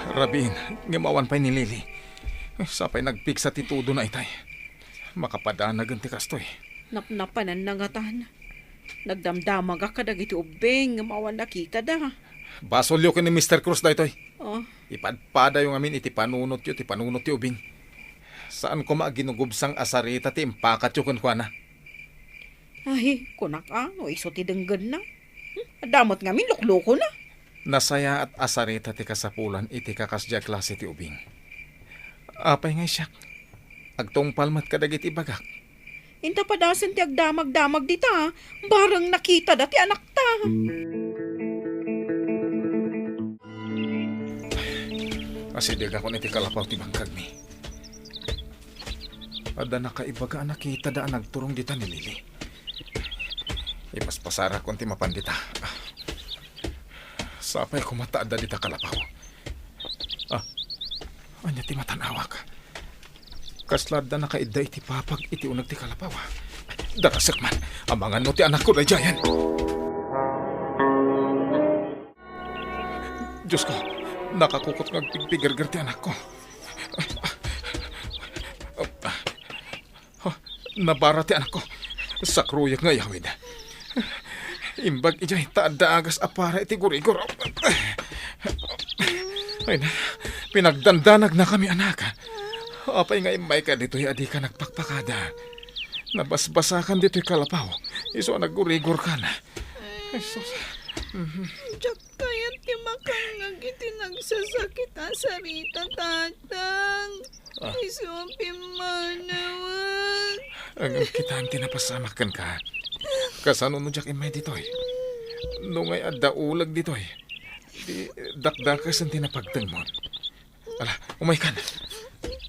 Rabiin, ngem awan pay ni Lily. Sapay nagpigsa ti tudona itay. Makapadanagen ti kastoy. Napnapananna ngatan. Nagdamdamagak kadagiti ubbing ngem awan nakitada. Basolyo ken ni Mister Cruz daytoy. Oh. Ipadpadayo ngamin iti panunotyo ti panunot ti ubing. Saan koma a ginugubsang a sarita ti impakatyo kenkuana. Ay, kunak a, no isu ti denggenna. Hmm, adda met ngamin luklukona. Nasayaat a sarita ti kasapulan iti kakasdiay a klase ti ubing. Apay ngay siak? Agtungpal met kadagiti ibagak. Inta padasen ti agdamagdamag dita, bareng nakitada ti anakta. Asidegakon iti kalapaw ti bangkagmi. Adda nakaibaga a nakitada a nagturong dita ni Lily. Ipaspasarakon ti mapan dita. Sapay koma ta adda dita kalapaw. Ah, ania ti matan-awak? Kasla adda nakaidda iti papag iti uneg ti kalapaw. Darasek man, amangan no ti anakko daydiayen. Diosko, nakakukot nga agpigpigerger ti anakko. Oh, nabara ti anakko. Sakroyak nga iyawid. Imbag idiay ta adda agas a para iti gurigor. Ay na, pinagdandanagnakami, anak. Apay nga immayka ditoy a dika nagpakpakada? Nabasbasakan ditoy kalapaw, isu a naggurigorkan. Ay, sus. Mhm. Diak kayat ti makangngeg iti nagsasakit a sarita, Tatang. Ah. Isu a pimmanawen. Ngem kitaem ti napasamak kenka. Kasano no diak immay ditoy? No ngay adda uleg ditoy, di dakdakesen ti napagtengmon. Ala, umaykan.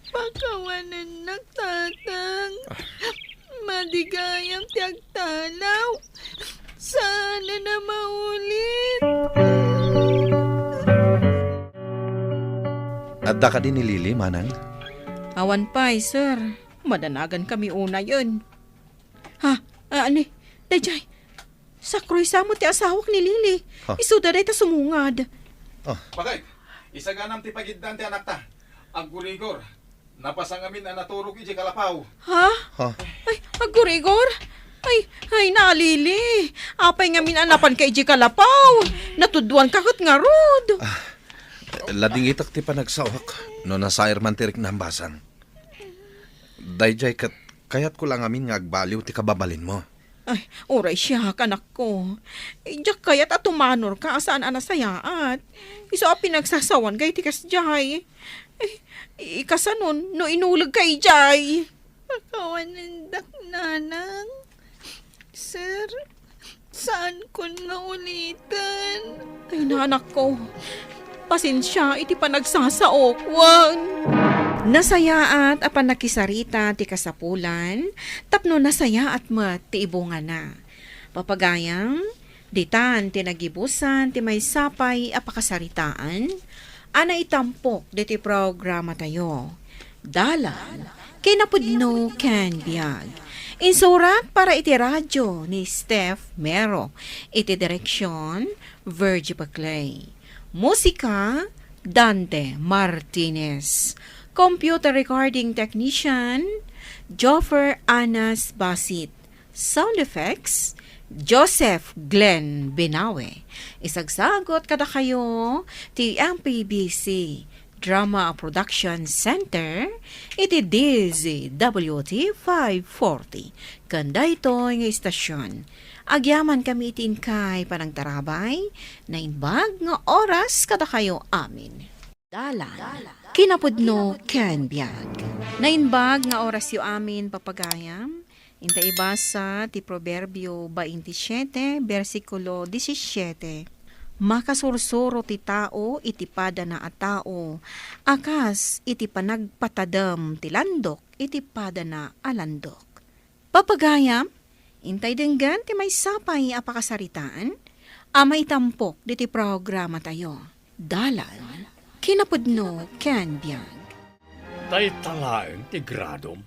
Pakawanennak, Tatang. Ah. Madi gayam ti agtalaw. Saanen a maulit. Adda kadi ni Lily, manang? Awan pay, sir. Madanagankami unayen. Ha? Ah, ani? Daydiay. Sakroy sa met ti asawak ni Lily. Ha? Isuda dayta sumungad. Ah. Bakit? Isaganam ti pagiddan ti anakta. Aggurigor. Napasa ngamin a naturog idiay kalapaw. Ha? Ha? Ay, aggurigor? Ay, ay, na, Lily. Apay ngamin a napanka idiay kalapaw? Natudduanka ket ngarud. Ah, ladingitak ti panagsaok no nasair man ti riknam, basang. Daydiay ket kayatko la ngamin nga agbaliw ti kababalinmo. Ay, uray siak, anakko. Diak kayat a tumanorka a saan a nasayaat. Isu a pinagsasawanka iti kasdiay. Ay, ikasanon no inulegka idiay? Pakawanendak, nanang. Sir, saankon nga uliten. Ay, nanakko. Pasensia iti panagsasaok, wen. Nasayaat a pannakisarita ti kasapulan tapno nasayaat met ti ibungana. Papagayam, ditan ti nagibusan ti maysa pay a pakasaritaan a naitampok ditoy programatayo. Dalan, kinapudno ken biag. Insurat para iti radio ni Steph Mero. Iti direksion, Virgie Paclay. Musika, Dante Martinez. Computer recording technician, Joffer Anas Basit. Sound effects, Joseph Glenn Binawe. Isagsagut kadakayo ti M P B C Drama Production Center iti D Z W T five forty. Ken daytoy nga istasyon, agyamankami iti inkay panangtarabay, naimbag nga oras kadakayo amin. Dalan, kinapudno ken biag. Naimbag nga orasyo amin, papagayam. Inta ibasa ti Proverbio baintisiete, bersikulo disisiete. Makasursuro ti tao iti padana a tao, a kas iti panagpatadem ti landok iti padana a landok. Papagayam, intay denggen ti maysa pay a pakasaritaan a maitampok ditoy programatayo. Dalan, kinapudno ken biag. Dayta laeng ti gradom?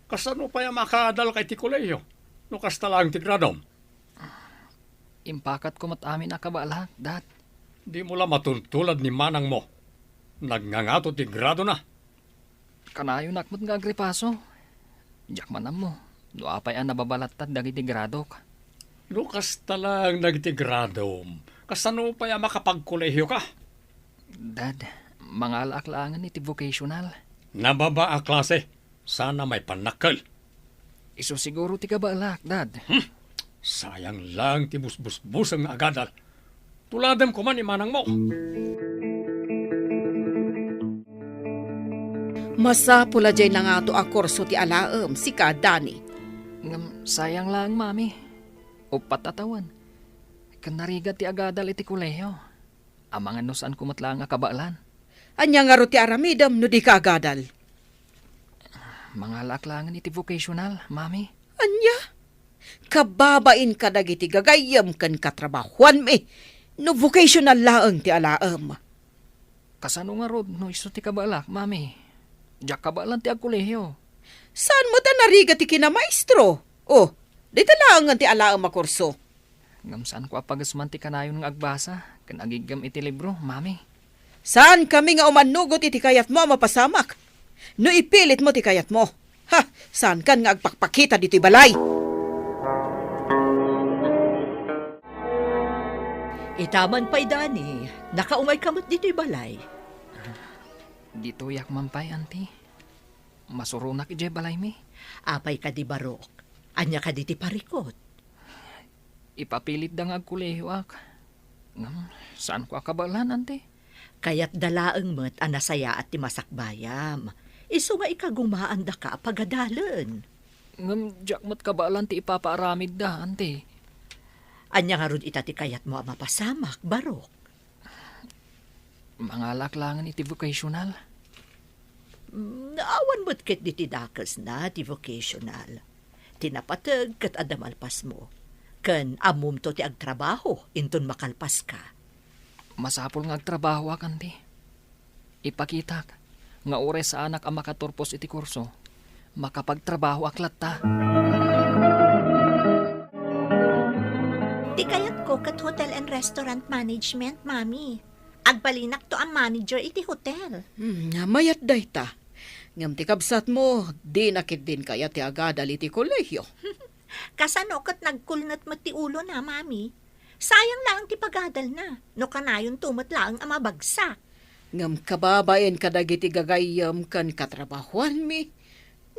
Kasano pay a makaadalka iti kolehiyo no kasta laeng ti gradom? Impakatko met amin a kabaelak, Dad. Dimo la matuntulad ni manangmo. Nagngangato ti gradona. Kanayonak met nga agripaso. Diak man ammo no apay a nababalattad dagiti gradok. No kasta laeng dagiti gradom, kasano pay a makapagkolehioka? Dad, mangalaak laengen iti vocational. Nababa a klase, sana maipannakkel. Isu siguro ti kabaelak, Dad. Hmm. Sayang laeng ti busbusbuseng nga agadal. Tuladem koma ni manangmo. Masapul a diay nangato a kurso ti alaem, sika, Dani. Ngem sayang laeng, Mami. Uppat a tawen. Ken narigat ti agadal iti kolehiyo. Amangan no saanko met laeng a kabaelan. Ania ngarud ti aramidem no dika agadal? Mangalaak laengen iti vocational, Mami. Ania? Kababain kadagiti gagayyem ken katrabahuanmi no vocational laeng ti alaem. Kasano ngarud no isu ti kabaelak, Mami? Diak kabaelan ti agkolehiyo. Saan met a narigat ti kinamaestro? O, dita laengen ti alaem a kurso. Ngem saanko a pagesman ti kanayon nga agbasa ken agiggem iti libro, Mami. Saankami nga umannugot iti kayatmo a mapasamak. No ipilitmo ti kayatmo, ha, saankan nga agpakpakita ditoy balay. Itaman pay, Dani, nakaungayka met ditoy balay. Ditoyak man pay, Auntie. Masuronak idiay balaymi. Apay kadi, Barok? Ania kadi ti parikut? Ipapilitda nga agkolehiyoak. Ngem, saanko a kabaelan, Auntie. Kayatda laeng met a nasayaat ti masakbayam. Isu nga ikagumaandaka a pagadalen. Ngem, diak met kabaelan ti ipapaaramidda, Auntie. Ania ngarud ita ti kayatmo a mapasamak, Barok? Mangalaak laengen iti vocational. Mm, awan met ketdi ti dakesna ti vocational. Ti napateg ket adda malpasmo. Ken ammomto ti agtrabaho inton makalpaska. Masapul nga agtrabahoak, Auntie. Ipakitak nga uray saanak a makaturpos iti kurso, makapagtrabahoak latta. Ti kayatko ket hotel and restaurant management, Mami. Agbalinakto a manager iti hotel. Hmm, mayat dayta. Ngem ti kabsatmo, dina ketdin kayat ti agadal iti kolehiyo. Kasano ket nagkulnet met ti ulona, Mami? Sayang laeng ti pagadalna, no kanayonto met laeng a mabagsak. Ngem kababain kadagiti gagayyem ken katrabahuanmi,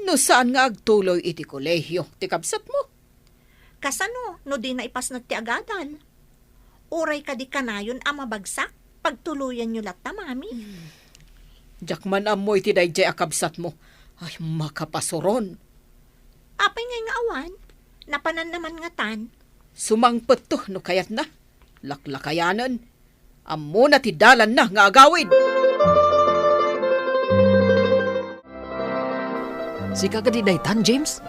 no saan nga agtuloy iti kolehiyo ti kabsatmo. Kasano no dina ipasnek ti agadal? Uray kadi kanayon a mabagsak, pagtuloyanyo latta, Mami. Hmm. Diak man ammo iti daydiay a kabsatmo. Ay, makapasuron. Apay ngay nga awan? Napananna man ngatan. Sumangpetto no kayatna. Laklakayanen. Ammona ti dalanna nga agawid. Sika kadi daytan, James?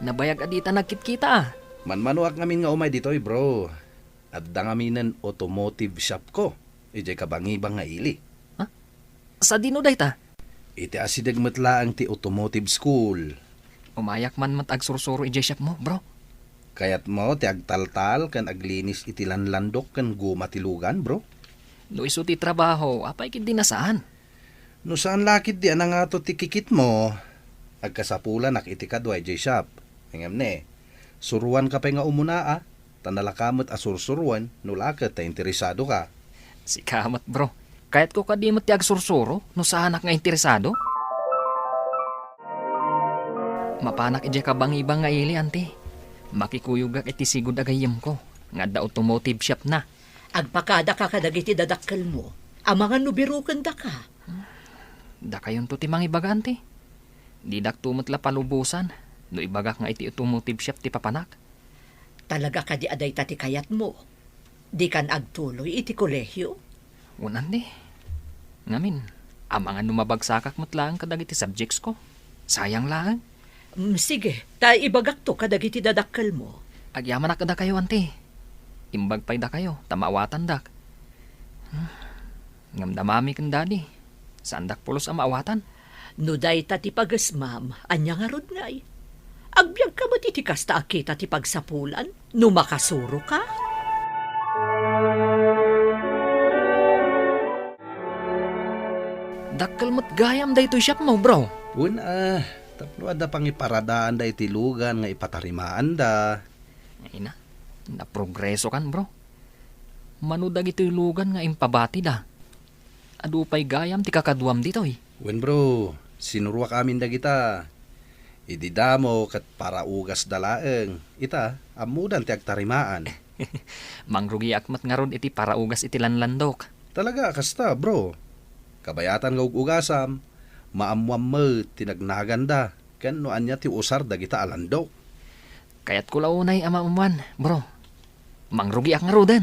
Nabayag a dita nagkitkita, a. Manmanoak ngamin nga umay ditoy, bro. Adda ngaminen automotive shopko idiay kabangibang nga ili. Ha? Sadino dayta? Iti asideg met laeng ti automotive school. Umayak man met agsursuro idiay shopmo, bro. Kayatmo ti agtaltal ken aglinis iti lanlandok ken goma ti lugan, bro? No isu ti trabaho, apay ketdi a saan? No saan la ketdi a nangato ti kikitmo, agkasapulanak iti kadua idiay shop. Ngem ne, suruanka pay nga umuna, a, ta nalaka met a sursuroen no la ket ta interesadoka. Sika met, bro. Kayatko kadi met ti agsursuro no saanak nga interesado. Mapanak idiay kabangibang nga ili, Auntie. Makikuyogak iti sigud a gayyemko nga adda automotive shopna. Agpakadaka kadagiti dadakkelmo amangan no birukendaka. Dakayonto ti mangibaga, Auntie. Didakto met la palubosan no ibagak nga iti automotive shop ti papanak. Talaga kadi a dayta ti kayatmo? Dikan agtuloy iti kolehiyo? Wen, Auntie. Ngamin, amangan no mabagsakak met laeng kadagiti subjectsko. Sayang laeng. Mm, sige, ta ibagakto kadagiti dadakkelmo. Agyamanak kadakayo, Auntie. Imbag pay dakayo, ta maawatandak. Hmm. Ngem da Mami ken Daddy, saandak pulos a maawatan. No dayta ti pagesmam, ania ngarud ngay? Agbiagka met iti kasta a kita ti pagsapulan no makasuroka? Dakkel met gayam daytoy shopmo, bro. Wen, a, tapno adda pangiparadaanda iti lugan nga ipatarimaanda. Ay na, naprogresokan, bro. Mano dagitoy lugan nga impabatida? Adu pay gayam ti kakaduam ditoy. Wen, bro, sinuroak amin dagita. Idi damo ket paraugasda laeng. Ita, ammodan ti agtarimaan. Mangrugiak met ngarud iti paraugas iti lanlandok. Talaga a kasta, bro. Kabayatan nga ug-ugasam, maammoam met ti nagnaganda ken no ania ti usar dagita a landok. Kayatko la unay a maammoan, bro. Mangrugiak ngaruden.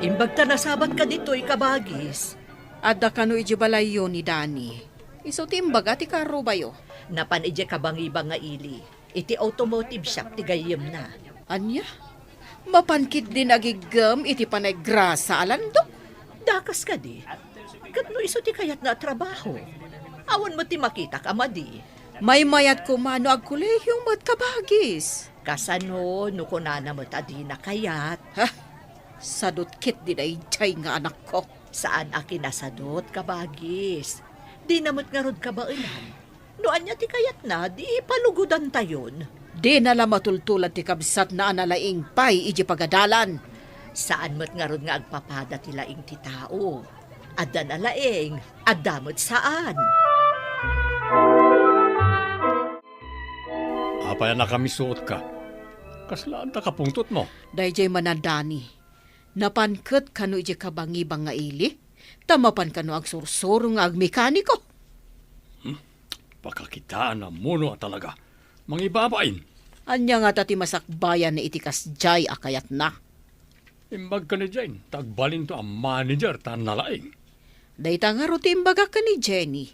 Imbagta nasabatka ditoy, kabagis. Adda kano idiay balayyo ni Danny. Isu ti imbaga ti karrubayo. Napan idiay kabangibang nga ili, iti automotive shop ti gayyemna. Ania? Mapan ketdin agiggem iti panaggrasa a landok? Dakas kadi. Ket no isu ti kayatna a trabaho, awan met ti makitak a madi. Maymayat koma no agkolehiyo met, kabagis. Kasano no kunana met a dina kayat? Ha? Sadot ketdi daydiay nga anakko. Saan a kinasadot, kabagis. Dina met ngarud kabaelan. No ania ti kayatna, di palugodantayon. Dina la matultulad ti kabsatna a nalaing pay idiay pagadalan. Saan met ngarud nga agpapada ti laing ti tao. Adda nalaing, adda met saan. Apay a nakamisuotka? Kasla adda kapungtotmo? Daydiay man a Danny. Napan ket kano idiay kabangibang nga ili? Ta mapan kano agsursuro nga agmekaniko? Hmm? Pakakitaan a muno a talaga. Mangibabain. Ania ngata ti masakbayan iti kasdiay a kayatna? Imbag ken ni Jane, ta agbalinto a manager ta nalaing. Dayta ngarud ti imbagak ken ni Jenny.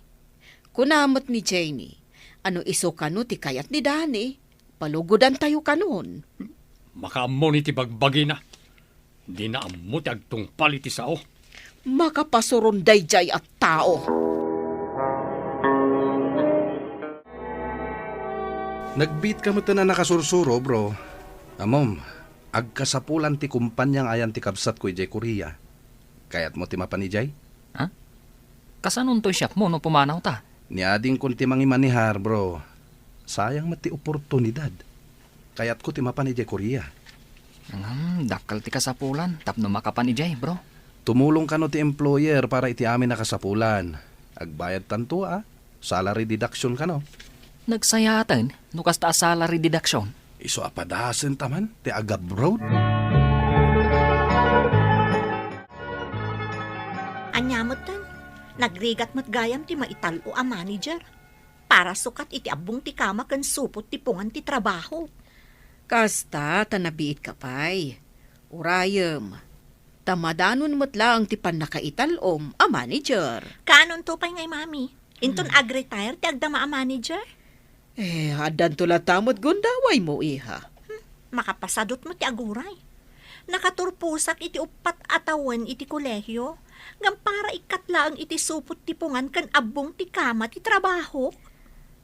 Kuna met ni Jenny, a no isu kano ti kayat ni Danny, palugodantayo kanon. Makaammo ni ti bagbagina. Dina ammo ti agtungpal iti sao. Makapasuron daydiay a tao. Nagbiit ka metten a nakasursuro, bro. Ammom, agkasapulan ti kumpania nga ayan ti kabsatko idiay Korea. Kayatmo ti mapan idiay? Ha? Kasanonto ti shopmo no pumanawta? Ni adingkon ti mangimanehar, bro. Sayang met ti oportunidad. Kayatko ti mapan idiay Korea. Ngem, dakkel ti kasapulan tapno makapan idiay, bro. Tumulong kano ti employer para iti amin a kasapulan. Agbayadtanto, a. Salary deduction kano. Nagsayaten no kasta a salary deduction. Isu a padasenta man ti agabroad. Ania metten, nagrigat met gayam ti maital-o a manager. Para sukat iti abbong ti kama ken supot ti pungan ti trabaho. Kasta ta nabiitka pay. Urayem, ta madanon met laeng ti pannakaital-om a manager. Kaanonto pay ngay, Mami? Inton Hmm. ag-retire ti agdama a manager? Eh, addanto latta met gundawaymo, iha. Hmm, makapasadot met ti aguray. Nakaturposak iti uppat a tawen iti kolehio, ngem para ikkat laeng iti supot ti pungan ken abbong ti kama ti trabahok.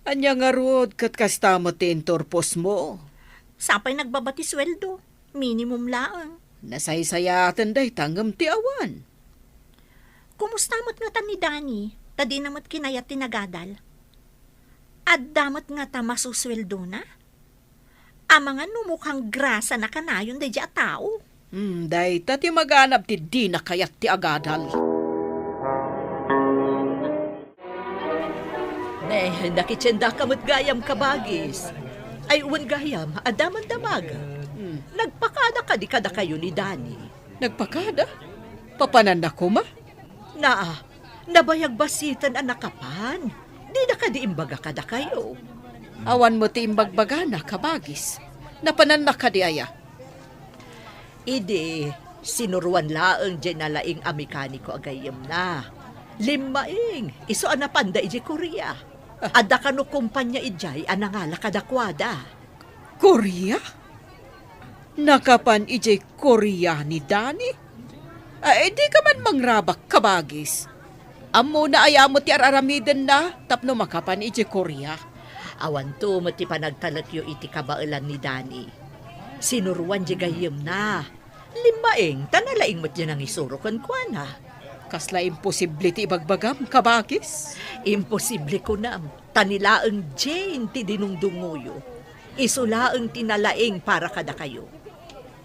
Ania ngarud ket kasta met ti inturposmo? Sapay nagbaba ti sueldo, minimum laeng. Nasaysayaten dayta ngem ti awan. Kumusta met ngata ni Danny, ta dina met kinayat ti nagadal? Adda met ngata masusueldona? Amangan no mukhang grasana kanayon daydiay a tao. Hmm, dayta ti maganab ti dina kayat ti agadal. Ne, nakitiendaka met gayam, kabagis. Ay, wen gayam, adda man damag. Hmm. Nagpakada kadi kadakayo ni Danny? Nagpakada? Papananna koma? Naa, nabayag basiten a nakapan. Dina kadi imbaga kadakayo? Awan met ti imbagbagana, kabagis. Napananna kadi aya? Idi, sinuroan laeng diay nalaing a mekaniko a gayyemna. Limmaing, isu a napanda idiay Korea. Ah. Adda kano kompania idiay a nangala kadakuada. Korea? Nakapan idiay Korea ni Danny? Ay, dika man mangrabak, kabagis. Ammona aya met ti ar-aramidenna tapno makapan idiay Korea? Awanto met ti panagtalekyo iti kabaelan ni Danny. Sinuroan diay gayyemna. Limmaing, ta nalaing met diay nangisuro kenkuana. Kasla imposible ti ibagbagam, kabagis? Imposible kunam, ta ni laeng Jane ti dinungdungoyo. Isu laeng ti nalaing para kadakayo.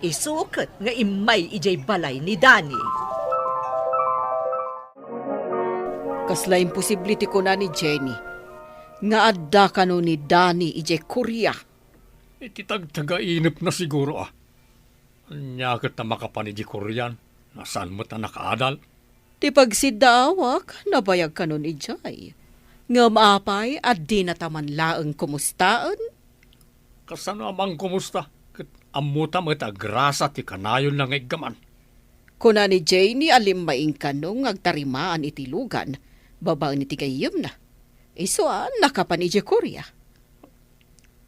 Isu ket nga immay idiay balay ni Danny. Kasla imposible ti kuna ni Jenny nga adda kano ni Danny idiay Korea. Iti tagtagainepna siguro, a. Ania ket ta makapan idiay Korean, a saan met a nakaadal? Ti pagsiddaawak, nabayag kanon idiay. Ngem apay, a dinata man laeng kumustaen? Kasano a mangkumusta? Ket ammota met a grasa ti kanayonna nga iggaman. Kuna ni Janie a limmaing kano nga agtarimaan iti lugan babaen iti gayyemna. Isu a nakapan idiay Korea.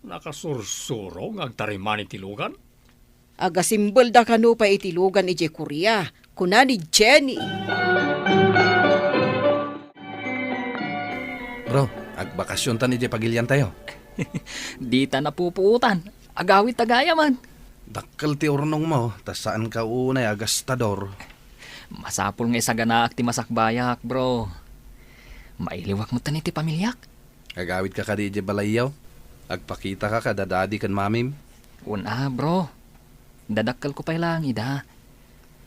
Nakasursuro nga agtarimaan iti lugan? Agasimbelda kano pay iti lugan idiay Korea, kuna ni Jenny. Bro, agbakasyontan idiay pagiliantayo. Dita napupuotan. Agawidta gayamen. Dakkel ti urnongmo, ta saanka unay a gastador. Masapul nga isaganaak ti masakbayak, bro. Mailiwak metten iti pamiliak. Agawidka kadi idiay balayyo? Agpakitaka kada daddy ken mamim? Wen a, bro. Dadakkelko pay laeng ida.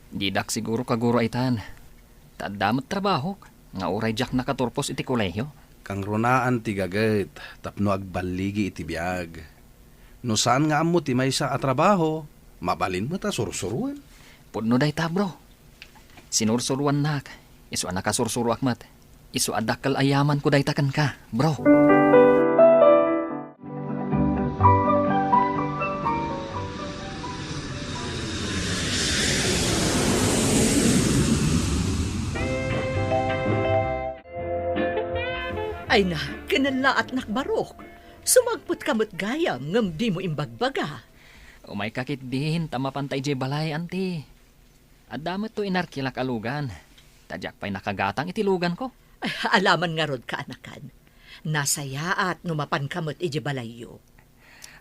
Didak siguro kaguro itan. Ta adda met trabahok nga uray diak nakaturpos iti kolehiyo. Kangrunaan ti gaget tapno agballigi iti biag. No saan nga ammo ti maysa a trabaho, mabalin met a sursuroen. Pudno dayta, bro. Sinursuroannak, isu a nakasursuroak met. Isu a dakkel a yamanko dayta kenka, bro. Ay na, kinalaatnak, Barok. Sumagpotka met gayam ngem dimo imbagbaga. Umayka ketdin ta mapanta idiay balay, anti. Adda met to inarkilak a lugan. Ta diak pay nakagatang iti luganko. Ay, alaman ngarud, kaanakan. Nasayaat no mapanka met idiay balayyo.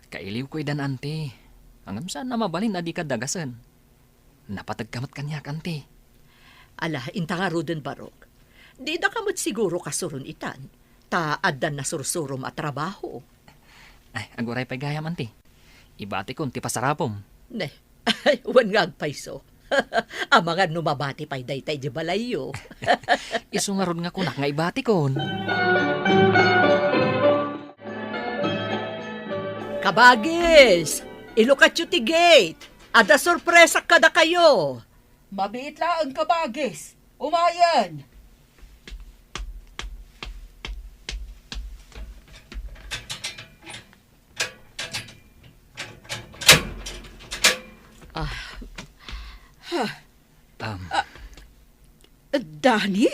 Kailiwko idan, anti. Ngem saan a mabalin a dika dagasen. Napategka met kaniak, anti. Ala, inta ngaruden, Barok. Didaka met siguro kasuron itan, ta addan nasursurom a trabaho. Ay, aguray pay gayam, anti. Ibatikon ti pasarapom. Ne, ay, wen nga agpayso. Amangan no mabati pay dayta idiay balayyo. Isu ngarud nga kunak nga ibatikon. Kabagis, ilukatyo ti gate. Adda sorpresak kadakayo. Mabiit laeng, kabagis. Umayen. Ah. Ha. Um. Ah, Danny?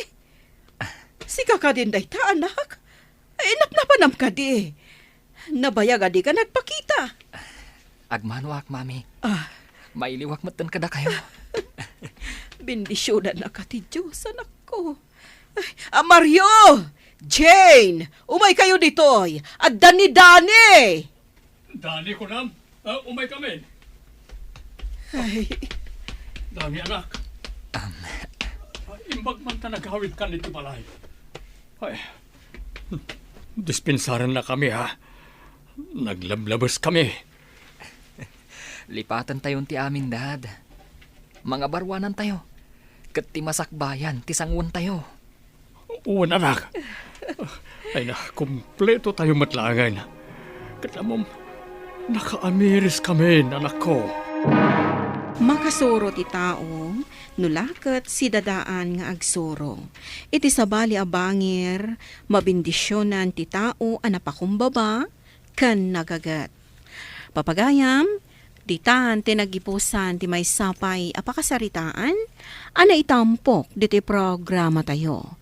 Sika kadin dayta, anak? Ay, napnapanam kadi. Nabayag a dika nagpakita. Agmanoak, Mami. Ah. Mailiwak metten kadakayo. Bendisionannaka ti Dios, anakko. Ay, ah, Mario! Jane! Umaykayo ditoy! Adda ni Danny! Danny, kunam? Ah, umaykamin. Ay. Danny, anak. Am. Imbag man ta nagawidkan iti balay. Ay. Dispensarennakami, ha? Naglablabeskami. Lipatentayon ti amin, Dad. Mangabaruanantayo. Ket ti masakbayan ti sanguentayo. Wen, anak. Ay na, kumpletotayo met laengen. Ket ammom, nakaamiriskamin, anakko. Makasuro ti tao no la ket sidadaan nga agsuro. Iti sabali a bangir, mabendisionan ti tao a napakumbaba ken nagaget. Papagayam, ditan ti nagipusan ti maysa pay a pakasaritaan a naitampok ditoy programatayo.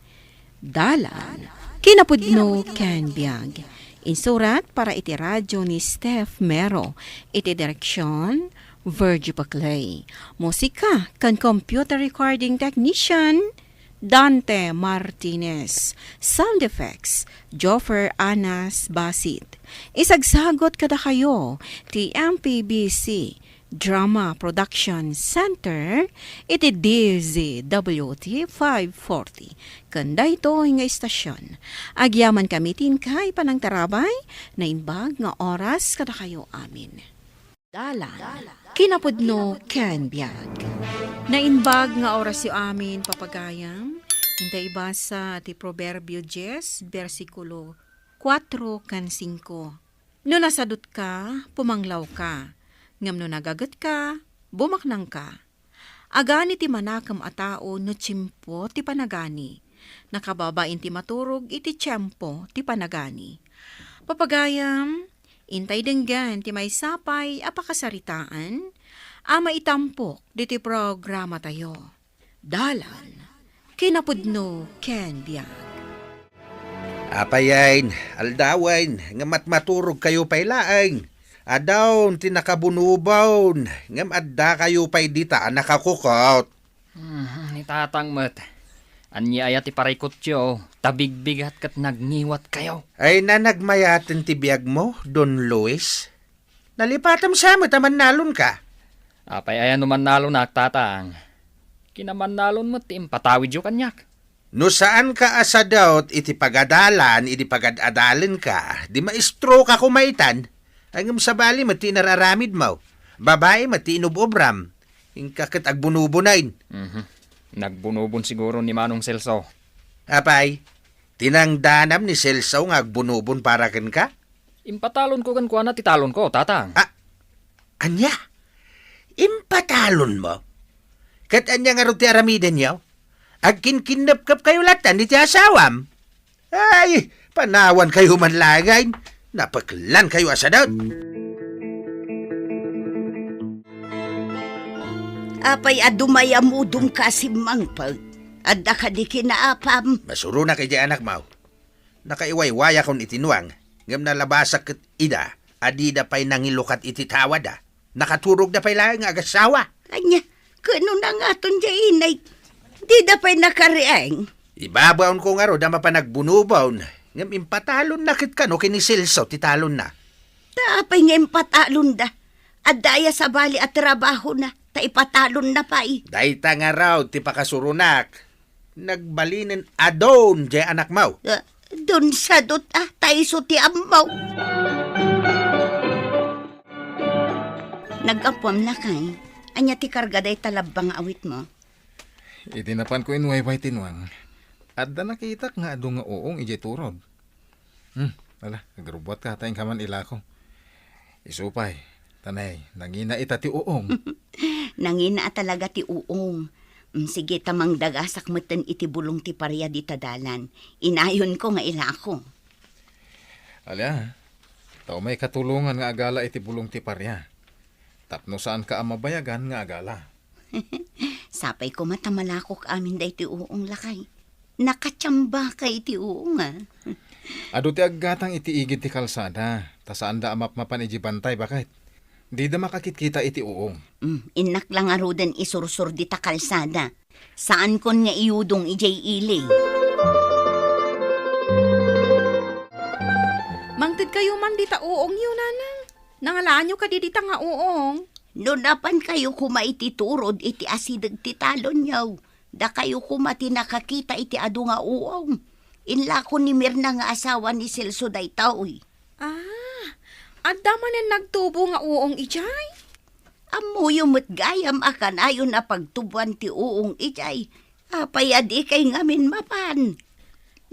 Dalan, kinapudno ken biag. Insurat para iti radyo ni Steph Mero. Iti direksyon, Virgie Paclay. Musika ken computer recording technician, Dante Martinez. Sound effects, Joffer Anas Basit. Isagsagot kadakayo ti M P B C Drama Production Center iti D Z W T five forty. Ken daytoy nga istasyon, agyamankami ti inkay panangtarabay, naimbag nga oras kadakayo amin. Dalan, kinapudno ken biag. Naimbag nga orasyo amin, papagayam. Intay ibasa ti Proverbio dies, bersikulo kuatro ken singko. No nasadutka, pumanglawka. Ngem no nagagetka, bumaknangka. Agani ti manakem a tao no tiempo ti panagani. Nakababain ti maturog iti tiempo ti panagani. Papagayam, intay denggen ti maysa pay a pakasaritaan a maitampok ditoy programatayo. Dalan, kinapudno ken biag. Apay, aldawen, nga matmaturogkayo pay laeng. Adaon ti nakabunobon, ngem addakayo pay dita a nakakukot. Hmm, ni Tatang met. Ania aya ti parikutyo, ta bigbigat ket nagngiwatkayo? Ay, nagmayaten ti biagmo, Don Luis? Nalipatam sa met a mannalonka. Apay aya no mannalonak, Tatang? Kinamannalon met ti impatawidyo kaniak. No saanka a sadut iti pagadalan idi pagad-adalenka, di maestroka koma itan. Ngem sabali met ti inararamidmo. Babai met ti inub-ubram. Inka ket agbunobonen. Mhm. Nagbunobon siguro ni Manong Celso. Apay, tinangdanam ni Celso nga agbunobon para kenka? Impatalonko kenkuana ti talonko, Tatang. Ah, ania? Impatalonmo? Ket ania ngarud ti aramidenyo? Agkinkinnepkepkayo lattan iti asawam? Ay, panawankayo man laeng. Napeklankayo a sadut. Apay a dumayamudom ka a simmangpet? Adda kadi kinaapam? Masuronak idiay anakmo. Nakaiwaywayakon iti nuang, ngem nalabasak ket ida a dida pay nangilukat iti tawada. Nakaturogda pay laeng nga agasawa. Ania, ket no nangaton diay inay, dida pay nakariing? Ibabaonko ngarud a mapan agbunobon, ngem impatalonna ket kano ken ni Celso ti talonna. Ta apay nga impatalonda? Adda aya sabali a trabahona, ta ipatalonna pay? Dayta ngarud ti pakasuronak. Nagbalinen a don diay anakmo. Ah, don sadut a, ta isu ti ammo. Naggapuam, lakay. Ania ti karga dayta labbang nga awitmo? Idi napanko inwayway ti nuang, adda nakitak nga adu nga uong idiay turod. Hmm, ala, agrubbuatka, ta inka man ilako. Isu pay, tanay, nangina ita ti uong. Nangina a talaga ti uong. Mm, sige, ta mangdagasak metten iti bulong ti paria dita dalan. Inayonko nga ilako. Ala, ta umay katulongan nga agala iti bulong ti paria. Tapno saanka a mabayagan nga agala. Sapay koma ta malakok amin daytoy uong, lakay. Nakatiambaka iti uong, a. Adu ti aggatang iti igid ti kalsada, ta saanda a mapmapan idiay bantay, baket. Dida makakitkita iti uong. Mm, innak la ngaruden isursor dita kalsada. Saankon nga iyudong idiay ili. Mangtedkayo man dita uongyo, nanang. Nangalaanyo kadi dita nga uong? No napankayo koma iti turod iti asideg ti talonyo, dakayo koma ti nakakita iti adu nga uong. Inlako ni Mirna nga asawa ni Celso daytoy. Ah, adda manen nagtubo nga uong idiay? Ammoyo met gayam a kanayon a pagtuboan ti uong idiay. Apay a dikay ngamin mapan?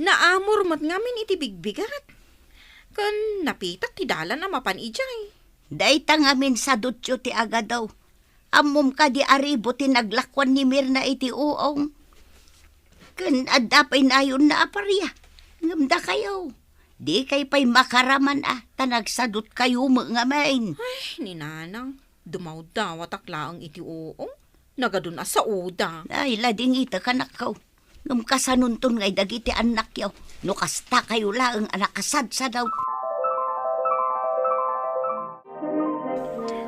Naamor met ngamin iti bigbigat. Ken napitak ti dalan a mapan idiay. Dayta ngamin sadutyo ti agadaw. Ammom kadi a ribo ti naglakuan ni Mirna iti uong? Ken adda pay nayonna a paria. Ngem dakayo, dikay pay makaraman a, ta nagsadutkayo met ngamin. Ay, ni Nanang, dumawdawatak laeng iti uong. Nagadun a saoda. Ay, ladingitek, anakko. Ngem kasanonton ngay dagiti annakyo, no kastakayo laeng a nakasadsadut.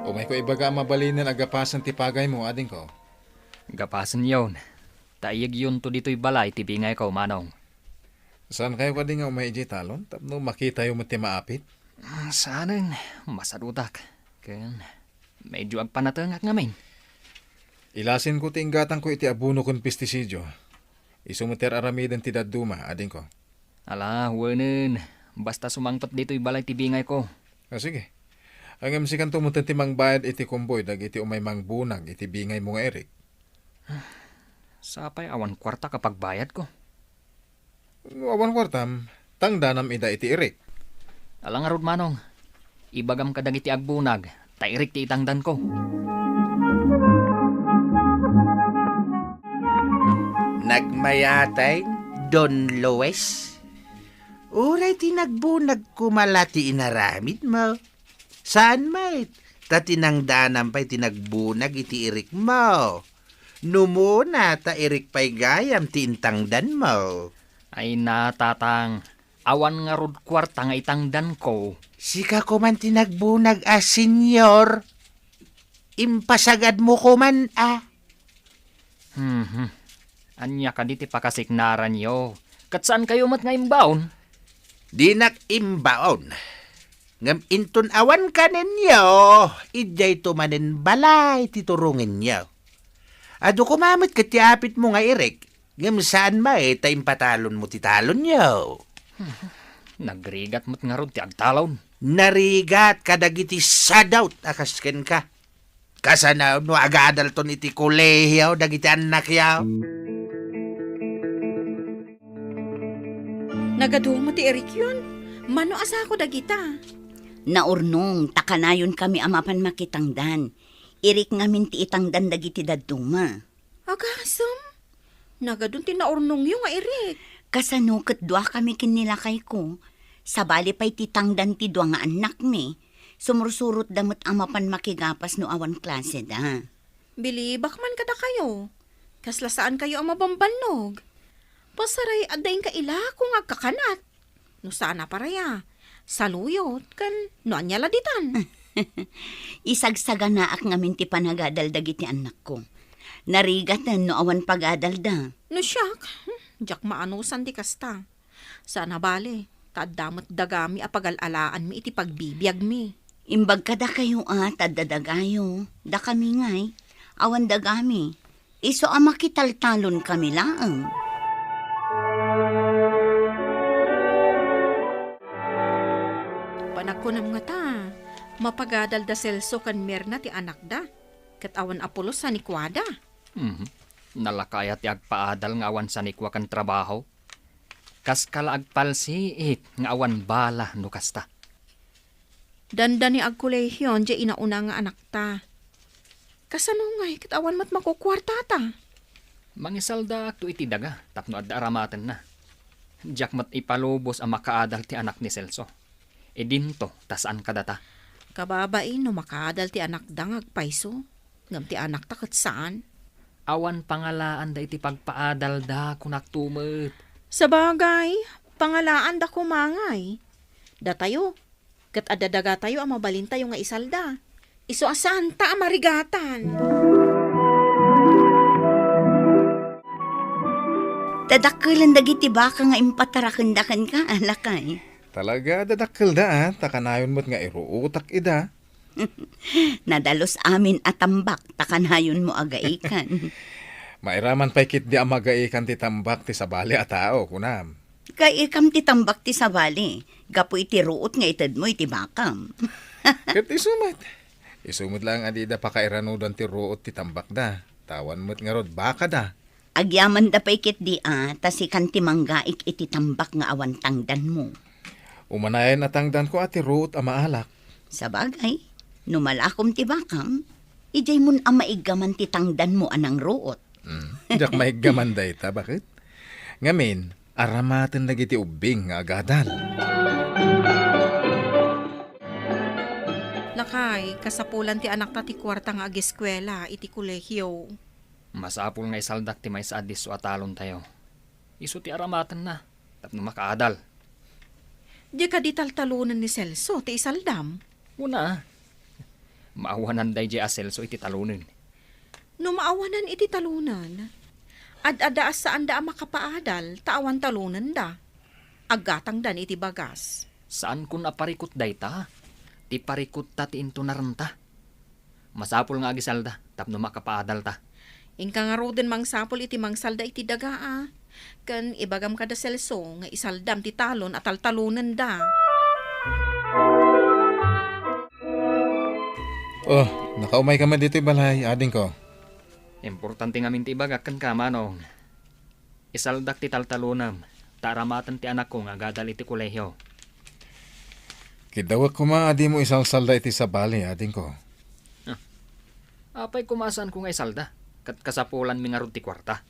Umayko ibaga a mabalinen a gapasen ti pagaymo, adingko. Gapasenyon, ta iyekyonto ditoy balay ti bingayko, Manong. Saankayo kadi nga umay idiay talon tapno makitayo met ti maapit? Ah, saanen, masadutak. Ken medyo agpanatengak ngamin. Ilasinko ti inggatangko iti abono ken pestisidio. Isu met ti ar-aramiden ti dadduma, adingko. Ala, wenen. Basta sumangpet ditoy balay ti bingayko. Ah, sige. Ngem sikanto metten ti mangbayad iti komboy dagiti umay mangbunag iti bingaymo nga irik. Sapay awan kuarta a pagbayadko. No awan kuartam, tangdanam ida iti irik. Ala ngarud, Manong. Ibagam kadagiti agbunag, ta irik ti itangdanko. Nagmayatay, Don Luis? Uray ti nagbunag koma la ti inaramidmo. Saan met, ta tinangdanam pay ti nagbunag iti irikmo. Numona ta Erik pay gayam ti intangdanmo. Ay na, Tatang. Awan ngarud kuarta nga itangdanko. Sika koman ti nagbunag a senior. Impasagadmo koman a. Mhm. Ania kadi ti pakasiknaranyo? Ket saankayo met nga imbaon? Dinak imbaon. Ngem inton awan kanenyo, idiayto manen balay ti turongenyo. Adu koma met ket ti apitmo nga Erik, ngem saan met ta impatalonmo ti talonyo. Nagrigat met ngarud ti agtalon. Narigat kadagiti sadot a kas kenka. Kasano no agadalton iti kolehio dagiti annakyo? Nagadumo ti Erikyon. Mano a sako dagita? Naurnong, ta kanayon kami a mapan makitangdan. Erik ngamin ti itangdan dagiti dadduma. Agasem? Nagadun ti naurnongyo nga Erik. Kasano ket dua kami ken ni lakayko? Sabali pay ti tangdan ti dua nga annakmi. Sumursurotda met a mapan makigapas no awan klaseda. Bilibak man kadakayo. Kasla saankayo a mabambannog. Pasaray adda inka ilako nga agkakanat. No saan a paraya, saluyot, ken no ania la ditan. Isagsaganaak ngamin ti panagadal dagiti annakko. Narigaten no awan pagadalda. No siak, hmm, diak maanusan ti kasta. Saan a bale, ta adda met dagami a pagal-alaanmi iti pagbibiagmi. Imbag kadakayo a ta adda dagayo, dakami ngay, awan dagami. Isu a makitaltalon kami laeng. Panagkunam ngata, mapagadal da Celso ken Mirna ti anakda, ket awan a pulos sanikuada. Mhm. Nalaka aya ti agpaadal nga awan sanikua ken trabaho? Kaska la agpalsiit nga awan bala no kasta. Dandani agkolehion diay inauna nga anakta. Kasano ngay ket awan met makukuartata? Mangisaldaakto iti daga tapno adda aramatenna. Diak met ipalubos a makaadal ti anak ni Celso. Idinto ta saan kadata. Kababain no makaadal ti anakda nga agpayso. Ngem ti anakta ket saan. Awan pangalaanda iti pagpaadalda, kunakto met. Sabagay, pangalaanda koma ngay. Datayo, ket adda dagatayo a mabalintayo nga isalda. Isu a saanta a marigatan. Tadakkelen dagiti baka nga impatarakenda kenka, lakay. Talaga, dadakkelda, a, ta kanayon met nga iruotak ida. Nadalus amin a tambak ta kanayonmo agaikan. Mairaman pay ketdi a magaikan ti tambak ti sabali a tao, kunam. Kaikam ti tambak ti sabali, gapu iti ruot nga itedmo iti bakam. Ket isu met. Isu met laeng a dida pakairanudan ti ruot ti tambakda. Ta awan met ngarud bakada. Agyamanda pay ketdi a, ta sikan ti manggaik iti tambak nga awan tangdanmo. Umanayan a tangdanko a ti ruot a maalak. Sabagay, no malakom ti bakam, idiaymon a maiggaman ti tangdanmo a nangruot. Hmm, diak maiggaman dayta, baket? Ngamin, aramaten dagiti ubbing nga agadal. Lakay, kasapulan ti anakta ti kuarta nga ageskuela iti kolehio. Masapul nga isaldak ti maysa a disso a talontayo. Isu ti aramatenna tapno makaadal. Di kadi taltalonen ni Celso ti isaldam? Una, maawanan daydiay a Celso iti talonen. No maawanan iti talonen, ad-adda a saanda a makapaadal ta awan talonenda. Aggatangdan iti bagas. Saankon a parikut dayta. Ti parikutta ti intonarenta. Masapul nga agisalda tapno makapaadalta. Inka ngaruden mangsapul iti mangsalda iti daga a. Ken ibagam kada Celso nga isaldam ti talon a taltalonenda. Oh, nakaumayka met ditoy balay, adingko. Importante ngamin ti ibagak kenka, Manong. Isaldak ti taltalonem, ta aramaten ti anakko nga agadal iti kolehio. Kiddawek koma a dimo isalsalda iti sabali, adingko. Ah. Apay koma a saanko nga isalda, ket kasapulanmi ngarud ti kuarta.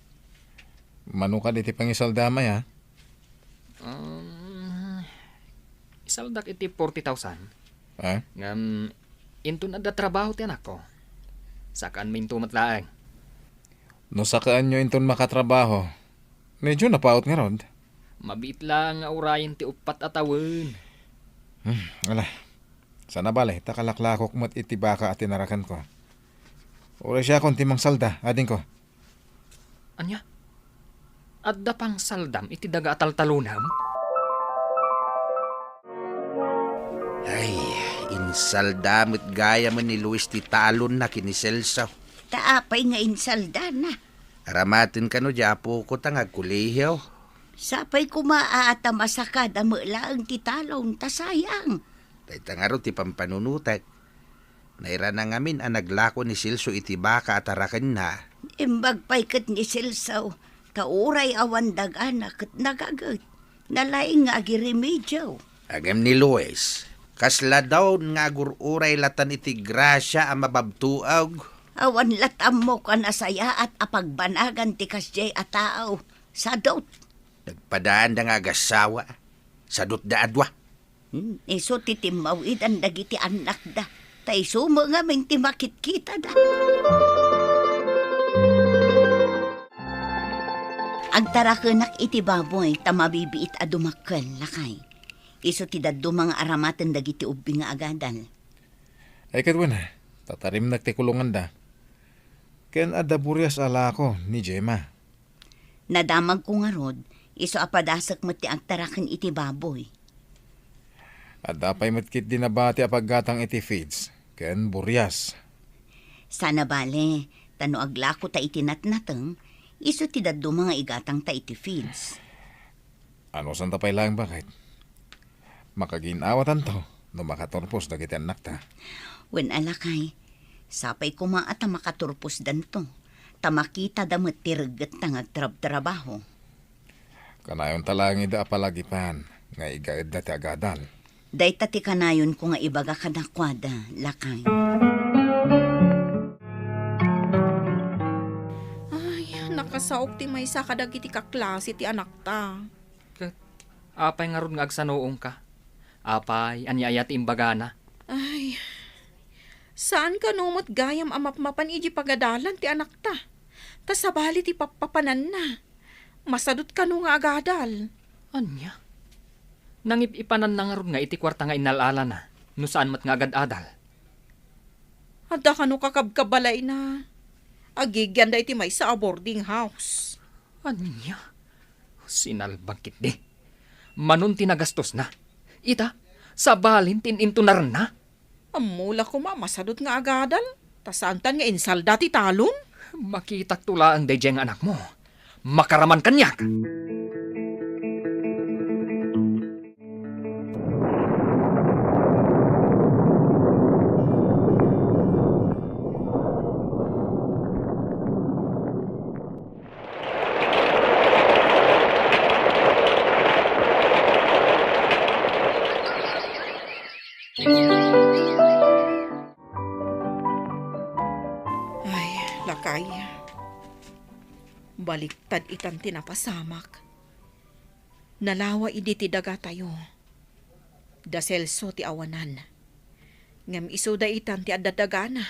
Mano kadi ti pangisaldam aya? Um, isaldak iti forty thousand. Ah? Ngem, inton adda trabaho ti anakko, sakaanmi into met laeng. No sakaanyo inton makatrabaho, medyo napaut ngarud. Mabiit laeng nga urayen ti uppat a tawen. Hmm, ala. Saan a bale, ta kalaklakok met iti baka a tinarakenko. Uray siakon ti mangsalda, adingko. Ania? Adda pangsaldam iti daga a taltalonam? Ay, insalda met gayamen ni Luis ti talonna ken ni Celso. Ta apay nga insaldana? Aramaten kano diay apoko ta nga agkolehiyo. Sapay koma a ta masakada met laeng ti talon ta sayang. Dayta ngarud ti pampanunotek. Nairana ngamin a naglako ni Celso iti baka a tarakenna. Imbag pay ket ni Celso, ta uray awan dagana ket nagaget. Nalaing nga agiremedio. Ngem ni Luis, kasla daw nga agur-uray latan iti grasia a mababtuog. Awan lat ammok a nasayaat a pagbanagan ti kasdiay a tao. Sadut. Nagpadaanda nga agasawa. Sadutda a dua. Hmm, isu ti timmawidan dagiti annakda. Ta isu met ngamin ti makitkitada. Agtarakenak iti baboy ta mabibiit a dumakkel, lakay. Isu ti dadduma nga aramaten dagiti ubbi nga agadal. Ay, ket wen, tatarimnak ti kulonganda. Ken adda burias a lako ni Gemma. Nadamagko ngarud, isu a padasek met ti agtaraken iti baboy. Adda pay met ketdi nabati a paggatang iti feeds ken burias. Saan a bale, ta no aglako ta iti natnateng, isu ti dadduma nga igatang ta iti feeds. Anusanta pay laeng, baket? Makagin-awatanto no makaturpos dagiti annakta. Wen a, lakay, sapay koma a ta makaturposdanto, ta makitada met ti reggetta nga agtrabtrabaho. Kanayonta laeng ida a palagipan nga igaedda ti agadal. Dayta ti kanayonko nga ibaga kadakuada, lakay. Ay, nakasaok ti maysa kadagiti kaklase ti anakta. Ket apay ngarud nga agsanuongka? Apay, ania aya ti imbagana? Ay, saan kano met gayam a mapmapan idiay pagadalan ti anakta? Ta sabali ti pappapananna. Masadut kano nga agadal? Ania? Nangip-ipananna ngarud nga iti kuarta nga innal-alana, no saan met nga agad-adal? Adda kano kakabkabalayna. Agigianda iti maysa a boarding house. Ania? Sinalbag ketdi. Manon ti nagastosna. Ita, sabalin ti in-intonarenna. Ammo la koma, masadut nga agadal, ta saantan nga insalda ti talon? Makitakto laeng daydiay nga anakmo. Makaraman kaniak. Ay, lakay. Baliktad itan ti napasamak. Nalawa idi ti dagatayo. Da Celso ti awanan. Ngem isuda itan ti adda dagana,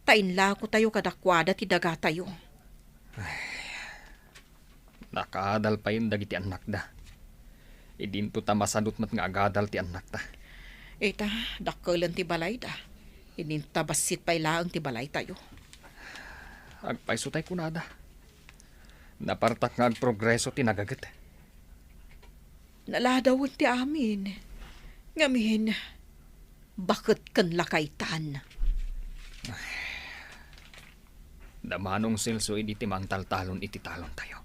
ta inlakotayo kadakuada ti dagatayo. Ay, nakaadal payen dagiti annakda. Idinto ta masadut met nga agadal ti annakta. Ita, dakkelen ti balayda. Idinto ta bassit pay laeng ti balaytayo. Agpayso tay kunada. Napartak nga agprogreso ti nagaget. Naladawen ti amin. Ngamin, baket ken lakaytan. Da Manong Celso idi ti mangtaltalon iti talontayo.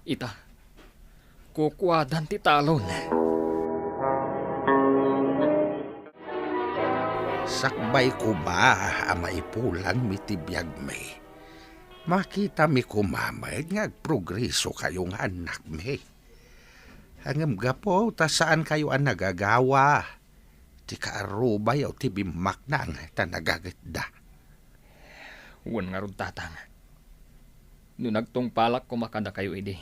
Ita, kukuadan ti talon. Sakbay koma a maipulangmi ti biagmi, makitami koma met nga agprogresokayo nga annakmi. Ngem gapu ta saankayo a nagagawa, ti kaarubayo ti bimmaknang ta nagagetda. Wen ngarud, Tatang, no nagtungpalak koma kadakayo idi,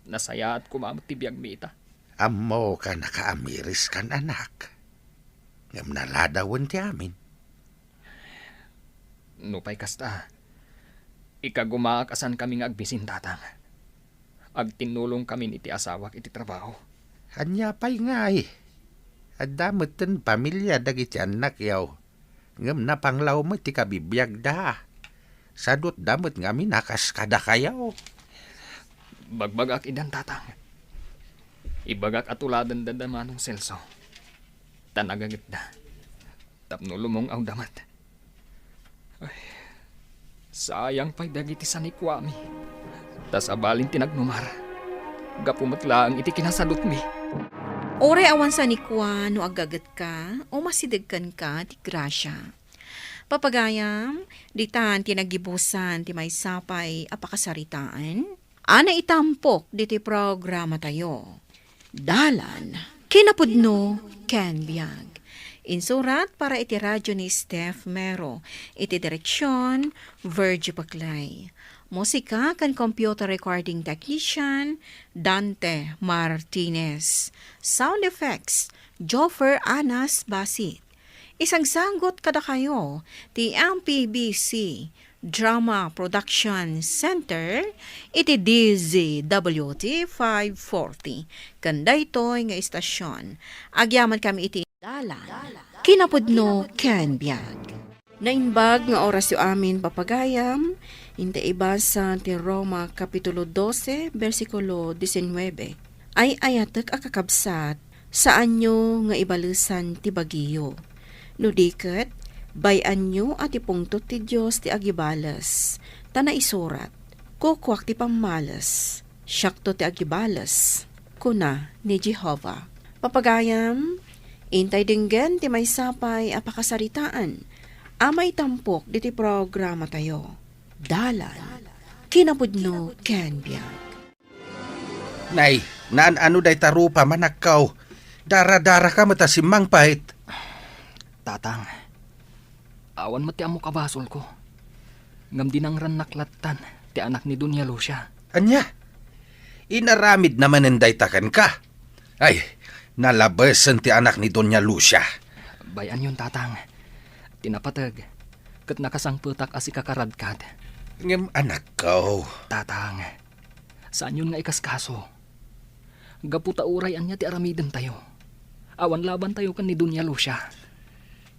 nasayaat koma met ti biagmi ita. Ammok a nakaamiriskan, anak. Ngem naladawen ti amin. Nupay kasta, Ikagumaak a saankami nga agbisin, Tatang. Agtinnulongkamin iti asawak iti trabaho. Ania pay ngay? Adda metten pamilia dagiti annakyo. Ngem napanglaw met ti kabibiagda. Sadutda met ngamin a kas kadakayo. Bagbagak idan, Tatang. Ibagak a tuladenda da Manong Celso. Ta nagagetda. Tapno lumung-awda met. Ay, sayang pay dagiti sanikuami. Ta sabali ti nagnumar. Gapu met laeng iti kinasadutmi. Uray awan sanikua no aggagetka o masideg kenka ti grasia. Papagayam, ditan ti naggibusan ti maysa pay a pakasaritaan a naitampok ditoy programatayo. Dalan, kinapudno, ken biag. Insurat para iti radyo ni Steph Mero. Iti direksyon, Virgie Paclay. Musika ken computer recording technician, Dante Martinez. Sound effects, Joffer Anas Basit. Isangsanggot kadakayo ti M P B C Drama Production Center iti D Z W T five forty. Ken daytoy nga istasyon, agyamankami iti dalan, kinapudno ken biag. Naimbag nga orasyo amin, papagayam, inta ibasa ti Roma Kapitulo dose, bersikulo disinnuebe. Ay-ayatek a kakabsat, saanyo nga ibalesan ti bagiyo. No di ket, bay-anyo a ti pungtot ti Dios ti agibales, ta naisurat, "Kukuak ti pammales, siakto ti agibales," kuna ni Jehovah. Papagayam, intay denggen ti maysa pay a pakasaritaan a maitampok ditoy programatayo. Dalan, kinapudno ken biag. Nay, naan-ano dayta rupa, manakkaw? Dara-daraka met a simmangpet. Tatang, awan met ti ammok a basolko. Ngem dinangrannak lattan ti anak ni Doña Lucia. Ania? Inaramidna manen dayta kenka? Ay, nalabesen ti anak ni Doña Lucia. Bay-anyon, Tatang. Ti napateg, ket nakasangpetak a sikakaradkad. Ngem anakko. Tatang, saanyon nga ikaskaso. Gapu ta uray ania ti aramidentayo, awan labantayo ken ni Doña Lucia.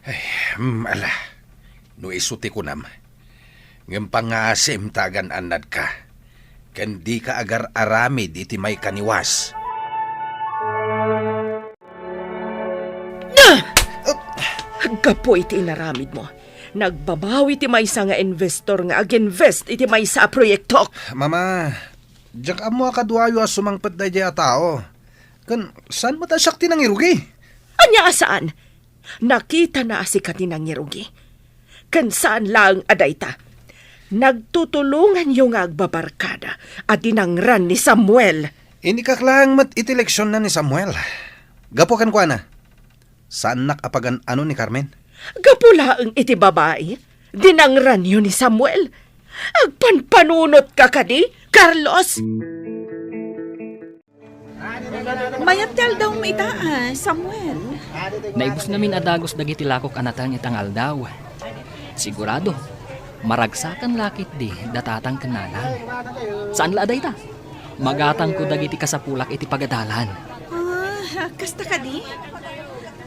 Ay, mm, ala. No isu ti kunam. Ngem pangngaasim ta agan-annadka, ken dika agar-aramid iti maikaniwas. Gapu iti inaramidmo, nagbabawi ti maysa nga investor nga ag-invest iti maysa a proyektok. Mama, diak ammo a kaduayo a sumangpet daydiay a tao. Ken saan met a siak ti nangirugi? Ania a saan? Nakitana a sika ti nangirugi. Ken saan laeng a dayta. Nagtutulonganyo nga agbabarkada a dinangran ni Samuel. Inikak laeng met iti leksionna ni Samuel. Gapu kenkuana, saannak a pagan-ano ni Carmen. Gapu laeng iti babai, dinangranyo ni Samuel. Agpanpanunotka kadi, Carlos? Mayat ti aldawmo ita, a, Samuel. Naibusnamin a dagus dagiti lakok a nateng ita nga aldaw. Sigurado, maragsakan la ketdi da tatang ken nanang. Saan la a dayta? Magatangko dagiti kasapulak iti pagadalan. Ah, kasta kadi?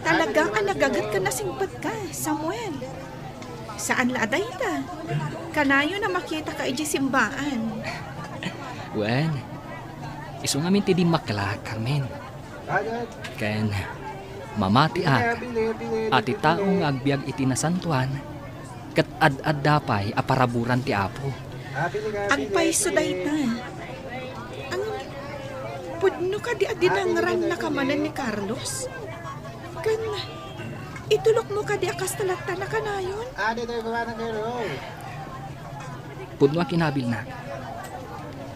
Talaga a nagaget ken nasingpetka, Samuel. Saan la a dayta. Kanayon a makitaka idiay simbaan. Wen, isu ngamin ti dimmakla, Carmen. Ken mamatiak a ti tao nga agbiag iti nasantoan, ket ad-adda pay a paraburan ti Apo. Agpayso dayta. Ang pudno kadi a dinangrannaka manen ni Carlos? Ken itulokmo kadi a kasta latta a kanayon? Pudno a kinabilna.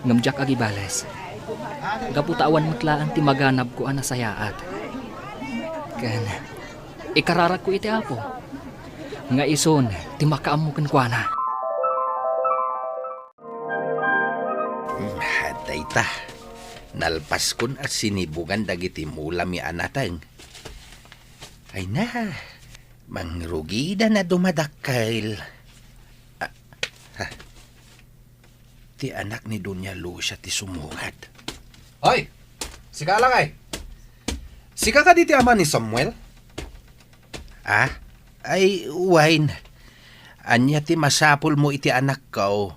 Ngem diak agibales. Gapu ta awan met laeng ti maganabko a nasayaat. Ken ikararakko iti Apo nga isun ti makaammo kenkuana. Dayta, nalpaskon a sinibugan dagiti mulami a nateng. Ay na, mangrugida na dumadakkel. Ah, ha. Ti anak ni Doña Lucia ti sumungad. Hoy! Sika lakay! Sika kadi ti ama ni Samuel? Ah? Ay, wen. Ania ti masapulmo iti anakko?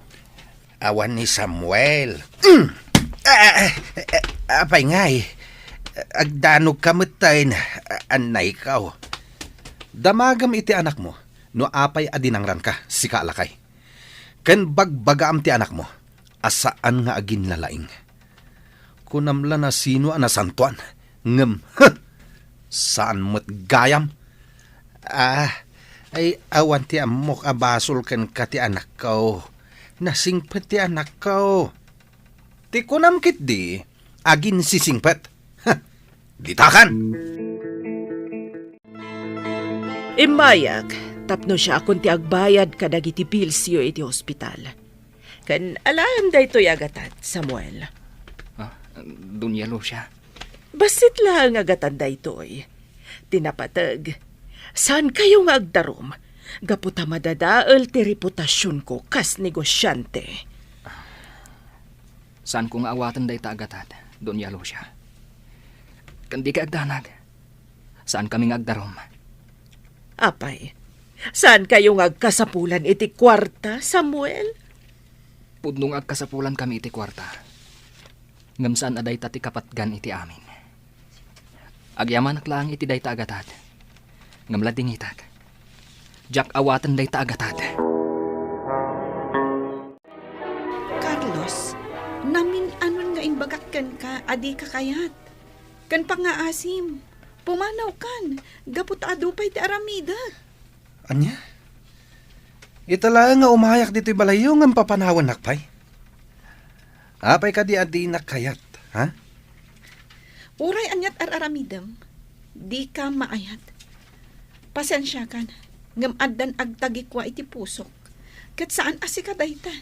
Awan ni Samuel. Mm. Ah, ah, ah, apay ngay? Agdanogka metten, annayko. Damagem iti anakmo no apay a dinangranka, sika lakay. Ken bagbagaam ti anakmo a saan nga aginlalaing. Kunam la no sino a nasantoan, ngem, huh! Saan met gayam. Ah, ay, awan ti ammok a basol kenka ti anakko. Nasingpet ti anakko. Ti kunam ketdi, aginsisingpet. Huh! Ditakan! Immayak tapno siakon ti agbayad kadagiti billsyo iti hospital. Ken alaem daytoy a gatad, Samuel. Ah, Doña Lucia. Bassit laeng a gatad daytoy. Ti napateg, saankayo nga agdarum gapu ta madadael ti reputasionko kas negosiante. Saanko nga awaten dayta a gatad, Doña Lucia. Ken dika agdanag. Saankami nga agdarum. Apay, saankayo nga agkasapulan iti kuarta, Samuel? Pudno nga agkasapulankami iti kuarta. Ngem saan a dayta ti kapatgan iti amin. Agyamanak laeng iti dayta a gatad. Ngem ladingitak. Diak awaten dayta a gatad. Carlos, namin-anon nga imbagak kenka a dika kayat. Ken pangngaasim, pumanawkan, gapu ta adu pay ti aramidek. Ania? Ita laeng nga umayak ditoy balayyo ngem papanawannak pay? Apay kadi a dinak kayat, ha? Uray aniat ar-aramidem, dika maayat. Pasensiakan, ngem addan agtagikua iti pusok. Ket saan a sika dayta.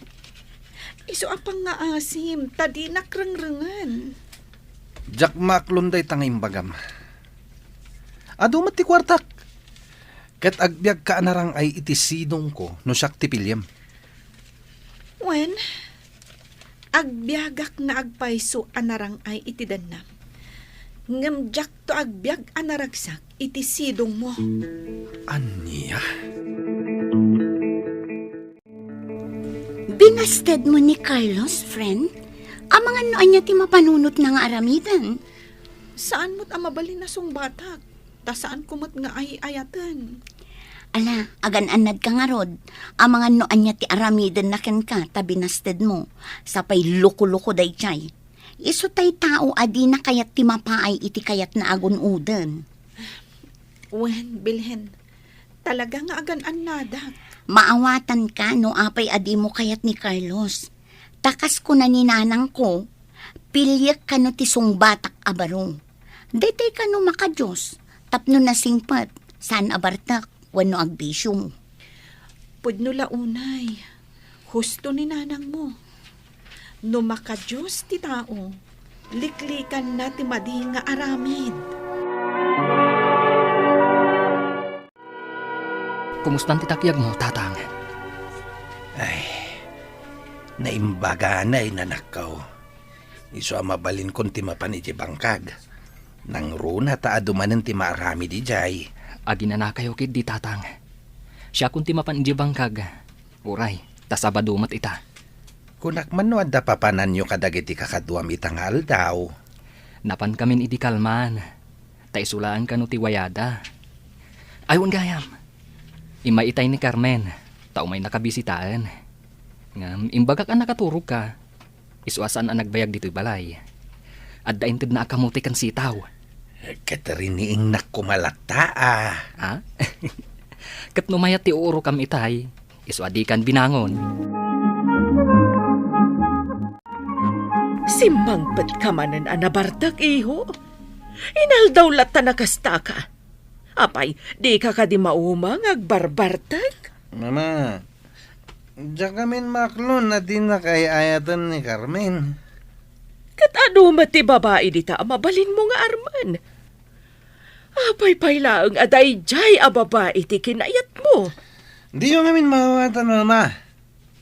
Isu a pangngaasim, ta dinak rengrengen. Diak maaklon dayta nga imbagam. Adu met ti kuartak. Ket agbiagka a narang-ay iti sidongko no siak ti piliem. Wen, agbiagak nga agpayso a narang-ay iti dennam. Ngem diakto agbiag a naragsak iti sidongmo. Ania? Binastedmo ni Carlos, friend? Amangan no ania ti mapanunotna nga aramiden? Saan met a mabalin a sungbatak, ta saanko met nga ay-ayaten. Ala, agan-annadka ngarud. Amangan no ania ti aramidenna kenka ta binastedmo. Sapay loko-loko daydiay. Isu tay tao a dina kayat ti mapaay iti kayatna a gun-oden. Wen, bilhen. Talaga nga agan-annadak. Maawatanka no apay a dimo kayat ni Carlos. Ta kas kuna ni nanangko, piliek kano ti sungbatak a baro. Daytoy kano makadios, tapno nasingpet, saan a bartek, wenno agbisio. Pudno la unay. Husto ni nanangmo. No makadios ti tao, liklikanna ti madi nga aramid. Kumustan ti takyagmo, Tatang? Ay, naimbaganay, nanakko. Isu a mabalinkon ti mapan idiay bangkag. Nangruna ta adu manen ti maaramid idiay. Aginanakayo ketdi, Tatang. Siakon ti mapan idiay bangkag. Uray, ta Sabado met ita. Kunak man no adda papananyo kadagiti kakaduam ita nga aldaw. Napankamin idi kalman, ta isu laeng kano ti wayada. Ay, wen gayam. Immay itay ni Carmen, ta umaynaka bisitaen. Ngem imbagak a nakaturogka. Isu a saan a nagbayag ditoy balay. Adda intedna a kamote ken sitaw. Ket riniingnak koma latta a. Ha? Ket no mayat ti uurokam itay, isu a dikan binangon. Simmangpetka manen a nabartek, iho? Inaldaw latta a kastaka. Apay, dika kadi mauma nga agbarbartek? Mama, diak amin maaklon a dinak ay-ayaten ni Carmen. Ket adu met ti babai dita a mabalinmo nga armen. Apay pay laeng a daydiay a babai ti kinayatmo? Diyo ngamin maawatan, Mama.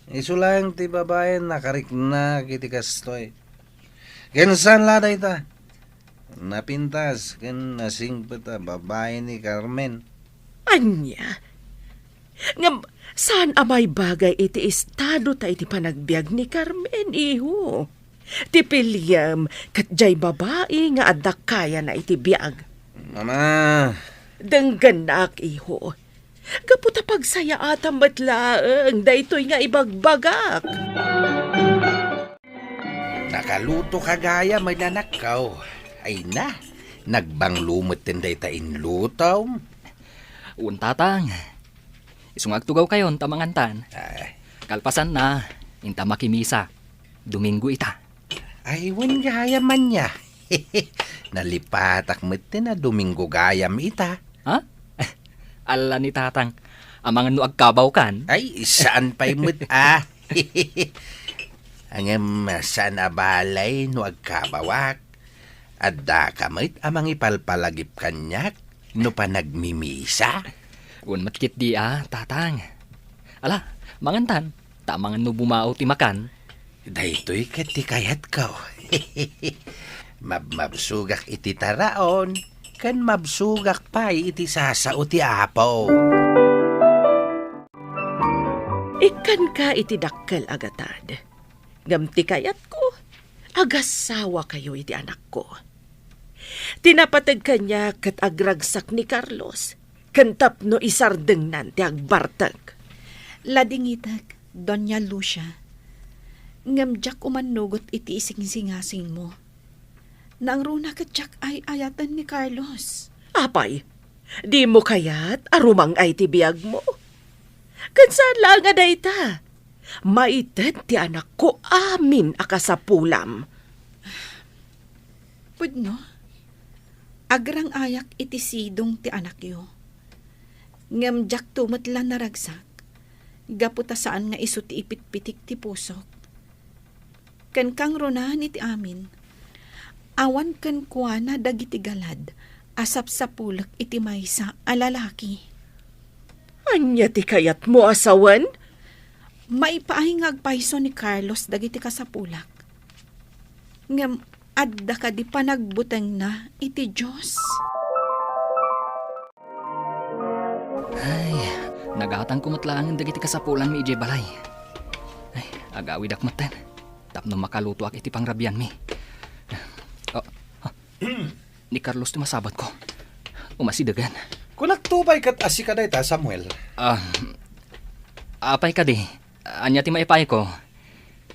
Isu laeng ti babaen nakariknak iti kastoy. Ken saan la dayta? Napintas ken nasingpet a babai ni Carmen. Ania? Ngem saan a maibagay iti estado ta iti panagbiag ni Carmen, iho. Ti piliem ket diay babai nga adda kayana iti biag. Mama! Denggennak, iho. Gapu ta pagsayaatam met laeng daytoy nga ibagbagak. Nakaluto ka gayam, anakko. Ay na, nagbanglo metten dayta inlutom. Wen, Tatang. Isu nga agtugawkayon ta mangantan. Ay. Kalpasanna, inta makimisa. Domingo ita. Ay, wen gayam ania. Nalipatak metten a Domingo gayam ita. Ha? Ala ni Tatang, amangan no agkabawkan? Ay, saan pay met, a. Ngem saan a balay no agkabawak. Addaka met a mangipalpalagip kaniak no panagmimisa? Wen met ketdi a, Tatang. Ala, mangantan, ta amangan no bumao ti makan. Daytoy ket ti kayatko. Mabmabsogak iti taraon, ken mabsogak pay iti sasao ti Apo. Ikkanka iti dakkel a gatad. Ngem ti kayatko, agasawakayo iti anakko. Ti napateg kaniak ket agragsak ni Carlos, ken tapno isardengnan ti agbartek. Ladingitek, Doña Lucia. Ngem diak umannugot iti isingsingasingmo. Nangruna ket diak ay-ayaten ni Carlos. Apay, dimo kayat a rumang-ay ti biagmo? Ken saan laeng a dayta. Maited ti anakko amin a kasapulam. Pudno, agrang-ayak iti sidong ti anakyo. Ngem diakto met la naragsak, gapu ta saan nga isu ti ipitpitik ti pusok. Ken kangrunaan iti amin, awan kenkuana dagiti galad a sapsapulek iti maysa a lalaki. Ania ti kayatmo a sawen? Maipaay nga agpayso ni Carlos dagiti kasapulak. Ngem adda kadi panagbutengna iti Dios? Ay, nagatangko met laengen dagiti kasapulanmi idiay balay. Ay, agawidak metten tapno makalutoak iti pangrabianmi. Oh, ah, ni Carlos ti masabatko. Umasidegen. Kunakto pay ket a sika dayta, Samuel. Ah, apay kadi? Ania ti maipaayko?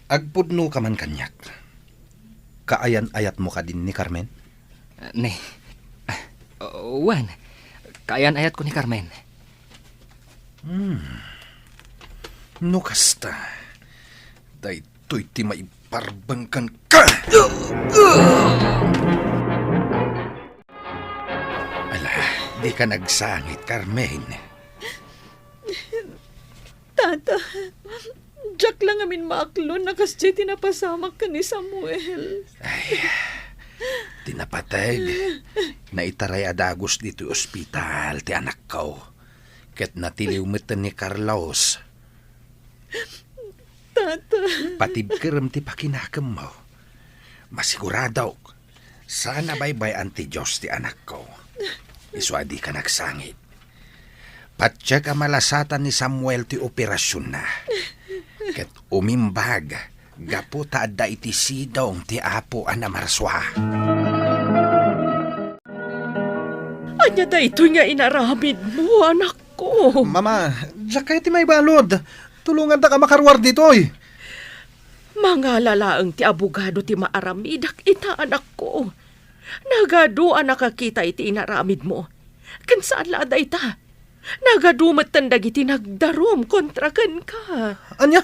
Agpudnoka man kaniak. Kaayan-ayatmo kadin ni Carmen? Ni, ah, wen, kaayan-ayatko ni Carmen. Hmm. No kasta, daytoy ti maiparbeng kenka. Ala, dika nagsangit, Carmen. Tata, diak la ngamin maaklon a kasdiay ti napasamak ken ni Samuel. Ay, ti napateg, naitaray a dagus ditoy ospital ti anakko. Ket natiliw metten ni Carlos. Tata. Patibkerem ti pakinakemmo. Masiguradok, saan a baybay-an ti Dios ti anakko. Isu a dika nagsangit. Patiek a malasatan ni Samuel ti operasionna. Ket umimbag gapu ta adda iti sidong ti Apo a Namarsua. Ania daytoy nga inaramidmo, anakko? Mama, diak kayat ti maibalud. Tulongandak a makaruar ditoy. Mangala laeng ti abogado ti maaramidak ita, anakko. Nagadu a nakakita iti inaramidmo. Ken saan la a dayta. Nagadu metten dagiti nagdarum kontra kenka. Ania?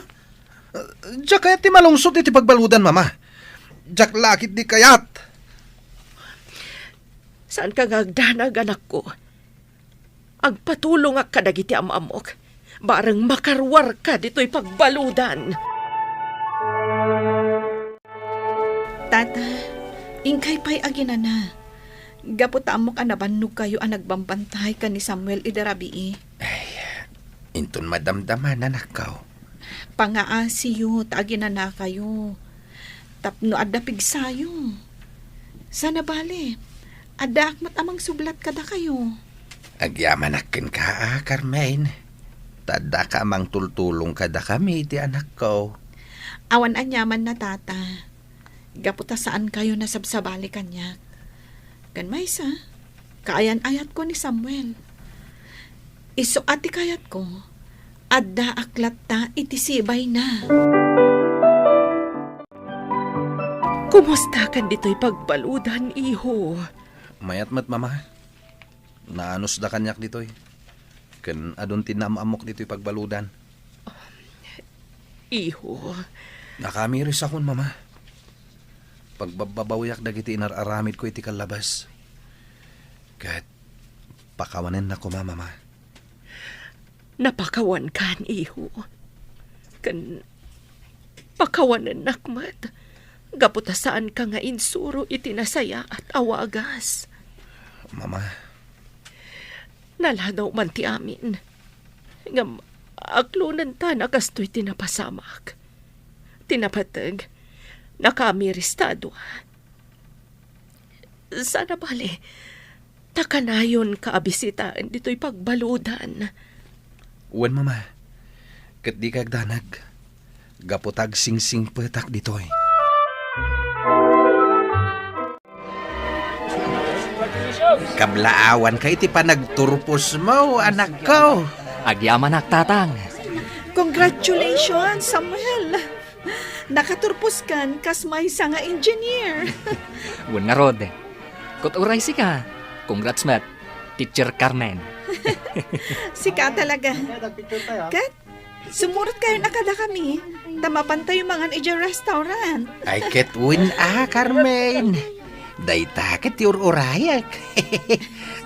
Diak kayat ti malungsot iti pagbaludan, Mama. Diak la ketdi kayat. Saanka nga agdanag, anakko. Agpatulongak kadagiti am-ammok. Bareng makaruarka ditoy pagbaludan. Tata, inkay pay aginana. Gapu ta ammok a nabannogkayo a nagbambantay ken ni Samuel idi rabii. Ay, inton madamdama, anakko. Pangaasiyo ta aginanakayo tapno adda pigsayo. Sana bale, addaak met a mangsublat kadakayo. Agyamanak kenka a, Carmen. Ta addaka a mangtultulong kadakami iti anakko. Awan aniamanna, Tata. Gapu ta saankayo nasabsabali kaniak. Ken maysa, kaayan-ayatko ni Samuel. Isu a ti kayatko, addaak latta iti sibayna. Kumustakan ditoy pagbaludan, iho? Mayat met, Mama. Naanusda kaniak ditoy. Ken adun ti naam-ammok ditoy pagbaludan. Iho. Nakamirisakon, Mama. Pagbabbabawiak dagiti inar-aramidko iti kallabas. Ket pakawanennak koma, Mama. Napakawankan, iho. Ken pakawanennak met, gapu ta saanka nga insuro iti nasayaat a wagas. Mama. Naladaw man ti amin. Ngem aklonenta a kastoy ti napasamak. Ti napateg, nakamiris ta a dua. Sana bale, ta kanayonka a bisitaen ditoy pagbaludan. Wen, Mama. Ket dika agdanag. Gapu ta agsingsingpetak ditoy. Kablaawanka iti panagturposmo, anakko. Agyamanak, Tatang. Congratulations, Samuel! Nakaturposkan kas maysa nga engineer. Wen ngarud. Ket uray sika, congrats met, Teacher Carmen. Sika talaga. Ket sumurotkayon a kadakami, ta mapantayo mangan idiay restaurant. Ay, ket wen a, Carmen. Dayta ket ti ur-urayak.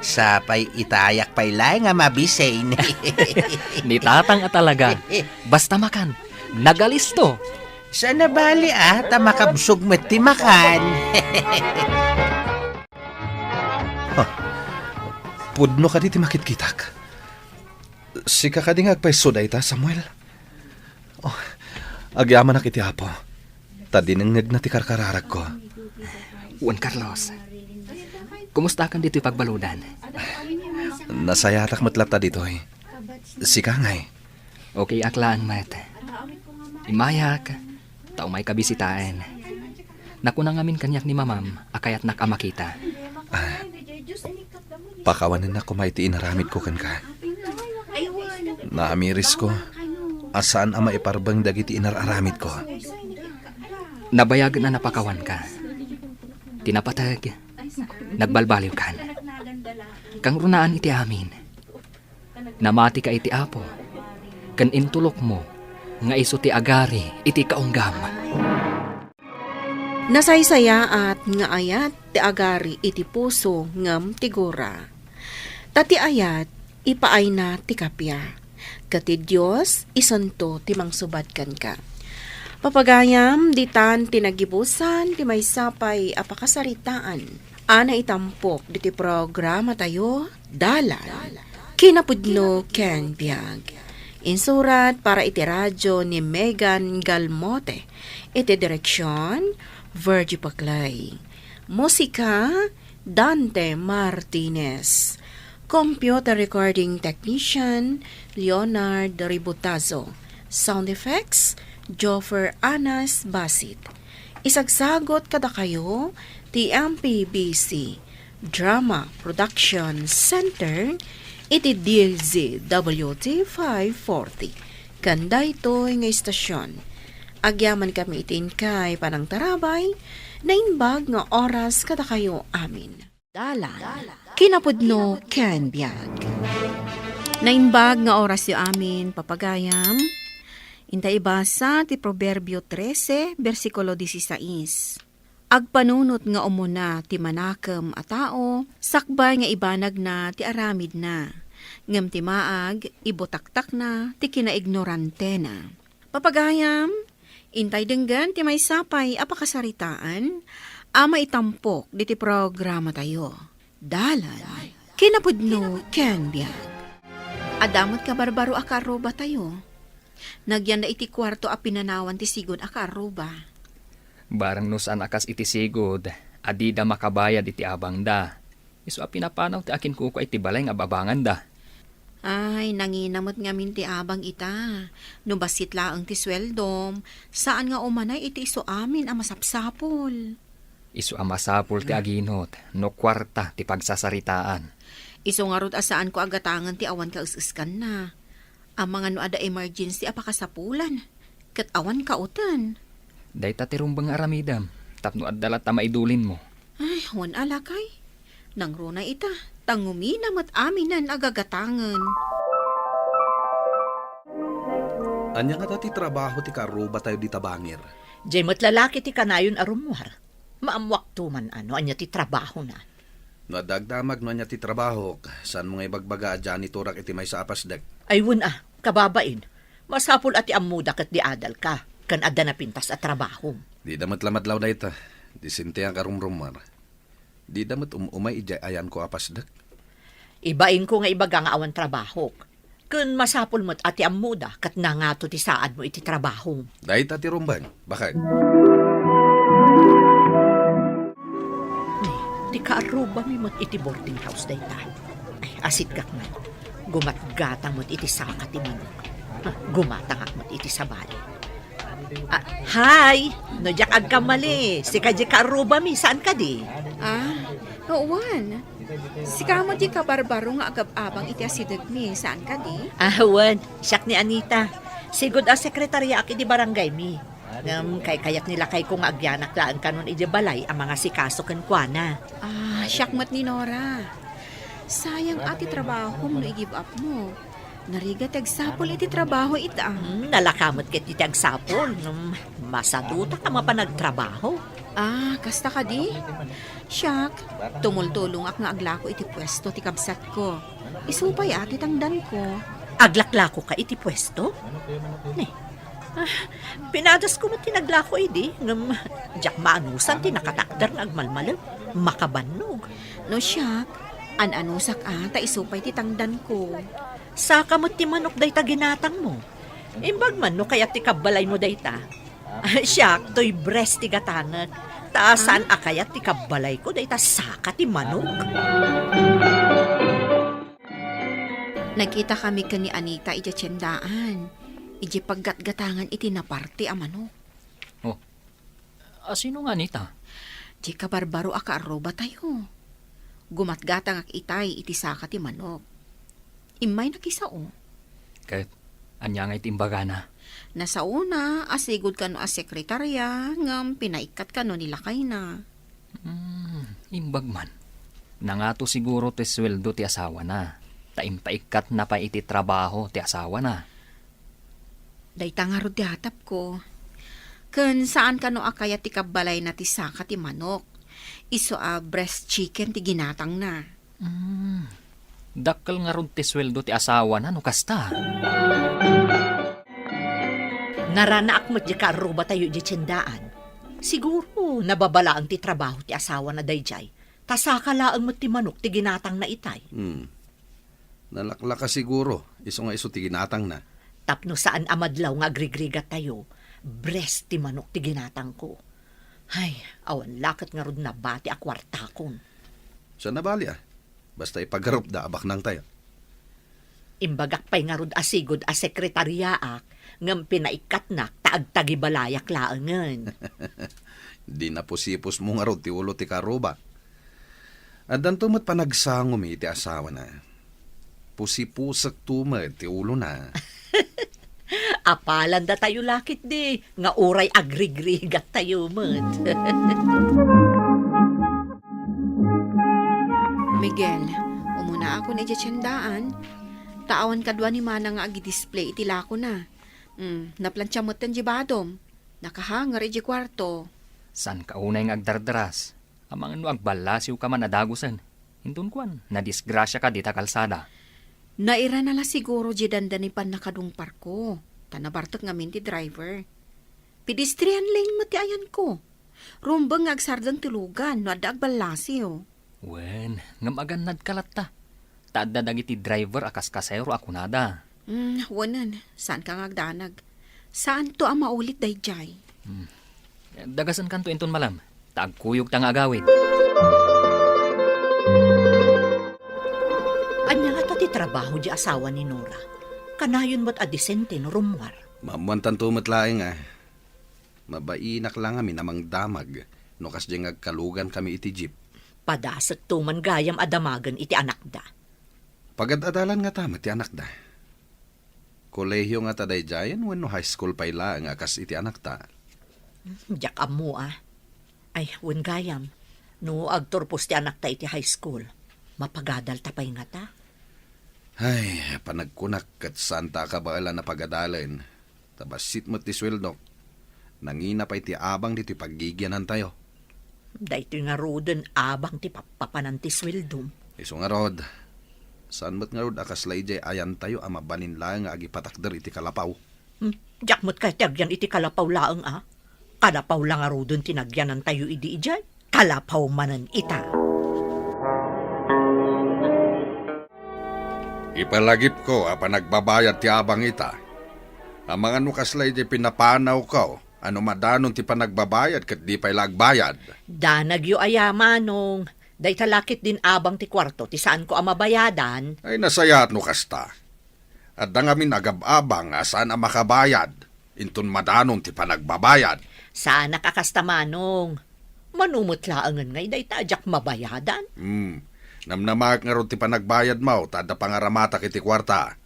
Sapay itayak pay laeng a mabisin. Ni Tatang a talaga, basta makan, nagalisto. Sana bale a, ta makabsog met ti makan. Ha, pudno kadi ti makitkitak? Sika kadi nga agpayso dayta, Samuel? Oh, agyamanak iti Apo, ta dinengngegna ti karkararagko. Juan Carlos, kumustakan ditoy pagbaludan? Nasayatak met latta ditoy. Sika ngay? Okay ak laeng met. Immayak, ta umayka bisitaen. Nakuna ngamin kaniak ni Mamam a kayatnak a makita. Ah, pakawanennak koma iti inaramidko kenka. Naamirisko a saan a maiparbeng dagiti inar-aramidko. Nabayagen a napakawanka. Ti napateg, nagbalbaliwkan. Kangrunaan iti amin. Namatika iti Apo, ken intulokmo nga isu ti agari iti kaunggam. Nasaysayaat nga ayat ti agari iti puso ngem ti gura. Ta ti ayat, ipaayna ti kappia. Ket ti Dios, isunto ti mangsubad kenka. Papagayam, ditan ti nagibusan ti maysa pay a pakasaritaan a naitampok ditoy programatayo, Dalan, Kinapudno ken Biag. Insurat para iti radio ni Megan Galmote. Iti direksion, Virgie Paclay. Musika, Dante Martinez. Computer recording technician, Leonard Ributazo. Sound effects, Joffer Anas Basit. Isagsagot kadakayo ti M P B C Drama Production Center iti D Z W T five forty. Ken daytoy nga istasion, agyamankami iti inkay panangtarabay, naimbag nga oras kadakayo amin. Dalan, kinapudno ken biag. Naimbag nga orasyo amin, papagayam. Inta ibasa ti Proverbio trese, bersikulo dieciséis. Agpanunot nga umuna ti manakem a tao, sakbay nga ibanagna ti aramidna, ngem ti maag, ibutaktakna ti kinaignorantena. Papagayam, intay denggen ti maysa pay a pakasaritaan a maitampok diti programatayo. Dalan, kinapudno ken biag. Adda met kabarbaro a kaarrubatayo. Nagyanda iti kuarto a pinanawan ti sigud a kaarruba. Barang no saan a kas iti sigud, a dida makabayad iti abangda. Isu a pinapanaw ti akinkukua iti balay nga ababanganda. Ay, nangina met ngamin ti abang ita. No bassit laeng ti sueldom, saan nga umanay iti isu amin a masapsapul. Isu a masapul ti aginot no kuarta ti pagsasaritaan. Isu ngarud a saanko a gatangen ti awan kaes-eskanna. Amangan no adda emergency a pakasapulan, ket awan kauten. Dayta ti rumbeng nga aramidem, tapno adda latta maidulinmo. Ay, wen a lakay. Nangruna ita, ta ngumina met aminen a gagatangen. Ania ngata ti trabaho ti kaarrubatayo dita bangir? Diay met lalaki ti kanayon a rummuar. Maammuakto man a no ania ti trabahona. No adda agdamag no ania ti trabahok, saanmo nga ibagbaga a janitorak iti maysa a pasdek? Ay, wen a, kababain. Masapul a ti ammoda ket di adalka, ken adda napintas a trabaho. Dida met la madlaw dayta. Disente a karumrummuar. Dida met um-umay idiay ayanko a pasdek. Ibainko nga ibaga nga awan trabahok. Ken masapul met a ti ammoda ket nangato ti saadmo iti trabaho. Dayta ti rumbeng, bakek. Ni, ti kaarrubami met iti boarding house dayta. Ay, asiddakman. Gumatgatang met iti saka ti manok. Ah, gumatangak met iti sabali. Ah, hi! No diak agkamali, sika diay kaarrubami, saan kadi? Ah, wen. Sika met diay kabarbaro nga agab-abang iti asidegmi, saan kadi? Ah, wen. Siak ni Anita. Sigud a sekretariaak idi barangaymi. Ngem kaykayat ni lakayko nga agyanak laeng kanon idiay balay a mangasikaso kenkuana. Ah, siak met ni Nora. Sayang a ti trabahom no i-give up mo. Narigat ti agsapul iti trabaho ita. Hmm, nalaka met ket iti agsapul ngem masadutak a mapan agtrabaho. Ah, kasta kadi? Siak, tumultulongak nga aglako iti puesto ti kabsatko. Isu pay a ti tangdanko. Aglaklakoka iti puesto? Ni, ah, pinadasko met ti naglako idi, ngem diak maanusan ti nakatakder nga agmalmalem. Makabannog. No siak, an-anusak a ta isu pay ti tangdanko. Saka met ti manok dayta ginatangmo. Imbag man no kayat ti kabbalaymo dayta. Siak, toy breast ti gatangek. Ta saan a kayat ti kabbalayko dayta saka ti manok. Nagkitakami ken ni Anita idiay tiendaan, idiay paggatgatangan iti naparte a manok. Oh, a sino nga Anita? Diay kabarbaro a kaarrubatayo. Gumatgatangak itay iti saka ti manok. Immay nakisao. Ket ania ngay ti imbagana? Nasaona a sigud kano a sekretaria ngem pinaikkat kano ni lakayna. Hmm, imbag man. Nangato siguro ti sueldo ti asawana, ta impaikkatna pay iti trabaho ti asawana. Dayta ngarud ti atapko. Ken saan kano a kayat ti kabbalayna ti saka ti manok. Isu a breast chicken ti ginatangna. Hmm. Dakkel ngarud ti sueldo ti asawana no kasta. Naranaak met diay kaarrubatayo idiay tiendaan. Siguro, nababa laeng ti trabaho ti asawana daydiay. Ta saka laeng met ti manok ti ginatangna itay. Hmm. Nalaklaka siguro, isu nga isu ti ginatangna. Tapno saan a madlaw nga agrigrigattayo, breast ti manok ti ginatangko. Ay, awan la ket ngarud nabati a kuartakon. Saan a bali a? Basta ipagarupda a baknangtayo. Imbagak pay ngarud a sigud a sekretariaak, ngem pinaikkatnak ta agtagibalayak laengen. Di napusipusmo ngarud ti ulo ti kaarruba. Addanto met panagsangomi iti asawana. Pusipusekto met ti ulona. Apalandatayo la ketdi nga uray agrigrigattayo met. Miguel, umunaakon idiay tiendaan, ta awan kadua ni Mana nga agidisplay iti lakona. Hmm, naplantia metten diay badom. Nakahanger idiay kuarto. Saanka unay nga agdardaras? Amangan no agballasiwka man a dagusen. Inton kuan, nadisgrasiaka dita kalsada. Nairana la siguro diay dandani pannakadungparko, ta nabartek ngamin ti driver. Pedestrian lane met ti ayanko. Rumbeng nga agsardeng ti lugan no adda agballasiw. Wen, ngem agannadka latta. Ta adda dagiti driver a kaskasero a kunada. Mm, wanen, saanka nga agdanag. Saanto a maulit daydiay. Hmm. Dagasenkanto inton malam, ta agkuyogta nga agawid. Ania ngata ti trabaho di asawa ni Nora? Kanayon met a disente no rummuar. Maammoantanto met laeng a mabainak la ngamin a mangdamag no kasdiay nga agkalugankami iti jeep. Padasekto man gayam a damagen iti anakda. Pagad-adalan ngata met ti anakda. Kolehio ngata daydiayen wenno high school pay laeng a kas iti anakta? Diak ammo a. Ay, wen gayam, no agturpos ti anakta iti high school, mapagadalta pay ngata. Ay, panagkunak ket saanta a kabaelan a pagadalen. Ta bassit met ti sueldok. Nangina pay ti abang ditoy paggigianantayo. Daytoy ngaruden abang ti pappapanan ti sueldom. Isu ngarud, saan met ngarud a kasla idiay ayantayo a mabalin laeng nga agipatakder iti kalapaw. Hmm, diak met kayat ti agyan iti kalapaw laeng a. Kalapaw la ngaruden ti nagyanantayo idi idiay. Kalapaw manen ita. Ipalagipko a panagbabayad ti abang ita. Amangan no kasla idiay pinapanawko a no madanon ti panagbabayad ket di pay la agbayad. Danagyo aya, Manong. Dayta la ketdin abang ti kuarto ti saanko a mabayadan. Ay, nasayaat no kasta. Adda ngamin agab-abang a saan a makabayad inton madanon ti panagbabayad. Saanak a kasta, Manong. Mano met laengen ngay dayta a diak mabayadan? Hmm. Namnamaak ngarud ti panagbayadmo ta adda pangaramatak iti kuarta.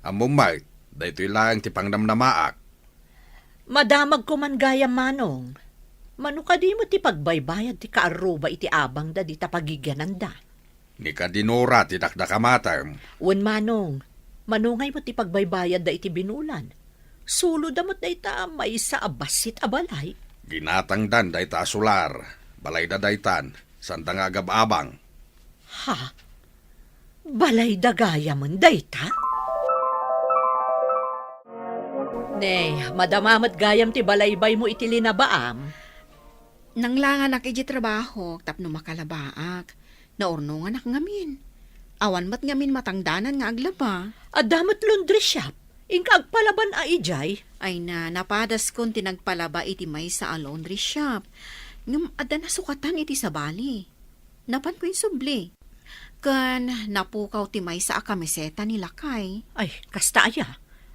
Ammom met, daytoy laeng ti pangnamnamaak. Madamagko man gayam, Manong. Mano kadi met ti pagbaybayad ti kaarruba iti abangda dita pagigiananda? Ni kadi Nora ti dakdakamatem. Wen, Manong, mano ngay met ti pagbaybayadda iti binulan? Suloda met dayta a maysa a bassit a balay. Ginatangdan dayta a solar. Balayda daytan, saanda nga agab-abang. Ha? Balayda gayamen dayta? Ne, madama met gayam ti balaybaymo iti linabaam. Nanglanganak idiay trabahok tapno makalabaak. Naurnonganak ngamin. Awan met ngamin matangdanan nga aglaba. Adda met laundry shop. Inka agpalaban a idiay? Ay na, napadaskon ti nagpalaba iti maysa a laundry shop. Ngem adda nasukatan iti sabali. Napanko insubli. Ken napukaw ti maysa a kamiseta ni lakay. Ay, kasta aya?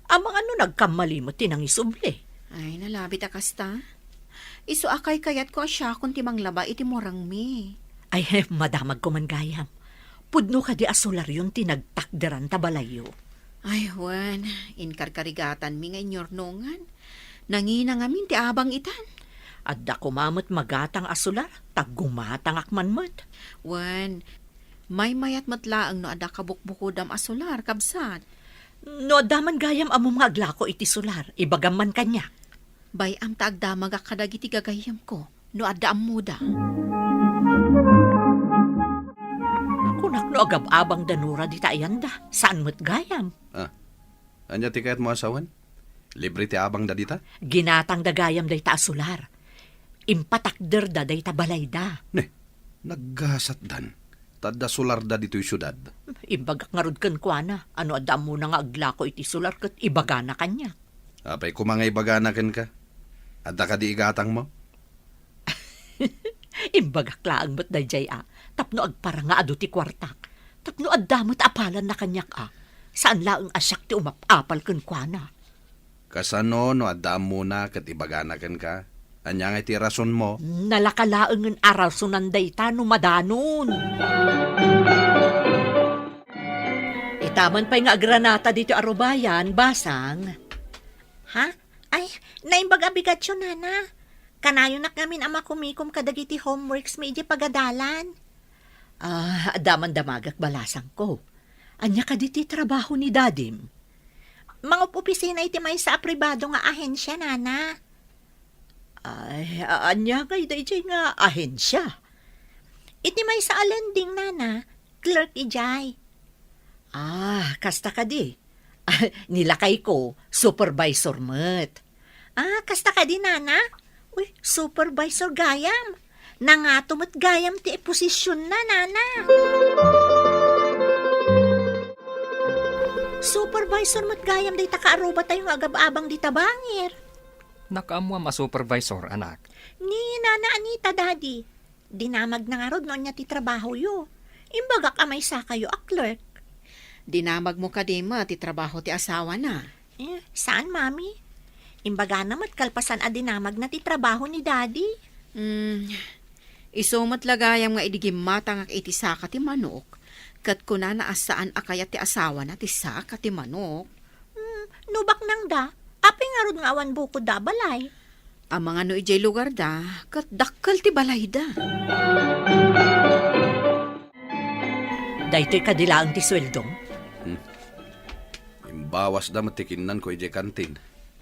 Amangan no nagkammali met ti nangisubli. Ay, nalabit a kasta. Isu a kaykayatko a siakon ti manglaba iti murangmi. Ay, madamagko man gayam. Pudno kadi a solaryon ti nagtakderan ta balayyo? Ay, wen, inkarkarigatanmi nga inyurnongan. Nangina ngamin ti abang itan. Adda koma met magatang a solar, ta gumatangak man met. Wen, maymayat met laeng no adda kabukbukodam a solar, kabsat. No adda man gayam ammom nga aglako iti solar, ibagam man kaniak. Bay-am ta agdamagak kadagiti gagayyemko no adda ammoda. Kunak no agab-abang da Nora dita ayanda, saan met gayam. Ah, ania ti kayatmo a sawen? Libre ti abangda dita? Ginatangda gayam dayta a solar. Impatakderda dayta balayda. Ne, naggasatdan. Ta adda solarda ditoy siudad. Imbagak ngarud kenkuana, a no adda ammona nga aglako iti solar ket ibagana kaniak. Apay koma nga ibagana kenka? Adda kadi igatangmo? Imbagak laeng met daydiay a, tapno agparangaado ti kuartak. Tapno adda met a palanna kaniak a, saan laeng a siak ti umap-apal kenkuana. Kasano no adda ammona ket ibagana kenka? Ania ngay ti rasonmo? Nalaka laengen a rasonan dayta no madanon. Itaman pay nga agranata ditoy a rubayan, basang. Ha? Ay, naimbag a bigatyo, Nana. Kanayonak ngamin a makumikom kadagiti homeworks mi idiay pagadalan. Ah, adda man damagak balasangko. Ania kadi ti trabaho ni Dadim? Mangup-opisina iti maysa a pribado nga ahensia, Nana. Ay, a-, ania ngay daydiay nga ahensia? Iti maysa a lending, Nana. Clerk idiay. Ah, kasta kadi. Ni lakayko, supervisor met. Ah, kasta kadi, Nana? Uy, supervisor gayam. Nangato met gayam ti posisionna, Nana. Supervisor met gayam dayta kaarrubatayo nga agab-abang dita bangir. Nakaammoam a supervisor, anak. Ni Nana Anita, Daddy. Dinamagna ngarud no ania ti trabahoyo. Imbagak a maysakayo a clerk. Dinamagmo kadi met ti trabaho ti asawana? Eh, saan, Mami? Imbagana met kalpasan a dinamagna ti trabaho ni Daddy. Hmm, isu met la gayam nga idi gimmatangak iti saka ti manok, ket kunana a saan a kayat ti asawana ti saka ti manok. Hmm, no baknangda, apay ngarud nga awan bukodda a balay? Amangan no idiay lugarda, ket dakkel ti balayda. Daytoy kadi laeng ti sueldom? Hmm. Imbawasda met ti kinnanko idiay kantin.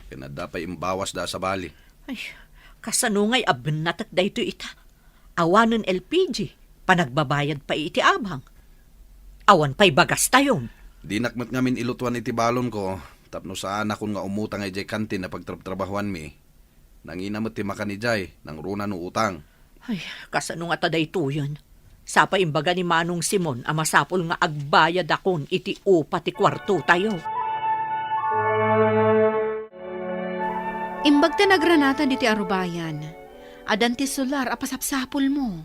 Ken adda pay imbawasda a sabali. Ay, kasano ngay a bennatek daytoy ita? Awanen L P G, panagbabayad pay iti abang. Awan pay bagastayon. Dinak met ngamin ilutuan iti balonko tapno saanakon nga umutang idiay kantin a pagtrabtrabahuanmi. Nangina met ti makan idiay, nangruna no utang. Ay, kasano ngata daytoyen? Sapay imbaga ni Manong Simon a masapul nga agbayadakon iti upa ti kuartotayo. Imbag ta nagranatan ditoy arubayan, addan ti solar a pasapsapulmo.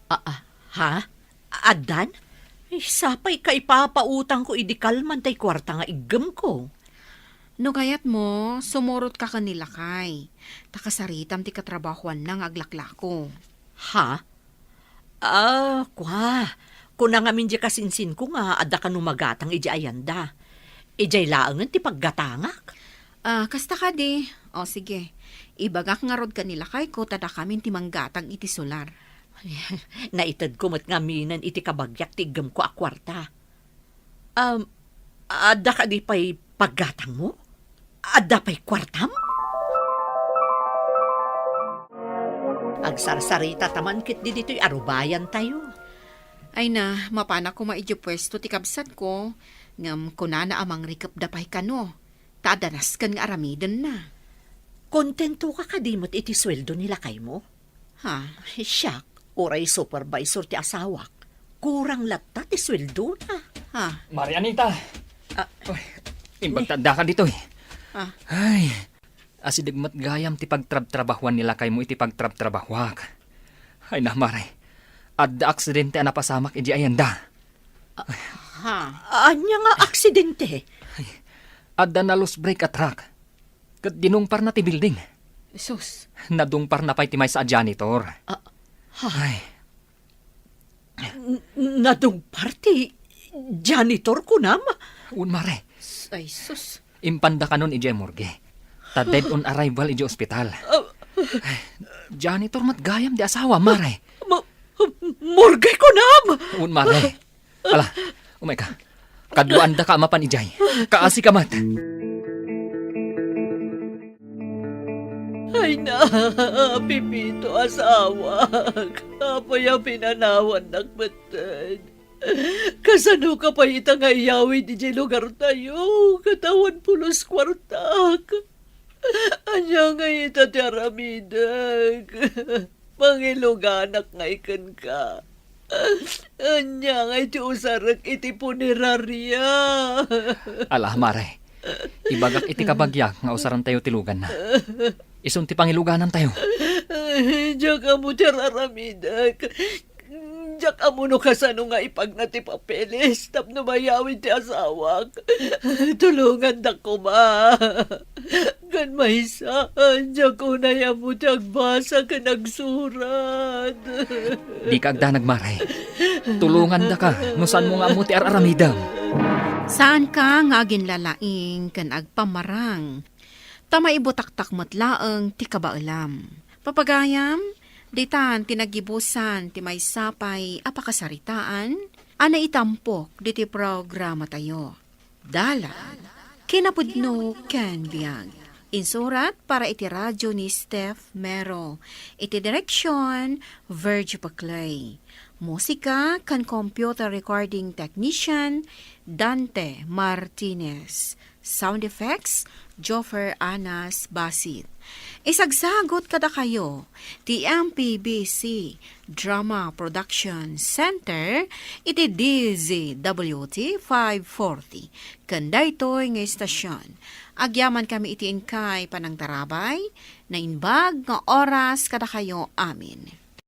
Ah, ah, ha? Addan? Ay, sapay ka ipapautangko idi kalman tay kuarta nga iggemko. No kayatmo, sumurotka ken ni lakay. Ta kasaritam ti katrabahuanna nga aglaklako. Ha? Ah, kua. Kuna ngamin di kasinsinko nga adda kano magatang idi ayanda. Idiay laengen ti paggatangak. Ah, kasta kadi. O, sige. Ibagak ngarud ken ni lakayko ta dakamin ti manggatang iti solar. Naitedko met ngaminen iti kabagiak ti iggemko a kuarta. Um, adda kadi pay paggatangmo? Adda pay kuartam? Agsarsarita ta man ketdi ditoy arubayantayo. Ay na, mapanak koma idiay puesto ti kabsatko, ngem kunana a mangrikepda pay kano, ta adda nasken nga aramidenna. Kontentoka kadi met iti sueldo ni lakaymo? Ha? Siak, uray supervisor ti asawak, kurang latta ti sueldona. Ha? Mare Anita! Ah. Uy, imbag ta addaka ditoy. Ah. Ay, asideg met gayam ti pagtrabtrabahuan ni lakaymo iti pagtrabtrabahuak. Ay na, Mare, adda aksidente a napasamak idiay ayanda. Ah, ha? Ania nga aksidente? Ay, adda na-loose brake a truck. Ket dinungparna ti building. Sus. Nadungparna pay ti maysa a janitor. Ah, ha? Ay. N-, nadungpar ti janitor, kunam? Wen, Mare. S-, ay, sus. Impanda kanon idiay morgue. Ta dead on arrival idiay ospital. Ah. Ay, janitor met gayam ti asawa, Mare. Ma-, morgue, kunam? Wen, Mare. Ala, umayka. Kaduaandaka a mapan idiay. Kaasika met. Ay na, Pepito, asawak. Apay a pinanawannak metten? Kasanoka pay ita nga iyawid idiay lugartayo? Ket awan pulos kuartak. Ania ngay ita ti aramidek? Mangiluganak ngay kenka. Ania ngay ti usarek iti puneraria? Ala, Mare. Ibagak iti kabagiak nga usarantayo ti luganna. Isun ti pangiluganantayo. Diak ammo ti ar-aramidek. Diak ammo no kasano nga ipagna ti papeles tapno mayawid ti asawak. Tulongandak koma. Ken maysa, diak unay ammo ti agbasa ken agsurat. Dika agdanag, Mare. Tulongandaka no saanmo nga ammo ti ar-aramidem. Saanka nga aginlalaing ken agpammarang. Ta maibutaktak met laeng ti kabaelam. Papagayam, ditan ti naggibusan ti maysa pay a pakasaritaan a naitampok ditoy programatayo. Dalan, kinapudno ken biag. Insurat para iti radyo ni Steph Mero. Iti direksyon, Virgie Paclay. Musika ken computer recording technician, Dante Martinez. Sound effects, Joffer Anas Basit. Isagsagot kadakayo ti M P B C Drama Production Center iti D Z W T five forty. Ken daytoy nga istasyon, agyaman kami iti inkay panangtarabay, naimbag nga oras kadakayo amin.